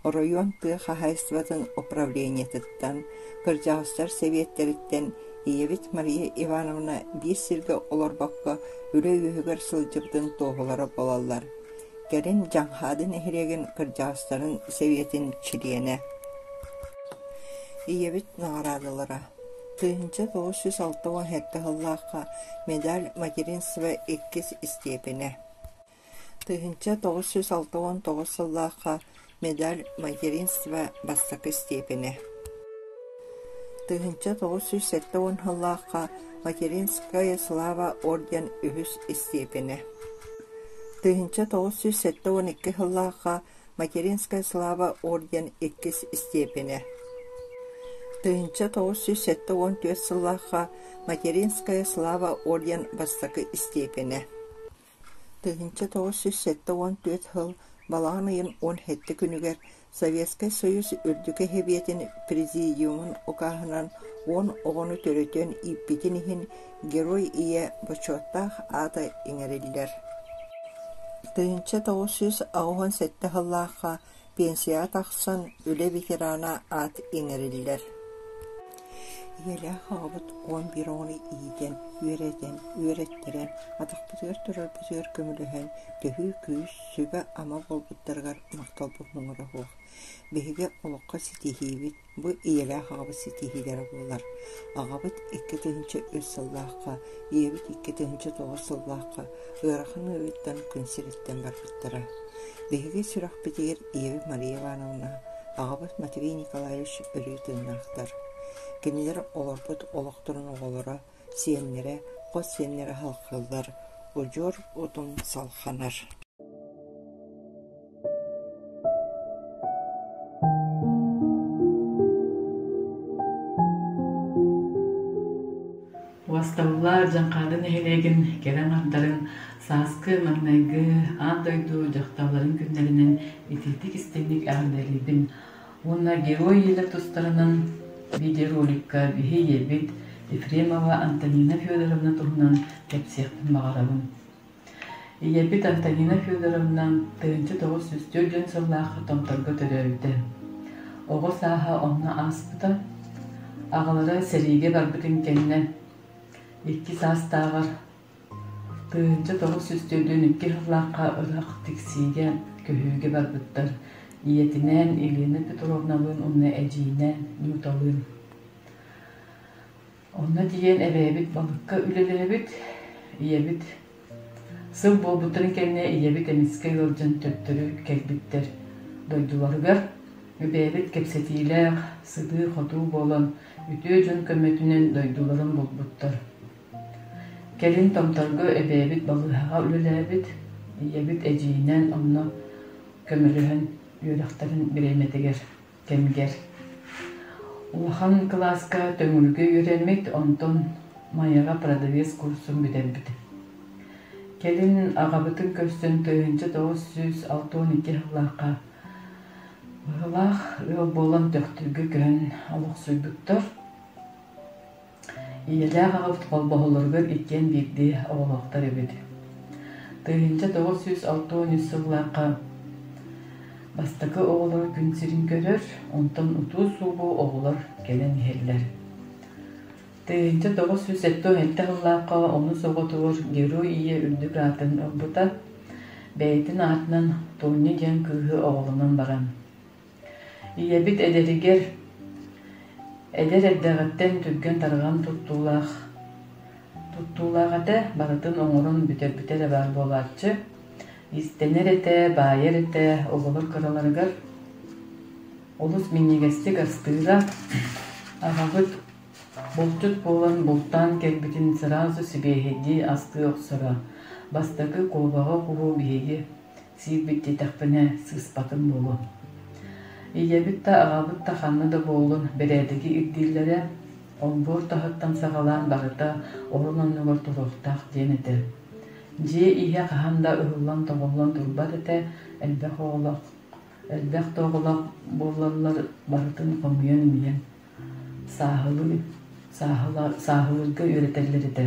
S9: оройуон тыа хаһаайыстыбатын управлениетыттан, кырдьаҕастар сэбиэттэриттэн ийэбит Мария Ивановна биир сиргэ олорбокко үлэ үөһүгэр сылдьыбытын туоһулара буолаллар. Кэлин Дьаҥхаады нэһилиэгин кырдьаҕастарын сэбиэтин чилиэнэ. Ийэбит наҕараадалара 1967 сыллаахха медаль материнства иккис истиэпэнэ 1969 сыллаахха медаль материнства бастакы степенэ. 1970 сыллаахха Материнская слава орден үһүс истиэпэнэ. 1972 сыллаахха Материнская слава орден иккис истиэпэнэ. 1974 сыллаахха Материнская слава орден бастакы истиэпэнэ. 1974 сыл балаҕан ыйын 17 күнүгэр Советскай Союз Үрдүкү Сэбиэтин Президиумун укааһынан 10 оҕону төрөтөн ииппитин иһин Герой Ийэ бочуоттаах аата иҥэриллэр. 1987 сыллаахха Пенсияҕа тахсан, үлэ ветерана аат иҥэриллэр. Ийэлээх аҕабыт 11 оҕону иитэн, үөрэтэн, үөрэттэрэн, атахпытыгар турарбытыгар көмөлөһөн, төһүү күүс, сүбэ-ама буолбуттарыгар махталбыт муҥура суох. Биһиги олоххо ситиһиибит Бу ийэлээх аҕабыт ситиһиилэрэ буолар. Аҕабыт 2003 сыллаахха, ийэбит 2009 сыллаахха ыарахан ыарыыттан күн сириттэн барбыттара. Биһиги сүрэхпитигэр ийэбит Мария Ивановна, аҕабыт Матвей Николаевич өрүү тыыннаахтар. Кинилэр олорбут олохторун оҕолоро, сиэннэрэ, хос сиэннэрэ салҕыыллар, удьуор утум салҕанар.
S10: Уосталлар Дьаҥхаады нэһилиэгин кэрэ аҥардарын сааскы маҥнайгы аан дойду дьахталларын күннэринэн итиитик-истиҥник эҕэрдэлиибин уонна Герой ийэлэр тустарынан видеороликка биһи ийэбит Ефремова Антонина Федоровна туһунан кэпсиэхпин баҕарабын. Ийэбит Антонина Федоровна 1904 сыллаахха Томторго төрөөбүтэ. Оҕо сааһа онно ааспыта. Аҕалара сэриигэ барбытын кэннэ икки саастааҕар 1942 сыллаахха ыраах Тиксиигэ көһүүгэ барбыттар. Ийэтинээн Елена Петровналыын уонна эдьиийинээн Нюталыын. Онно тиийэн эбээбит балыкка үлэлээбит, ийэбит сыл буолбуттарын кэннэ ийэбит эмискэ ыалдьан төттөрү кэлбиттэр дойдуларыгар. Эбээбит кэпсэтиилээх, сытыы-хотуу буолан, үтүө дьон көмөтүнэн дойдуларын булбуттар. Кэлин Томторго эбээбит балыыһаҕа үлэлээбит, ийэбит эдьиийинээн онно көмөлөһөн үөрэхтэрин бириэмэтигэр кэмигэр улахан кылааска Төҥүлүгэ үөрэммит, онтон Майаҕа продавец курсун бүтэрбит. Кэлин аҕабытын көрсөн 1962 сыллаахха быһылаах ыал буолан Төхтүргэ көһөн олохсуйбуттар. Ийэлээх аҕабыт холбоһоллоругар иккиэн биирдии оҕолоохтор эбит. 1963 сыллаахха бастакы оҕолоро күн сирин көрөр, онтон утуу-субуу оҕолор кэлэн иһэллэр. 1977 сыллаахха онус оҕотугар Герой Ийэ үрдүк аатын ылбыта. Бэйэтин аатынан Тоня диэн кыыһы оҕолонон баран Ийэбит эдэригэр, эдэр эрдэҕиттэн түргэн-тарҕан туттуулаах туттуулаах этэ, барытын оҥорон бүтэрбитэ эрэ баар буолааччы. Иистэнэр этэ, баайар этэ, оҕолор кыраларыгар олус минньигэстик астыыра. Аҕабыт булчут буолан бултаан кэлбитин сразу сибиэһэйдии астыы охсоро. Бастакы куобаҕы куһу биһиги сиирбит диэтэхпинэ сыыспатым буолуо. Ийэбит да, аҕабыт да ханна да буоллун бэрээдэги ирдииллэрэ, олбуор таһыттан саҕалаан барыта орун оннугар туруохтаах диэн этэ. Дьиэ иһэ хаһан да ыһыллан-тоҕуллан турбат этэ, элбэх оҕолоох, элбэх да оҕолоох буоллаллар барытын хомуйан-имийэн сааһылыы, сааһылыырга үөрэтэллэр этэ.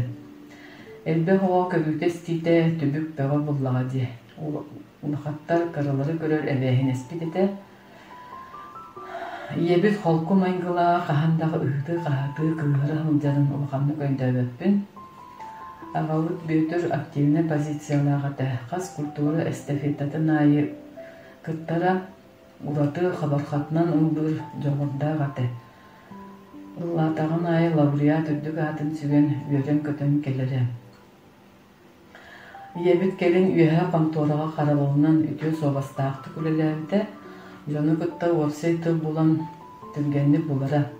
S10: Элбэх оҕо көрүүтэ-истиитэ түбүк бөҕө буоллаҕа дии. Улахаттар кыралары көрөр эбээһинэспит этэ. Ийэбит холку майгылаах, хаһан даҕа ыһыытыы-хаһыытыы кыыһыра сылдьарын улаханнык өйдөөбөппүн. Аҕабыт Бүөтүр активнай позициялаах этэ, хас культура эстафетатын аайы кыттара, ураты хабархатынан ыллыыр дьоҕурдаах этэ. Ыллаатаҕын аайы лауреат үрдүк аатын сүгэн үөрэн-көтөн кэлэрэ. Ийэбит кэлин үөһэ хонтуораҕа харабылынан үтүө суобастаахтык үлэлээбитэ, дьону кытта уопсай тыл булан түргэнник булара,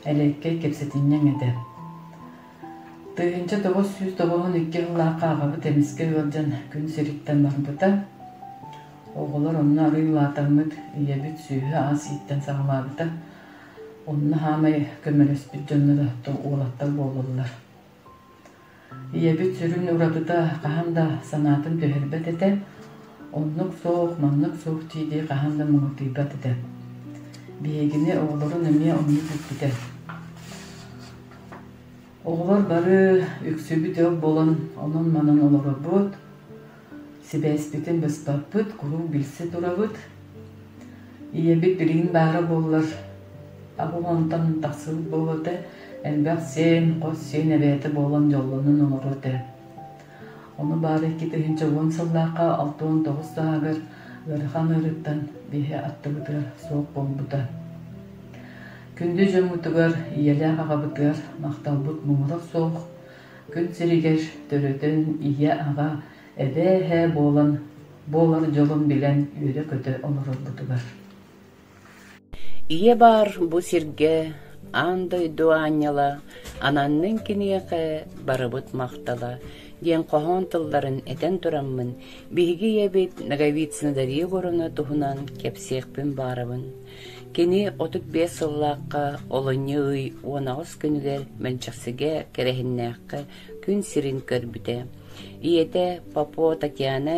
S10: элэккэй кэпсэтинньэҥ этэ. 1992 сыллаахха аҕабыт эмискэ ыалдьан күн сириттэн барбыта. Оҕолор онно арыый улаатаммыт, ийэбит сүөһү ас ииттэн саҕалаабыта. Онно саамай көмөлөспүт дьонноро уолаттар буолаллар. Ийэбит сүрүн уратыта хаһан да санаатын түһэрбэт этэ, оннук суох, маннык суох дии-дии хаһан да муҥутуйбат этэ. Биһигини оҕолорун эмиэ оннук ииппитэ. Оҕолор бары үксүбүт ыал буолан онон-манан олоробут, сибээспитин быспаппыт, куруук билсэ турабыт. Ийэбит билигин баара буоллар, аҕа уонтан тахсыбыт буолуо этэ, элбэх сиэн, хос сиэн эбээтэ буолан дьоллонон олоруо этэ. Ону баара 2010 сыллаахха 69 сааһыгар ыарахан ыарыыттан биһи аттыбытыгар суох буолбута. Күндү дьоммутугар, ийэлээх аҕабытыгар махталбыт муҥура суох, күн сиригэр төрөтөн ийэ-аҕа, эбээ-эһээ буолан буолар дьолун билэн үөрэ-көтө олорорбутугар.
S11: Ийэ баар бу сиргэ аан дойду аанньала, ананнын киниэхэ барыбыт махтала диэн хоһоон тылларын этэн тураммын, биһиги ийэбит Ноговицына Дарья Егоровна туһунан кэпсиэхпин баҕарабын. Кини 35 сыллаахха олунньу ый 18 күнүгэр Мэлдьэхсигэ Кэрэһиннээххэ күн сирин көрбүтэ. Ийэтэ Попова Татьяна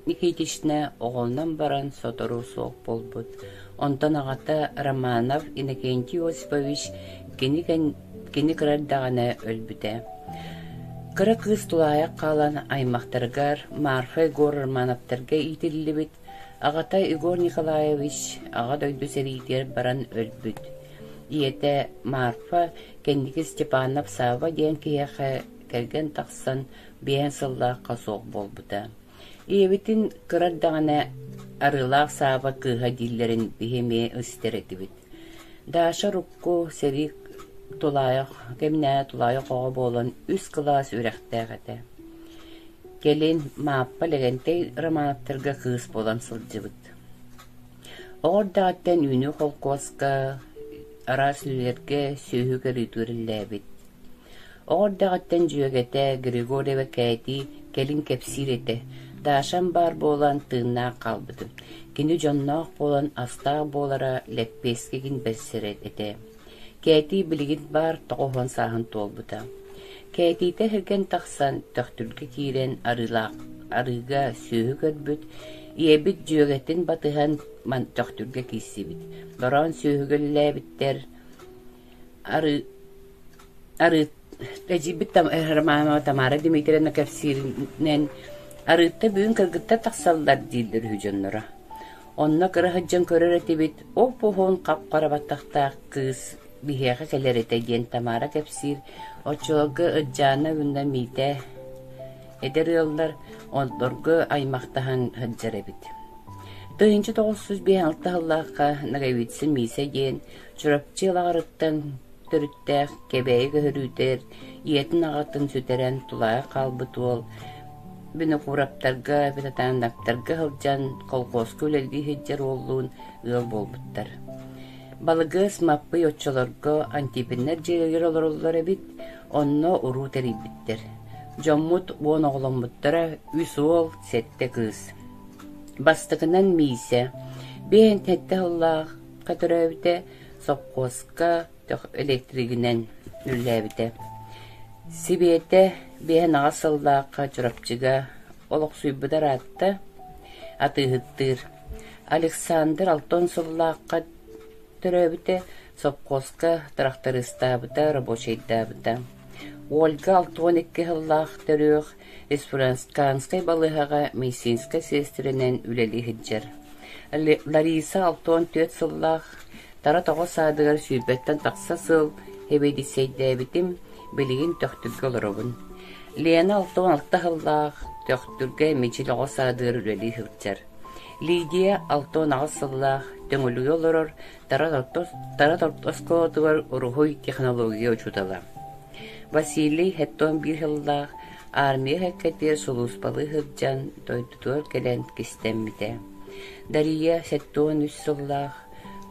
S11: Никитична оҕолонон баран сотору суох буолбут. Онтон аҕата Романов Иннокентий Осипович кини, кини кыра эрдэҕинэ өлбүтэ. Кыра кыыс тулаайах хаалан аймахтарыгар Марфа Егор Романовтарга иитиллибит, аҕата Егор Николаевич Аҕа дойду сэриитигэр баран өлбүт. Ийэтэ Марфа кэнники Степанов Савва диэн киһиэхэ кэргэн тахсан биэһэн сыллаахха суох буолбута. Ийэбитин кыра эрдэҕинэ Арыылаах Сааба кыыһа дииллэрин биһи эмиэ истэр этибит. Даша урукку сэрии тулаайах кэмнээҕи тулаайах оҕо буолан үс кылаас үөрэхтээх этэ. Кэлин Мааппа Лэгэнтэй Романовтарга кыыс буолан сылдьыбыт. Оҕо эрдэҕиттэн Үүнүү холкуоска, араас үлэлэргэ сүөһү көрүүтүгэр үлэлээбит. Оҕо эрдэҕиттэн дьүөгэтэ Григорьева Кээтии кэлин кэпсиир этэ: «Дашам баар буолан тыыннаах хаалбытым. Кини дьонноох буолан астаах буолара лэппиэскигин бэрсэр этэ. Кээтии билигин баар 90 сааһын туолбута. Кээтиитэ эһэргэн тахсан, Төхтүргэ киирэн арыылаах арыыга сүөһү көрбүт, ийэбит дьүөгэтин батыһан Төхтүргэ киирсибит. Бороон сүөһүгэ үлэлээбиттэр, Арыы арыы эдьиийбит Романова Тамара Дмитриевна кэпсииринэн арыытта бүгүн кыргыттар тахсаллар дииллэр үһү дьонноро. Онно кыра сылдьан көрөр этибит, оп-уһун хап-хара баттахтаах кыыс биһиэхэ кэлэр этэ диэн Тамара кэпсиир. Оччолорго Ырдьаана уонна Миитэ эдэр ыаллар онторго аймахтаһан сылдьар эбит. 1956 сыллаахха Ноговицын Миисэ диэн Чурапчы Алаҕарыттан төрүттээх Кэбээйи көһөрүүтүгэр ийэтин-аҕатын сүтэрэн тулаайах хаалбыт уол Винокуровтарга, Петатановтарга сылдьан колхуоска үлэлии сылдьар уоллуун ыал буолбуттар. Балыгыас Маппый оччолорго Антипиннар дьиэлэригэр олороллор эбит, онно уруу тэрийбиттэр. Дьоммут 10 оҕоломмуттара, үс уол, сэттэ кыыс. Бастакынан Миисэ, 57 сыллаах төрөөбүтэ, сопхуоска электригинэн үлэлээбитэ. Сибиэтэ 58 сыллаахха Чурапчыга олохсуйбута ыраатта, атыыһыттыыр. Александр алтан сыллаахха төрөөбүтэ, сопхуоска тырахтарыыстаабыта, рабочайдаабыта. Ольга 62 сыллаах төрүөх Республиканскай балыыһаҕа медицинскэй сиэстэрэнэн үлэлии сылдьар. Лариса 64 сыллаах Тара тоҕо саадыгар сүүрбэттэн тахса сыл эбиэдиссэйдээбитим, билигин Төхтүргэ олоробун. Лена 66 сыллаах Төхтүргэ Мичил оҕо саадыгар үлэлии сылдьар. Лидия 68 сыллаах Төҥүлүгэ олорор Тара оскуолатыгар уруһуй технология учуутала. Василий 71 сыллаах армия кэккэтигэр сулууспалыы сылдьан дойдутугар кэлэн кистэммитэ. Дария 73 сыллаах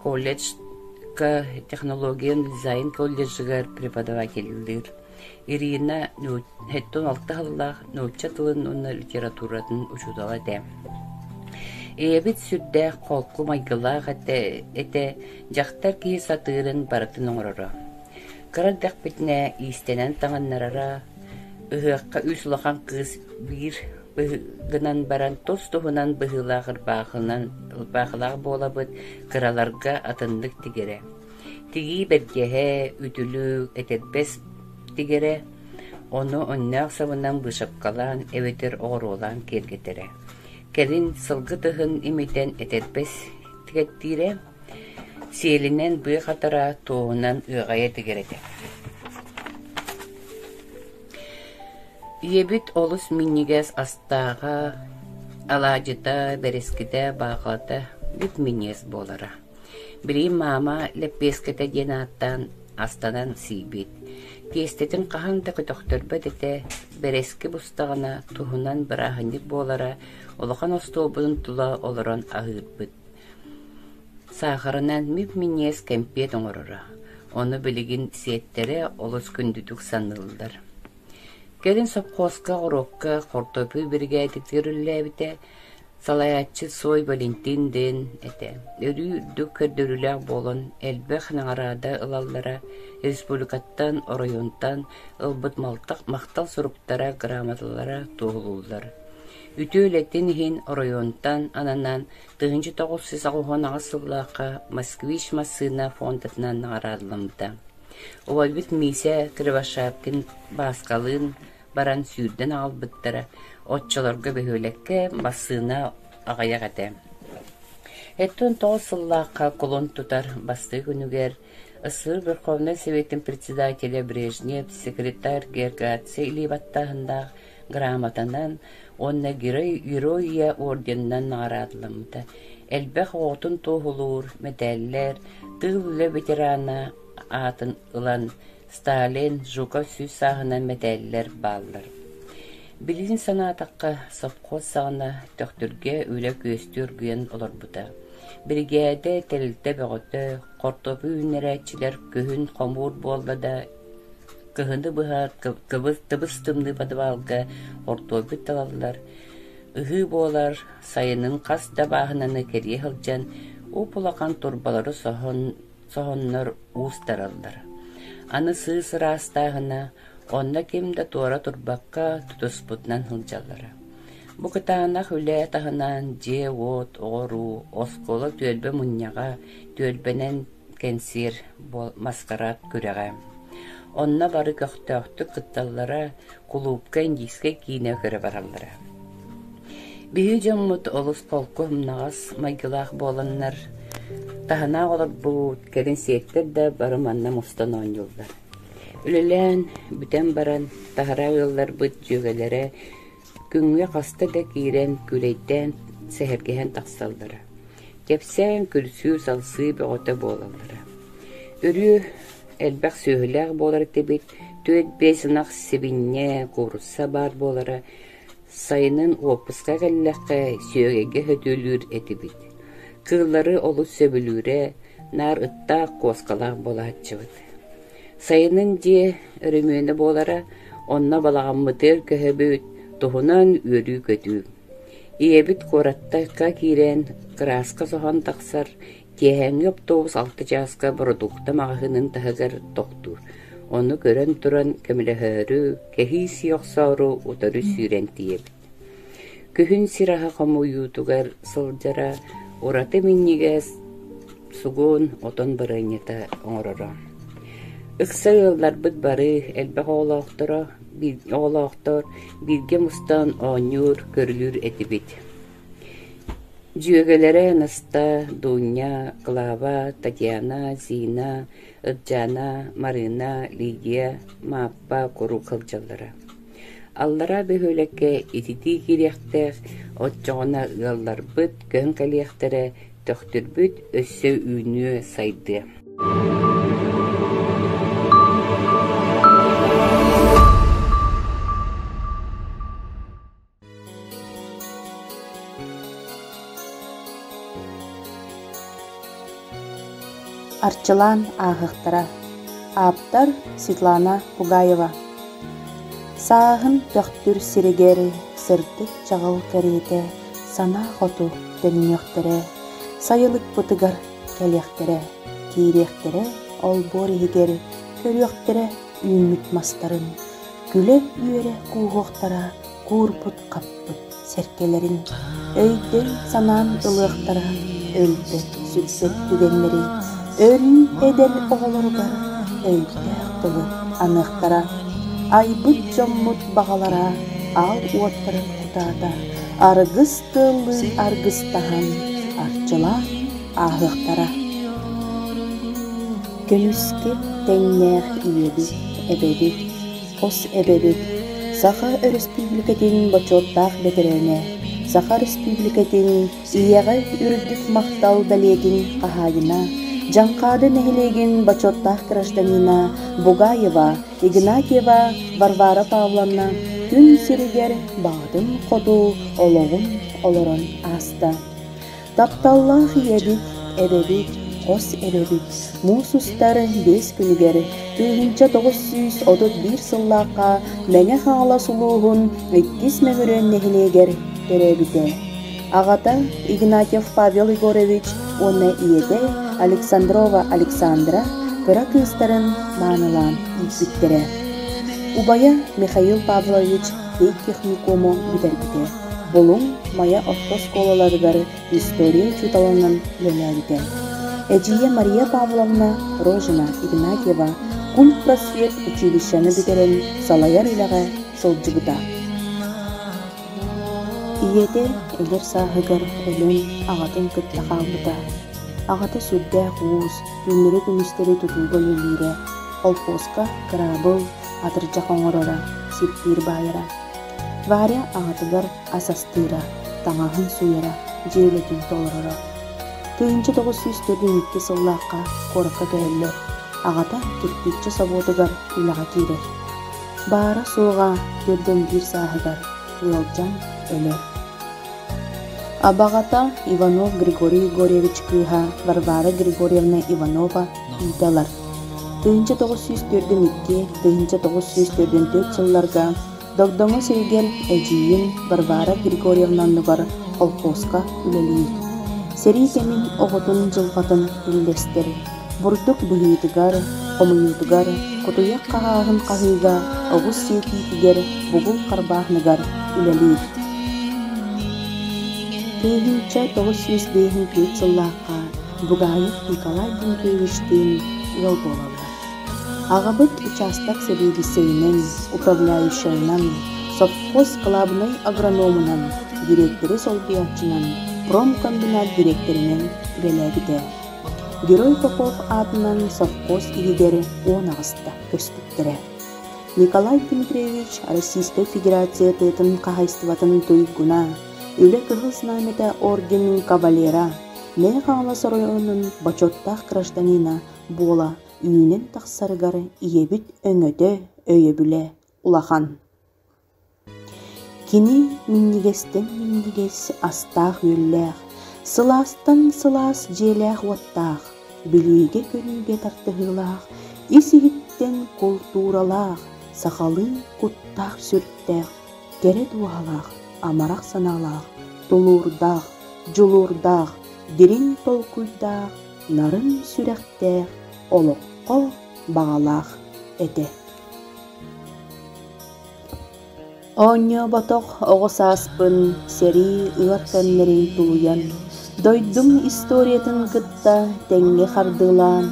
S11: колледжка технология дизайн колледжыгар преподавателлыыр. Ирина 76 сыллаах нуучча тылын уонна литературатын учуутала этэ. Ийэбит сүрдээх холку майгылаах этэ, этэ дьахтар киһи сатыырын барытын оҥороро. Кыра эрдэхпитинэ иистэнэн таҥыннарара, ыһыахха үс улахан кыыс биир гынан баран тус-туһунан быһыылаах ырбаахынан ырбаахылаах буолабыт, кыраларга атыннык тигэрэ. Тигии бэргэһэ, үтүлүк, этэрбэс тигэрэ, ону онньоох сабынан быысапкалаан эбэтэр оҕуруолаан киэргэтэрэ. Кэлин сылгы тыһын имитэн этэрбэс тигэттиирэ, сиэлинэн быа хатара, туоһунан ыаҕайа тигэр этэ. Ийэбит олус минньигэс астааҕа, алаадьыта, бэрэскитэ, баахылата бүт минньигэс буолара. Билигин маама лэппиэскэтэ диэн ааттаан астанан сиибит. Тиэстэтин хаһан да көтөхтөрбөт этэ, бэрэски бустаҕына туһунан бырааһынньык буолара, улахан остуолбутун тула олорон аһыырбыт. Саахарынан мип-минньигэс кэмпиэт оҥороро, ону билигин сиэттэрэ олус күндүтүк саныыллар. Кэлин сопхуоска оҕуруокка хортуоппуй биригээдэтигэр үлэлээбитэ, салайааччы Цой Валентин диэн этэ. Өрүү үрдүк көрдөрүүлээх буолан, элбэх наҕараада ылаллара, республикаттан, оройуонтан ылбыт махтал суруктара, грамоталара туоһулууллар. Үтүө үлэтин иһин оройуонтан ананан 1998 сыллаахха «Москвич» массыына фондатынан наҕараадаламмыта. Убайбыт Миисэ Кривошапкин Бааскалыын баран сүүрдэн аҕалбыттара, оччолорго бөһүөлэккэ массыына аҕыйах этэ. Эттон тоҕус сыллаахха кулун тутар бастакы күнүгэр СССР Верховнай Советын председателэ Брежнев секретарь Гергация илии баттааһыннаах грамотанан уонна Герой Герой орденынан наҕараадаламмыта. Элбэх оҕотун туоһулуур мэтээллэр, тыыл үлэ ветерана аатын ылан Сталин, Жуков сүүс сааһынан мэтээллэр бааллар. Билигин санаатахха, совхоз саҕана Төхтүргэ үлэ күөстүү оргуйан олорбута. Биригээдэ, тэрилтэ бөҕөтө, хортуоппуй үүннэрээччилэр күһүн хомуур буолла да кыһыны быһа тыбыс-тымныы подвалга хортуоппуй талаллар, ыһыы буолар, сайынын хас да бааһынаны кэрийэ сылдьан уп-улахан турбалары соһон соһоннор уустараллар. Аны сыыс ыраастааһына, онно ким да туора турбакка тутуспутунан сылдьаллара. Бу кытаанах үлэ таһынан дьиэ-уот, оҕо-уруу, оскуола түөлбэ мунньаҕа, түөлбэнэн кэнсиэр, маскараат күрэҕэ. Онно бары көхтөөхтүк кытталлара, кулуупка индийскэй киинэ көрө бараллара. Биһиги дьоммут олус холку ымнаҕас майгылаах буоланнар, таһынаах олорбут, кэлин сиэттэр да бары манна мустан оонньууллар. Үлэлээн бүтэн баран, таһараа ыалларбыт дьүөгэлэрэ күҥҥэ хаста да киирэн күүлэйдээн, сэһэргэһэн тахсаллара. Кэпсээн, күлсүү-салсыы бөҕөтө буолаллара. Өрүү элбэх сүөһүлээх буолар этибит, түөрт-биэс ынах сибинньэ, куурусса баар буолара. Сайынын уоппуска кэллэххэ сүөгэйгэ сөтүөлүүр этибит. Кыыллары олус сөбүлүүрэ, наар ыттаах, куоскалаах буолааччыбыт. Сайынын дьиэ өрөмүөнэ буолара, онно балаҕаммытыгар көһөбүт, туһунан үөрүү-көтүү. Ийэбит куораттарга киирэн кырааска соһон тахсар, киэһээҥҥи оптуобус алта чааска бородуукта маҕаһыынын таһыгар тохтуур. Ону көрөн туран көмөлөһөөрү, кэһии сии охсоору утары сүүрэн тиийэбит. Күһүн сир аһа хомуйуутугар сылдьара, ураты минньигэс сугун, отон барыанньата оҥороро. Ыкса ыалларбыт бары элбэх оҕолоохторо, оҕолоохтор бииргэ мустан оонньуур, көрүлүүр этибит. Дьүөгэлэрэ Наста, Дуня, Клава, Татьяна, Зина, Ырдьаана, Марыына, Лидия, Мааппа куруук сылдьаллара. Аллараа бөһүөлэккэ ититии киириэхтээх, оччоҕуна ыалларбыт көһөн кэлиэхтэрэ, Төхтүрбүт өссө үүнүө, сайдыа.
S12: Арчылаан ааһыахтара. Ааптар Светлана Пугаева. Сааһын Төхтүр сиригэр сырдык чаҕыл кэриэтэ санаа хоту төннүөхтэрэ, сайылыкпытыгар кэлиэхтэрэ, киириэхтэрэ олбуор иһигэр көрүөхтэрэ үүммүт мастарын, күлэ-үөрэ кууһуохтара куурбут-хаппыт сэргэлэрин, өйдөөн-санаан ылыахтара өлбөт-сүппэт түгэннэри, өрүү эдэр оҕолоругар өйдөөх тылы аныахтара, айбыт дьоммут баҕалара аал уоттарын кутаата аргыс тыаллыын аргыстаһан арчылаан ааһыахтара. Көмүскэ тэҥнээх ийэбит, эбэбит, хос эбэбит, Саха Өрөспүүбүлүкэтин бочуоттаах бэтэрээнэ, Саха Өрөспүүбүлүкэтин Ийэҕэ үрдүк махтал бэлиэтин хаһаайына, Дьаҥхаады нэһилиэгин бочуоттаах гражданина Бугаева Игнатьева Варвара Павловна күн сиригэр баҕатын хоту олоҕун олорон ааста. Тапталлаах ийэбит, эбэбит, хос эбэбит муус устар биэс күнүгэр 1931 сыллаахха Мэҥэ Хаҥалас улууһун иккис Мөҥүрүөн нэһилиэгэр төрөөбүтэ. Аҕата Игнатьев Павел Егорович уонна ийэтэ Александрова Александра кыра кыыстарын маанылаан ииппиттэрэ. Убайа Михаил Павлович педтехникуму бүтэрбитэ. Булуҥ, Майа орто оскуолаларыгар история учууталынан үлэлээбитэ. Эдьиийэ Мария Павловна Рожина Игнатьева культпросвет училищены бүтэрэн салайар үлэҕэ сылдьыбыта. Ийэтэ эдэр сааһыгар өлөн аҕатын кытта хаалбыта. Аҕата сүрдээх уус, түүннэри-күнүстэри тутууга үлэлиирэ, холкуоска кыраабыл, атырдьах оҥороро, сиппиир баайара. Варя аҕатыгар ас астыыра, таҥаһын сууйара, дьиэ үлэтин толороро. 1942 сыллаахха куоракка көһөллөр. Аҕата кирпииччэ собуотугар үлэҕэ киирэр. Баара-суоҕа 41 сааһыгар ыалдьан өлөр. Абаҕата Иванов Григорий Егорович кыыһа Варвара Григорьевна Иванова иитэ ылар. 1942 1944 сылларга Догдоҥо сиригэр эдьиийин Варвара Григорьевна оннугар колхозка үлэлиир. Сэрии кэмин оҕотун дьылҕатын үллэстэр. Бурдук быһыытыгар, хомуйуутугар, кутуйах хаһааһын хаһыыга, оҕус сиэтиитигэр, бугул харбааһыныгар үлэлиир. 1954 сыллаахха Бугаев Николай Дмитриевичтиин ыал буолаллар. Аҕабыт учаастак сэбиэдиссэйинэн, управляющайынан, совхоз кылаабынай агрономунан, дириэктэри солбуйааччынан, промкомбинат дириэктэринэн үлэлээбитэ. Герой Попов аатынан совхоз иһигэр уон аҕыста көспүттэрэ. Николай Дмитриевич Российскай Федерация тыатын хаһаайыстыбатын туйгуна, Үлэ Кыһыл Знамята орден кавалера, Мэҥэ Хаҥалас оройуонун бочуоттаах гражданина буола үүнэн тахсарыгар ийэбит өҥөтө, өйөбүлэ улахан. Кини минньигэстэн минньигэс астаах-үөллээх, сылаастан сылаас дьиэлээх-уоттаах, билиигэ-көрүүгэ тардыһыылаах, ис-иһиттэн култууралаах, сахалыы куттаах-сүрдээх, кэрэ дууһалаах, амарах санаалаах, тулуурдаах, дьулуурдаах, дириҥ толкуйдаах, нарын сүрэхтээх, олоххо баҕалаах этэ. Оонньооботох оҕо сааспын сэрии ыар кэмнэрин тулуйан, дойдум историятын кытта тэҥҥэ хардыылаан,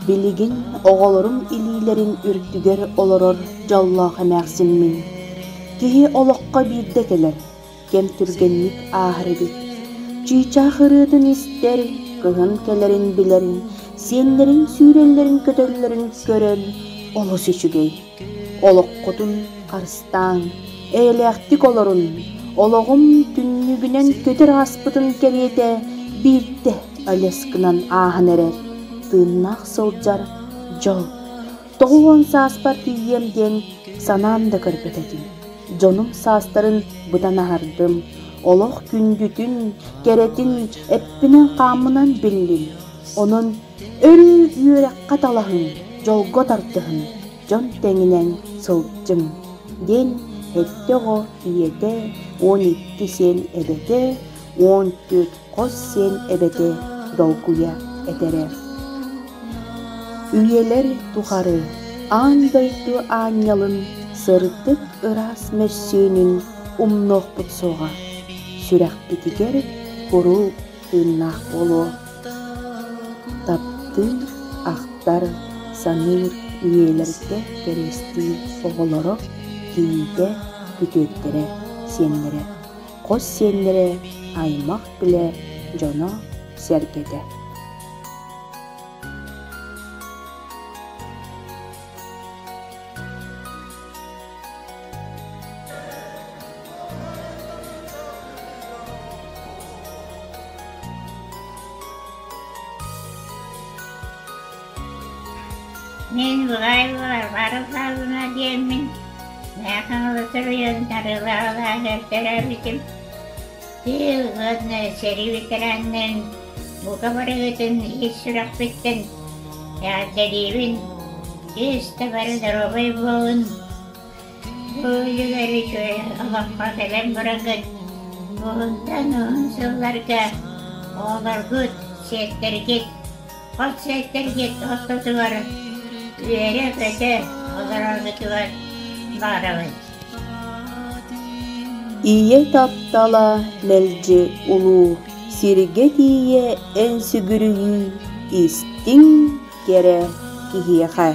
S12: билигин оҕолорум илиилэрин үрдүгэр олорор дьоллоох эмээхсиммин. Киһи олоххо биирдэ кэлэр, кэм түргэнник ааһар эбит. Чыычаах ырыатын истэр, кыһын кэлэрин билэр, сиэннэрин сүүрэллэрин-көтөллөрүн көрөр олус үчүгэй. Олоххутун харыстааҥ, эйэлээхтик олорун, олоҕум түннүгүнэн көтөр ааспытын кэриэтэ биирдэ элэс гынан ааһан эрэр, тыыннаах сылдьар дьол. 90 сааспар тиийиэм диэн санаан да көрбөт этим. Дьонум саастарын быдан аһардым, олох күндүтүн, кэрэтин эппинэн-хааммынан биллим. Онон өрүү үөрэххэ талаһыҥ, дьолго тардыһыҥ, дьон тэҥинэн сылдьыҥ диэн сэттэ оҕо ийэтэ, 12 сиэн эбэтэ, 14 хос сиэн эбэтэ долгуйа этэрэ. Үйэлэр тухары аан дойду аанньалын сырдык ыраас мөссүөнүн умнуохпут суоҕа, сүрэхпитигэр куруук тыыннаах буолуо. Таптыыр, ахтар, саныыр үйэлэргэ кэриэстиир оҕолоро, кийиитэ, күтүөттэрэ, сиэннэрэ, хос сиэннэрэ, аймах-билэ дьоно-сэргэтэ.
S13: Мин Варя Варвара Павловна диэммин, Мэхэ суруйан тарыылаах төрөөбүтүм. Тыыл уонна сэрии ветераннарын бука барыгытын ис сүрэхпиттэн эҕэрдэлиибин. Чыыс да бары доруобай буолун. Бу үлүгэр үчүгэй олоххо кэлэн бараҥҥыт уһунтан уһун сылларга оҕолоргут, сиэттэргит, хос сиэттэргит ортотугар үөрэ-көтө олороргутугар баҕарабын.
S12: Ийэ таптала мэлдьи улуу, сиргэ тиийэ эн сүгүрүйүү истиҥ кэрэ киһиэхэ.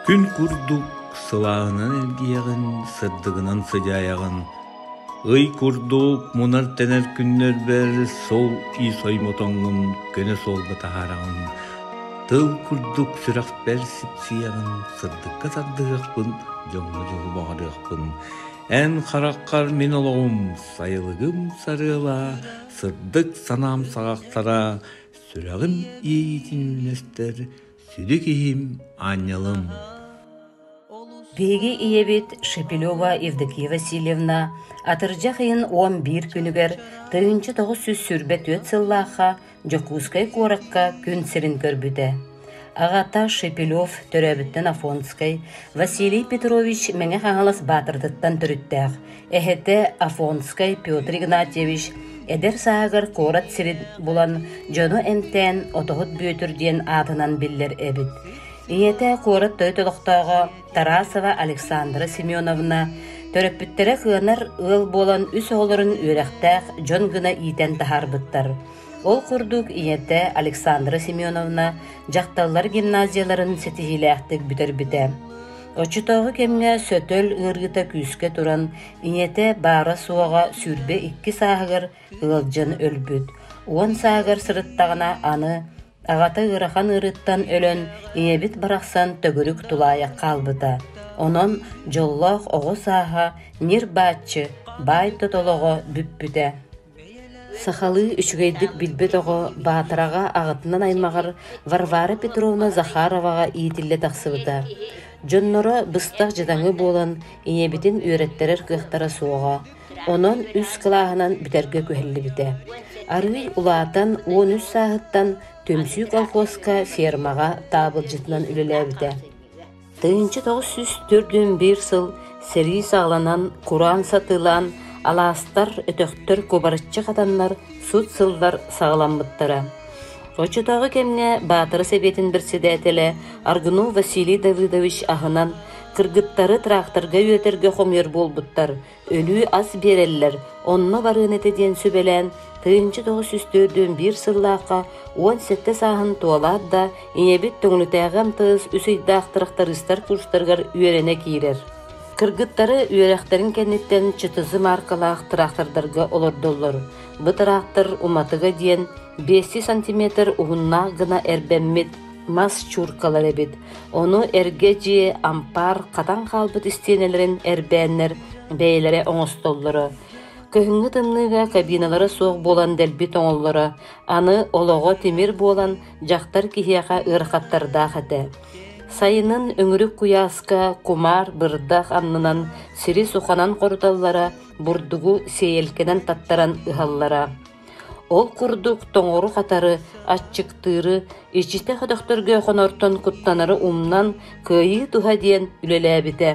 S14: Күн курдук сылааһынан эргийэҕин, сырдыгынан сыдьаайаҕын. Ый курдук мунар-тэнэр күннэрбэр сол ис оймотоҥҥун көнө суолга таһаараҕын. Тыл курдук сүрэхпэр сипсийэҕин, сырдыкка тардыһыахпын, дьоҥҥо дьолу баҕарыахпын. Эн хараххар мин олоҕум, сайылыгым сарыала, сырдык санаам саҕахтара, сүрэҕим иэйиитин үллэстэр, сүдү киһим, аанньалым.
S15: Биһиги ийэбит Шепелева Евдокия Васильевна атырдьах ыйын 11 күнүгэр 1924 сыллаахха Дьокуускай куоракка күн сирин көрбүтэ. Аҕата Шепелев төрөөбүттэн Афонскай, Василий Петрович Мэҥэ Хаҥалас Баатырдыттан төрүттээх, эһэтэ Афонскай Петр Игнатьевич эдэр сааһыгар куорат сирин булан дьону эмтээн Отоһут Бүөтүр диэн аатынан биллэр эбит. Ийэтэ куорат төрүт олохтооҕо Тарасова Александра Семеновна төрөппүттэрэ кыанар ыал буолан үс оҕолорун үөрэхтээх дьон гына иитэн таһаарбыттар. Ол курдук ийэтэ Александра Семеновна дьахталлар гимназияларын ситиһиилээхтик бүтэрбитэ. Оччотооҕу кэмҥэ сөтөл ыарыыта күүскэ туран, ийэтэ баара-суоҕа 22 сааһыгар ыалдьан өлбүт. Уон сааһыгар сырыттаҕына аны Аҕата ыарахан ыарыыттан өлөн, ийэбит барахсан төгүрүк тулаайах хаалбыта. Онон дьоллоох оҕо сааһа ньир-бааччы, баай тотолоҕо бүппүтэ. Сахалыы үчүгэйдик билбэт оҕо Баатараҕа аҕатынан аймаҕар Варвара Петровна Захароваҕа иитиллэ тахсыбыта. Дьонноро быстах дьадаҥы буолан, ийэбитин үөрэттэрэр кыахтара суоҕа. Онон үс кылааһынан бүтэргэ күһэллибитэ. Арыый улаатан 13 сааһыттан Түмсүү колхозка фермаҕа таабылдьытынан үлэлээбитэ. 1941 сыл сэрии саҕаланан, кураан сатыылаан, алаастар, өтөхтөр кубарыччы хатаннар сут сыллар саҕаламмыттара. Оччотооҕу кэмҥэ Баатара сэбиэтин председателэ Аргунов Василий Давыдович аһынан кыргыттары тракторга үөтэргэ хомуйар буолбуттар, өлүү ас биэрэллэр, онно барыан этэ диэн сүбэлээн, 1941 сыллаахха 17 сааһын туолаат да, ийэбит Төҥүлүтээҕи МТС үс ыйдаах тырахтарыыстар курстарыгар үөрэнэ киирэр. Кыргыттары үөрэхтэрин кэнниттэн ЧТЗ мааркалаах тыраахтардарга олордоллор. Бу тыраахтар уматыга диэн 5 сантиметр уһуннаах гына эрбэммит мас чууркалар эбит. Ону эргэ дьиэ, ампаар хатан хаалбыт истиэнэлэрин эрбээннэр бэйэлэрэ оҥостоллоро. Кыһыҥҥы тымныыга кабиналара суох буолан дэлби тоҥоллоро, аны олоҕо тимир буолан дьахтар киһиэхэ ыарахаттардаах этэ. Сайынын өҥүрүк куйааска кумаар бырдах аннынан сири суханан хоруталлара, бурдугу сиэйэлкэнэн таттаран ыһаллара. Ол курдук тоҥору-хатары, аччыктыыры, иччитэх өтөхтөргө хонортон куттанары умнан, кыайыы туһа диэн үлэлээбитэ.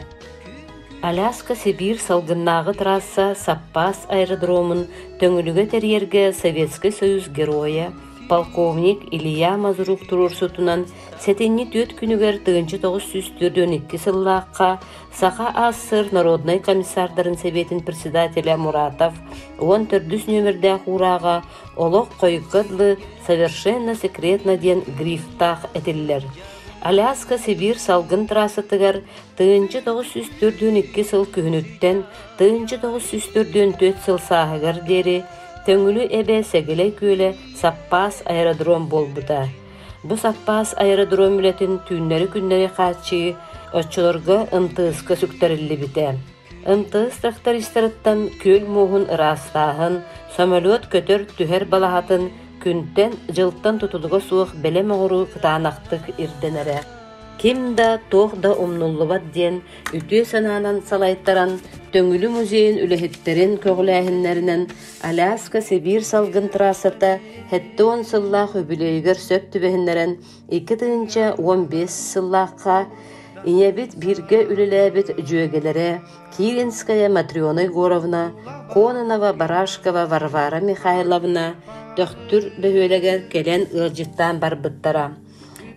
S15: Аляска Сибиир салгыннааҕы трасса саппаас аэродромун Төҥүлүгэ тэрийэргэ Советскай Союз Геройа, полковник Илья Мазрук туруорсутунан сэтинньи түөрт күнүгэр 1942 сыллаахха Саха АССР народнай комиссардарын сэбиэтин председателэ Муратов 14 нүөмэрдээх уурааҕа «Олох хойукка дылы совершенно секретно» диэн грифтаах этиллэр. Аляска Сибиир салгын трассатыгар 1942 сыл күһүнүттэн 1944 сыл сааһыгар диэри Төҥүлү эбэ Сэгилэй күөлэ саппаас аэродром буолбута. Бу саппаас аэродром үлэтин түүннэри-күннэри хааччыйыы оччолорго МТС-ка сүктэриллибитэ. МТС трактористарыттан күөл мууһун ыраастааһын, самолет көтөр-түһэр балаһатын күнтэн, дьылтан тутулуга суох бэлэм оҥоруу кытаанахтык ирдэнэрэ. Ким да, туох да умнуллубат диэн үтүө санаанан салайтаран, Төҥүлү музейын үлэһиттэрин көҕүлээһиннэринэн Аляска Сибиир салгын трассата 70 сыллаах үбүлүөйүгэр сөп түбэһиннэрэн 2015 сыллаахха ийэбит бииргэ үлэлээбит дьүөгэлэрэ Киринская Матрена Егоровна, Кононова Барашкова Варвара Михайловна Төхтүр бөһүөлэгэр кэлэн ыалдьыттаан барбыттара.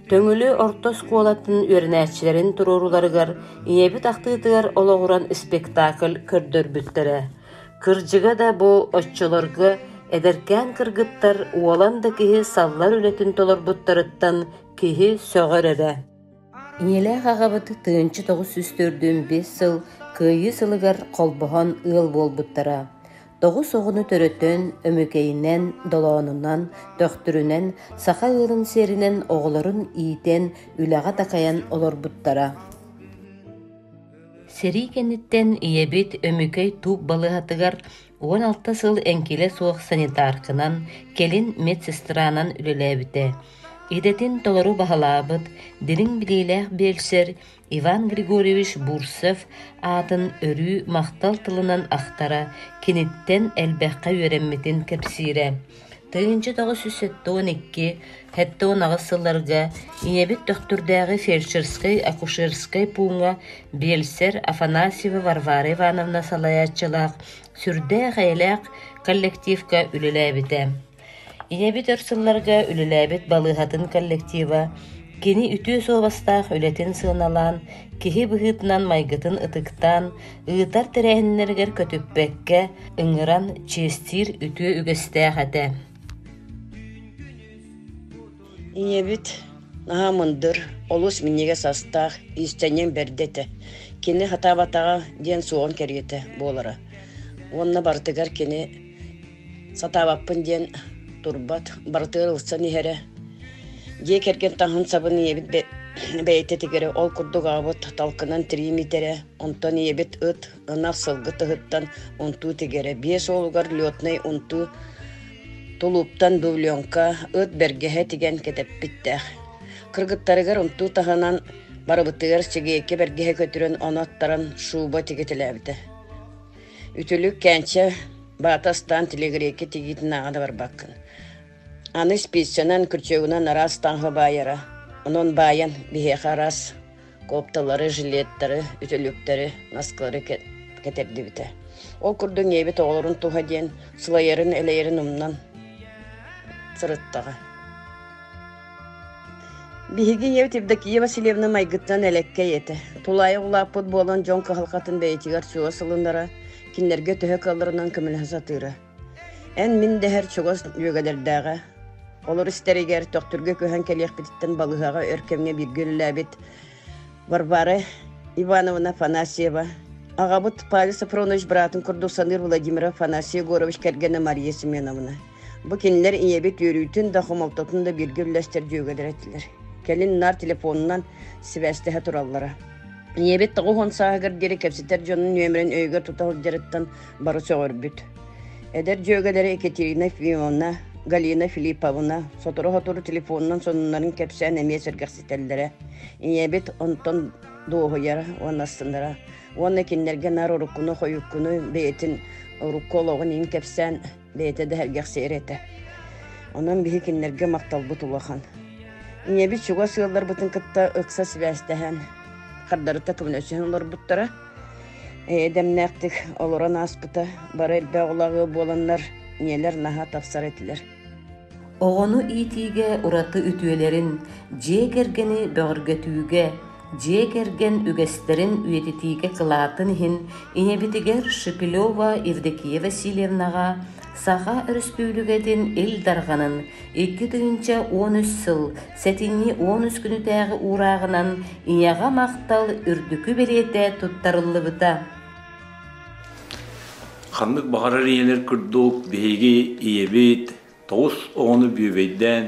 S15: Төҥүлү орто оскуолатын үөрэнээччилэрин туруорууларыгар ийэбит ахтыытыгар олоҕуран спектакль көрдөрбүттэрэ. Кырдьыга да бу оччолорго эдэркээн кыргыттар уолан да киһи саллар үлэтин толорбуттарыттан киһи сөҕөр эрэ. Ийэлээх аҕабыт 1945 сыл Кыайыы сылыгар холбоһон ыал буолбуттара. Тоҕус оҕону төрөтөн, өмүкэйинэн, долоонунан, төхтүрүнэн, саха ыалын сиэринэн оҕолорун иитэн, үлэҕэ такайан олорбуттара. Сэрии кэнниттэн ийэбит Өмүкэй тууп балыыһатыгар 16 сыл эҥкилэ суох санитарканан, кэлин медсестранан үлэлээбитэ. Идэтин толору баһылаабыт, дириҥ билиилээх биэлсэр Иван Григорьевич Бурцев аатын өрүү махтал тылынан ахтара, киниттэн элбэххэ үөрэммитин кэпсиирэ. 1972 78 сылларга ийэбит Төхтүрдээҕи фельдшерскэй-акушерскай пууҥҥа биэлсэр Афанасьева Варвара Ивановна салайааччылаах сүрдээх эйэлээх коллективка үлэлээбитэ. Ийэбит өр сылларга үлэлээбит балыыһатын коллектива кини үтүө суобастаах үлэтин сыаналаан, киһи быһыытынан майгытын ытыктаан, ыытар тэрээһиннэригэр көтүппэккэ ыҥыран чиэстиир үтүө үгэстээх этэ.
S16: Ийэбит наһаа мындыр, олус минньигэс астаах, иистэнньэҥ бэрдэ этэ. Кини хатаабатаҕа диэн суоҕун кэриэтэ буолара. Уонна барытыгар кини Сатаабаппын диэн турбат, барытыгар ылсан иһэрэ. Дьиэ кэргэн таҥаһын-сабын ийэбит бэйэтэ тигэрэ, ол курдук аҕабыт талкынан тирии миитэрэ, онтон ийэбит ыт, ынах, сылгы тыһыттан унтуу тигэрэ. Биэс уолугар летнай унтуу тулууптан дубленка, ыт бэргэһэ тигэн кэтэппиттээх. Кыргыттарыгар унтуу таһынан Барыбытыгар сигиэккэ бэргэһэ көтүрэн ону аттаран шуба тигитэлээбитэ. Үтүлүк кээнчэ баата астаан тилигириэккэ тигиитин ааҕа да барбаккын. Аны спицанан, күрчүөгүнэн араас таҥаһы баайара. Онон баайан биһиэхэ араас копталары, жилеттары, үтүлүктэри, наскылары кэтэрдибитэ. Ол курдук ийэбит оҕолорун туһа диэн сылайарын-элэйэрин умнан сырыттаҕа. Биһиги ийэбит Евдокия Васильевна майгыттан элэккэй этэ. Тулаайах улааппыт буолан дьон кыһалҕатын бэйэтигэр чугас ылынара, кинилэргэ төһө кыалларынан көмөлөһө сатыыра. Эн-мин дэһэр чугас дьүөгэлэрдээҕэ. Олор истэригэр Төхтүргэ көһөн кэлиэхпититтэн балыыһаҕа өр кэмҥэ бииргэ үлэлээбит Варвара Ивановна Афанасьева, аҕабыт Павел Софронович быраатын курдук саныыр Владимир Афанасий Егорович кэргэнэ Мария Семеновна. Бу кинилэр ийэбит үөрүүтүн да, хомолтотун да бииргэ үллэстэр дьүөгэлэр этилэр. Кэлин наар телефонунан сибээстэһэ тураллара. Ийэбит 90 сааһыгар диэри кэпсэтэр дьонун нүөмэрин өйүгэр тута сылдьарыттан бары сөҕөрбүт. Эдэр дьүөгэлэрэ Екатерина Ефимовна, Галина Филипповна сотору-сотору телефонунан сонуннарын кэпсээн эмиэ сэргэхситэллэрэ. Ийэбит онтон дуоһуйара уонна астынара. Уонна кинилэргэ наар уруккуну-хойуккуну бэйэтин урукку олоҕун иһин кэпсээн бэйэтэ да сэргэхсийэр этэ. Онон биһи кинилэргэ махталбыт улахан. Ийэбит чугас ыалларбытын кытта ыкса сибээстэһэн, хардарыта көмөлөсүһэн олорбуттара. Эйэ-дэмнээхтик олорон ааспыта, бары элбэх оҕолоох ыал буоланнар, ийэлэр наһаа тапсар этилэр.
S15: Оҕону иитиигэ ураты үтүөлэрин, дьиэ кэргэни бөҕөргөтүүгэ, дьиэ кэргэн үгэстэрин үйэтитиигэ кылаатын иһин ийэбитигэр Шепелева Евдокия Васильевнаҕа Саха Өрөспүүбүлүкэтин Ил Дарханын 2013 сыл сэтинньи 13 күнүтээҕи уурааҕынан Ийэҕэ махтал үрдүкү бэлиэтэ туттарыллыбыта.
S14: Ханнык баҕарар ийэлэр курдук биһиги ийэбит тоҕус оҕону бүөбэйдээн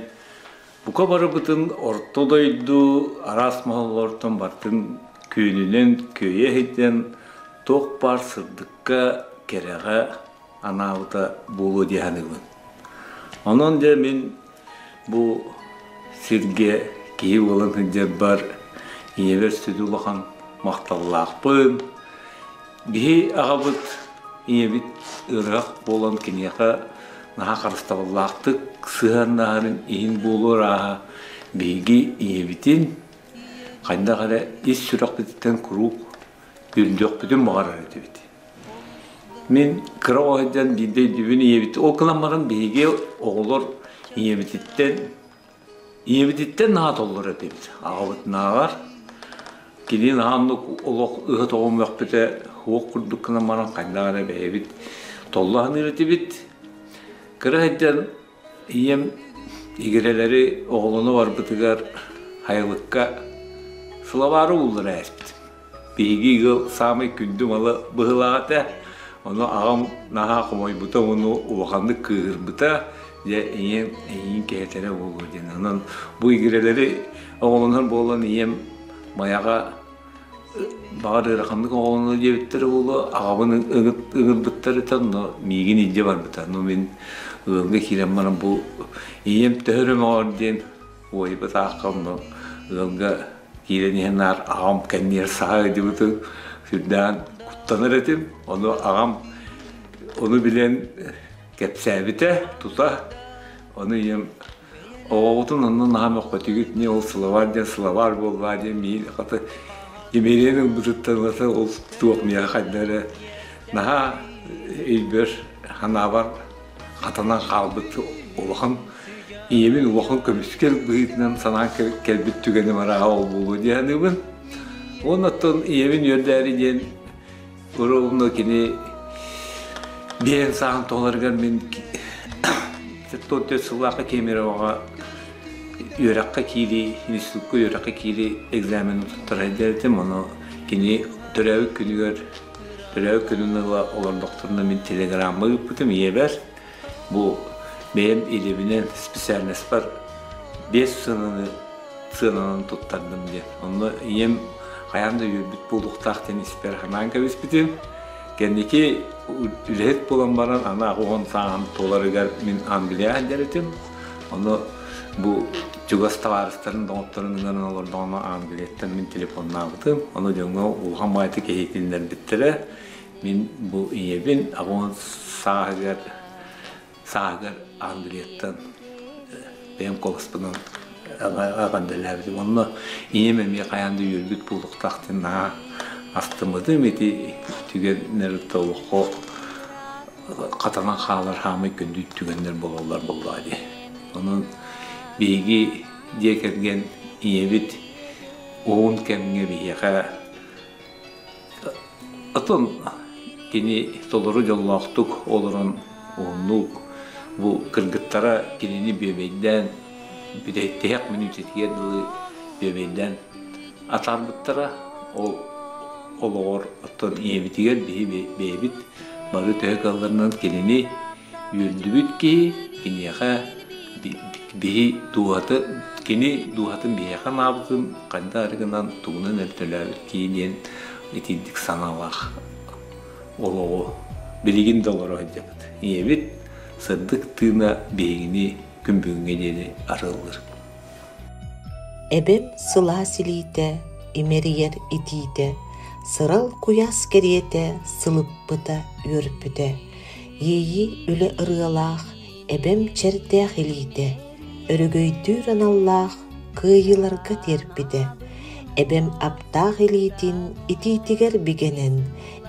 S14: бука барыбытын орто дойду араас моһоллортон бартын күөнүнэн күөйэ иһитэн туох баар сырдыкка, кэрэҕэ анаабыта буолуо дии саныыбын. Онон дьэ мин бу сиргэ киһи буолан сылдьарбар ийэбэр сүдү улахан махталлаахпын. Биһи аҕабыт ийэбит ыарыһах буолан киниэхэ наһаа харыстабыллаахтык сыһыаннаһарын иһин буолуо ырааһа биһиги ийэбитин хайдах эрэ ис сүрэхпититтэн куруук үрдүөхпүтүн баҕарар этибит. Мин кыра оҕо сылдьан биирдэ өйдүүбүн ийэбит ол гынан баран биһиги оҕолор ийэбититтэн ийэбититтэн наһаа толлор этибит. Аҕабытынааҕар кини наһаа оннук олох ыһа-тоҕо мөхпүтэ суох курдук гынан баран хайдах эрэ бэйэбит толло саныыр этибит. Кыра сылдьан ийэм игирэлэри оҕолоно барбытыгар сайылыкка сылабаары ууллара ээспит. Биһиги ыал саамай күндү мала быһыылаах этэ. Ону аҕам наһаа хомойбута уонна улаханнык кыыһырбыта. Дьэ, ийэм эйиин кэһэтэрэ буолуо диэн. Онон бу игирэлэри оҕолонор буолан ийэм Майаҕа баҕар ыараханнык оҕолонуо диэбиттэрэ буолуо. Аҕабын ыҥырбыттар этэ, онно миигин илдьэ барбыта. Ну мин ыалга киирэн баран бу ийэм төһө эрэ мөҕөр диэн уойбут аахха онно ыалга Киирэн иһэн наар аҕам кэннигэр саха ыдьыбытын сүрдээн куттанар этим. Ону аҕам ону билэн кэпсээбитэ тута. Ону ийэм оҕоҕутун онно наһаа мөхпөтүгүт не ол сылабаар диэн сылабаар буоллаа диэн миин хата имириэн ылбытыттан ылата ол туох миэхэ хайда эрэ наһаа өйбөр санаабар хатанан хаалбыт улахан ийэбин улахан көмүскэл быһыытынан санаан кэлбит түгэним арааһа ол буолуо дии саныыбын. Уонна оттон ийэбин үөрдээри диэн уруобуна кини биэһин сааһын туоларыгар мин 44 сыллаахха Кемеровоҕа үөрэххэ киирии, институкка үөрэххэ киирии экзаменын туттара этим. Ону кини төрөөбүт күнүгэр Төрөөбүт күнүн ыла олордохторуна мин телеграмма ыыппытым ийэбэр. Бу бэйэм идэбинэн специальностьпар биэс сыананы сыананан туттардым диэн. Онно ийэм хайаан да үөрбүт буолуохтаах диэн испэр санаан кэбиспитим. Кэнники үлэһит буолан баран аны 80 сааһым туоларыгар мин Англияҕа сылдьар этим. Ону Бу чугас табаарыстарын, доҕотторун ыҥыран олордоҕуна Англияттан мин телефоннаабытым. Ону дьоҥҥо улахан баҕайытык иһитиннэрбиттэрэ. Мин бу ийэбин аҕам сааһыгар сааһыгар Англияттан бэйэм куоласпынан эҕэрдэлээбитим. Онно ийэм эмиэ хайаан да үөрбүт буолуохтаах диэн наһаа астыммытым. Ити түгэннэр олоххо хатанан хаалар хаамай күндү түгэннэр буолаллар буоллаҕа дии. Онон биһиги дьиэ кэргэн ийэбит уһун кэмҥэ биһиэхэ Оттон кини толору дьоллоохтук олорон уһуннук бу кыргыттара кинини бүөбэйдээн тиһэх мүнүүтэтигэр дылы бүөбэйдээн атаарбыттара. Ол олоҕор оттон ийэбитигэр биһи бэйэбит бары төһө кыалларынан кинини үөрдүбүт киһи киниэхэ биһи дууһаты кини дууһатын биһиэхэ анаабытын хайдах эрэ гынан тугунан эрэ төлөөбүт киһи диэн итинник санаалаах олоҕу билигин да олоро сылдьабыт. Ийэбит сырдык тыына биһигини күн бүгүҥҥэ диэри арыллыр.
S17: Эбэм сылаас илиитэ, имэрийэр итиитэ, сырал куйаас кэриэтэ сылыппыта, үөрпүтэ. Иэйии үлэ ырыалаах, эбэм чэрдээх илиитэ, өрөгөйдүүр аналлаах кыайыыларга тиэрпитэ. Эбэм аптаах илиитин итиитигэр бигэнэн,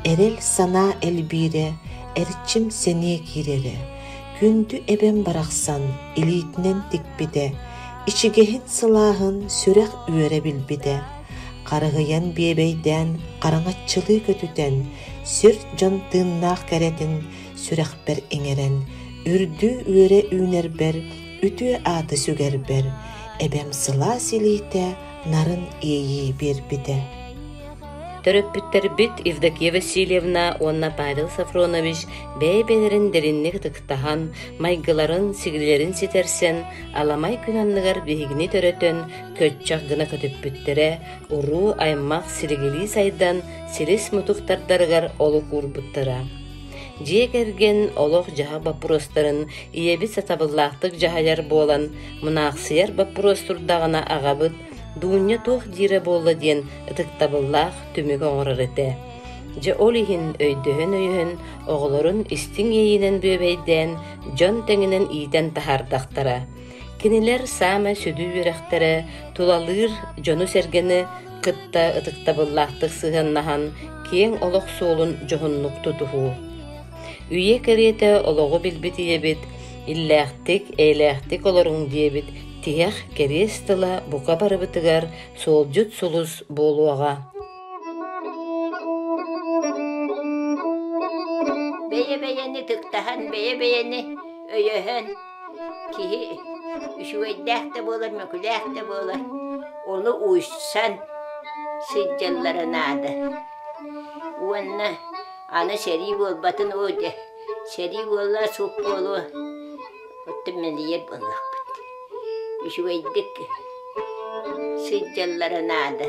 S17: эрэл санаа элбиирэ, эрчим сэниэ киирэрэ. Күндү эбэм барахсан илиитинэн тикпитэ, ичигэһин сылааһын сүрэх үөрэ билбитэ. Харыһыйан биэбэйдээн, хараҥаччылыы көтүтэн, сир дьон тыыннаах кэрэтин сүрэхпэр иҥэрэн, үрдүү үөрэ үүнэрбэр, үтүө ааты сүгэрбэр, эбэм сылаас илиитэ нарын иэйии биэрбитэ.
S15: Төрөппүттэрбит Евдокия Васильевна уонна Павел Софронович бэйэ-бэйэлэрин дириҥник ытыктаһан, майгыларын, сигилилэрин ситэрсэн, аламай күн анныгар биһигини төрөтөн, көччөх гына көтүппүттэрэ, уруу-аймах силигилии сайдан, силис-мутук тардарыгар олук уурбуттара. Дьиэ кэргэн олох-дьаһах боппуруостарын ийэбит сатабыллаахтык дьаһайар буолан, мунаахсыйар боппуруос турдаҕына аҕабыт Дуунньа туох диирэ буолла диэн ытыктабыллаах түмүк оҥорор этэ. Дьэ ол иһин өйдөһөн-өйөһөн, оҕолорун истиҥ иэйиинэн бүөбэйдээн, дьон тэҥинэн иитэн таһаардахтара. Кинилэр саамай сүдү үөрэхтэрэ тулалыыр дьону-сэргэни кытта ытыктабыллаахтык сыһыаннаһан, киэҥ олох суолун дьоһуннук тутуһуу. Үйэ кэриэтэ олоҕу билбит ийэбит иллээхтик, эйэлээхтик олоруҥ диэбит тиһэх кэриэс тыла бука барыбытыгар суолдьут сулус буолуоҕа.
S13: Бэйэ-бэйэни ытыктаһан, бэйэ-бэйэни өйөһөн киһи үчүгэйдээх да буолар, мөкүлээх да буолар, ону уйсан сылдьаллара наада. Уонна аны сэрии буолбатын оо дьэ, сэрии буолла, суох буолуо, оттон мэлийэр буоллахпыт. Үчүгэйдик сылдьаллара наада.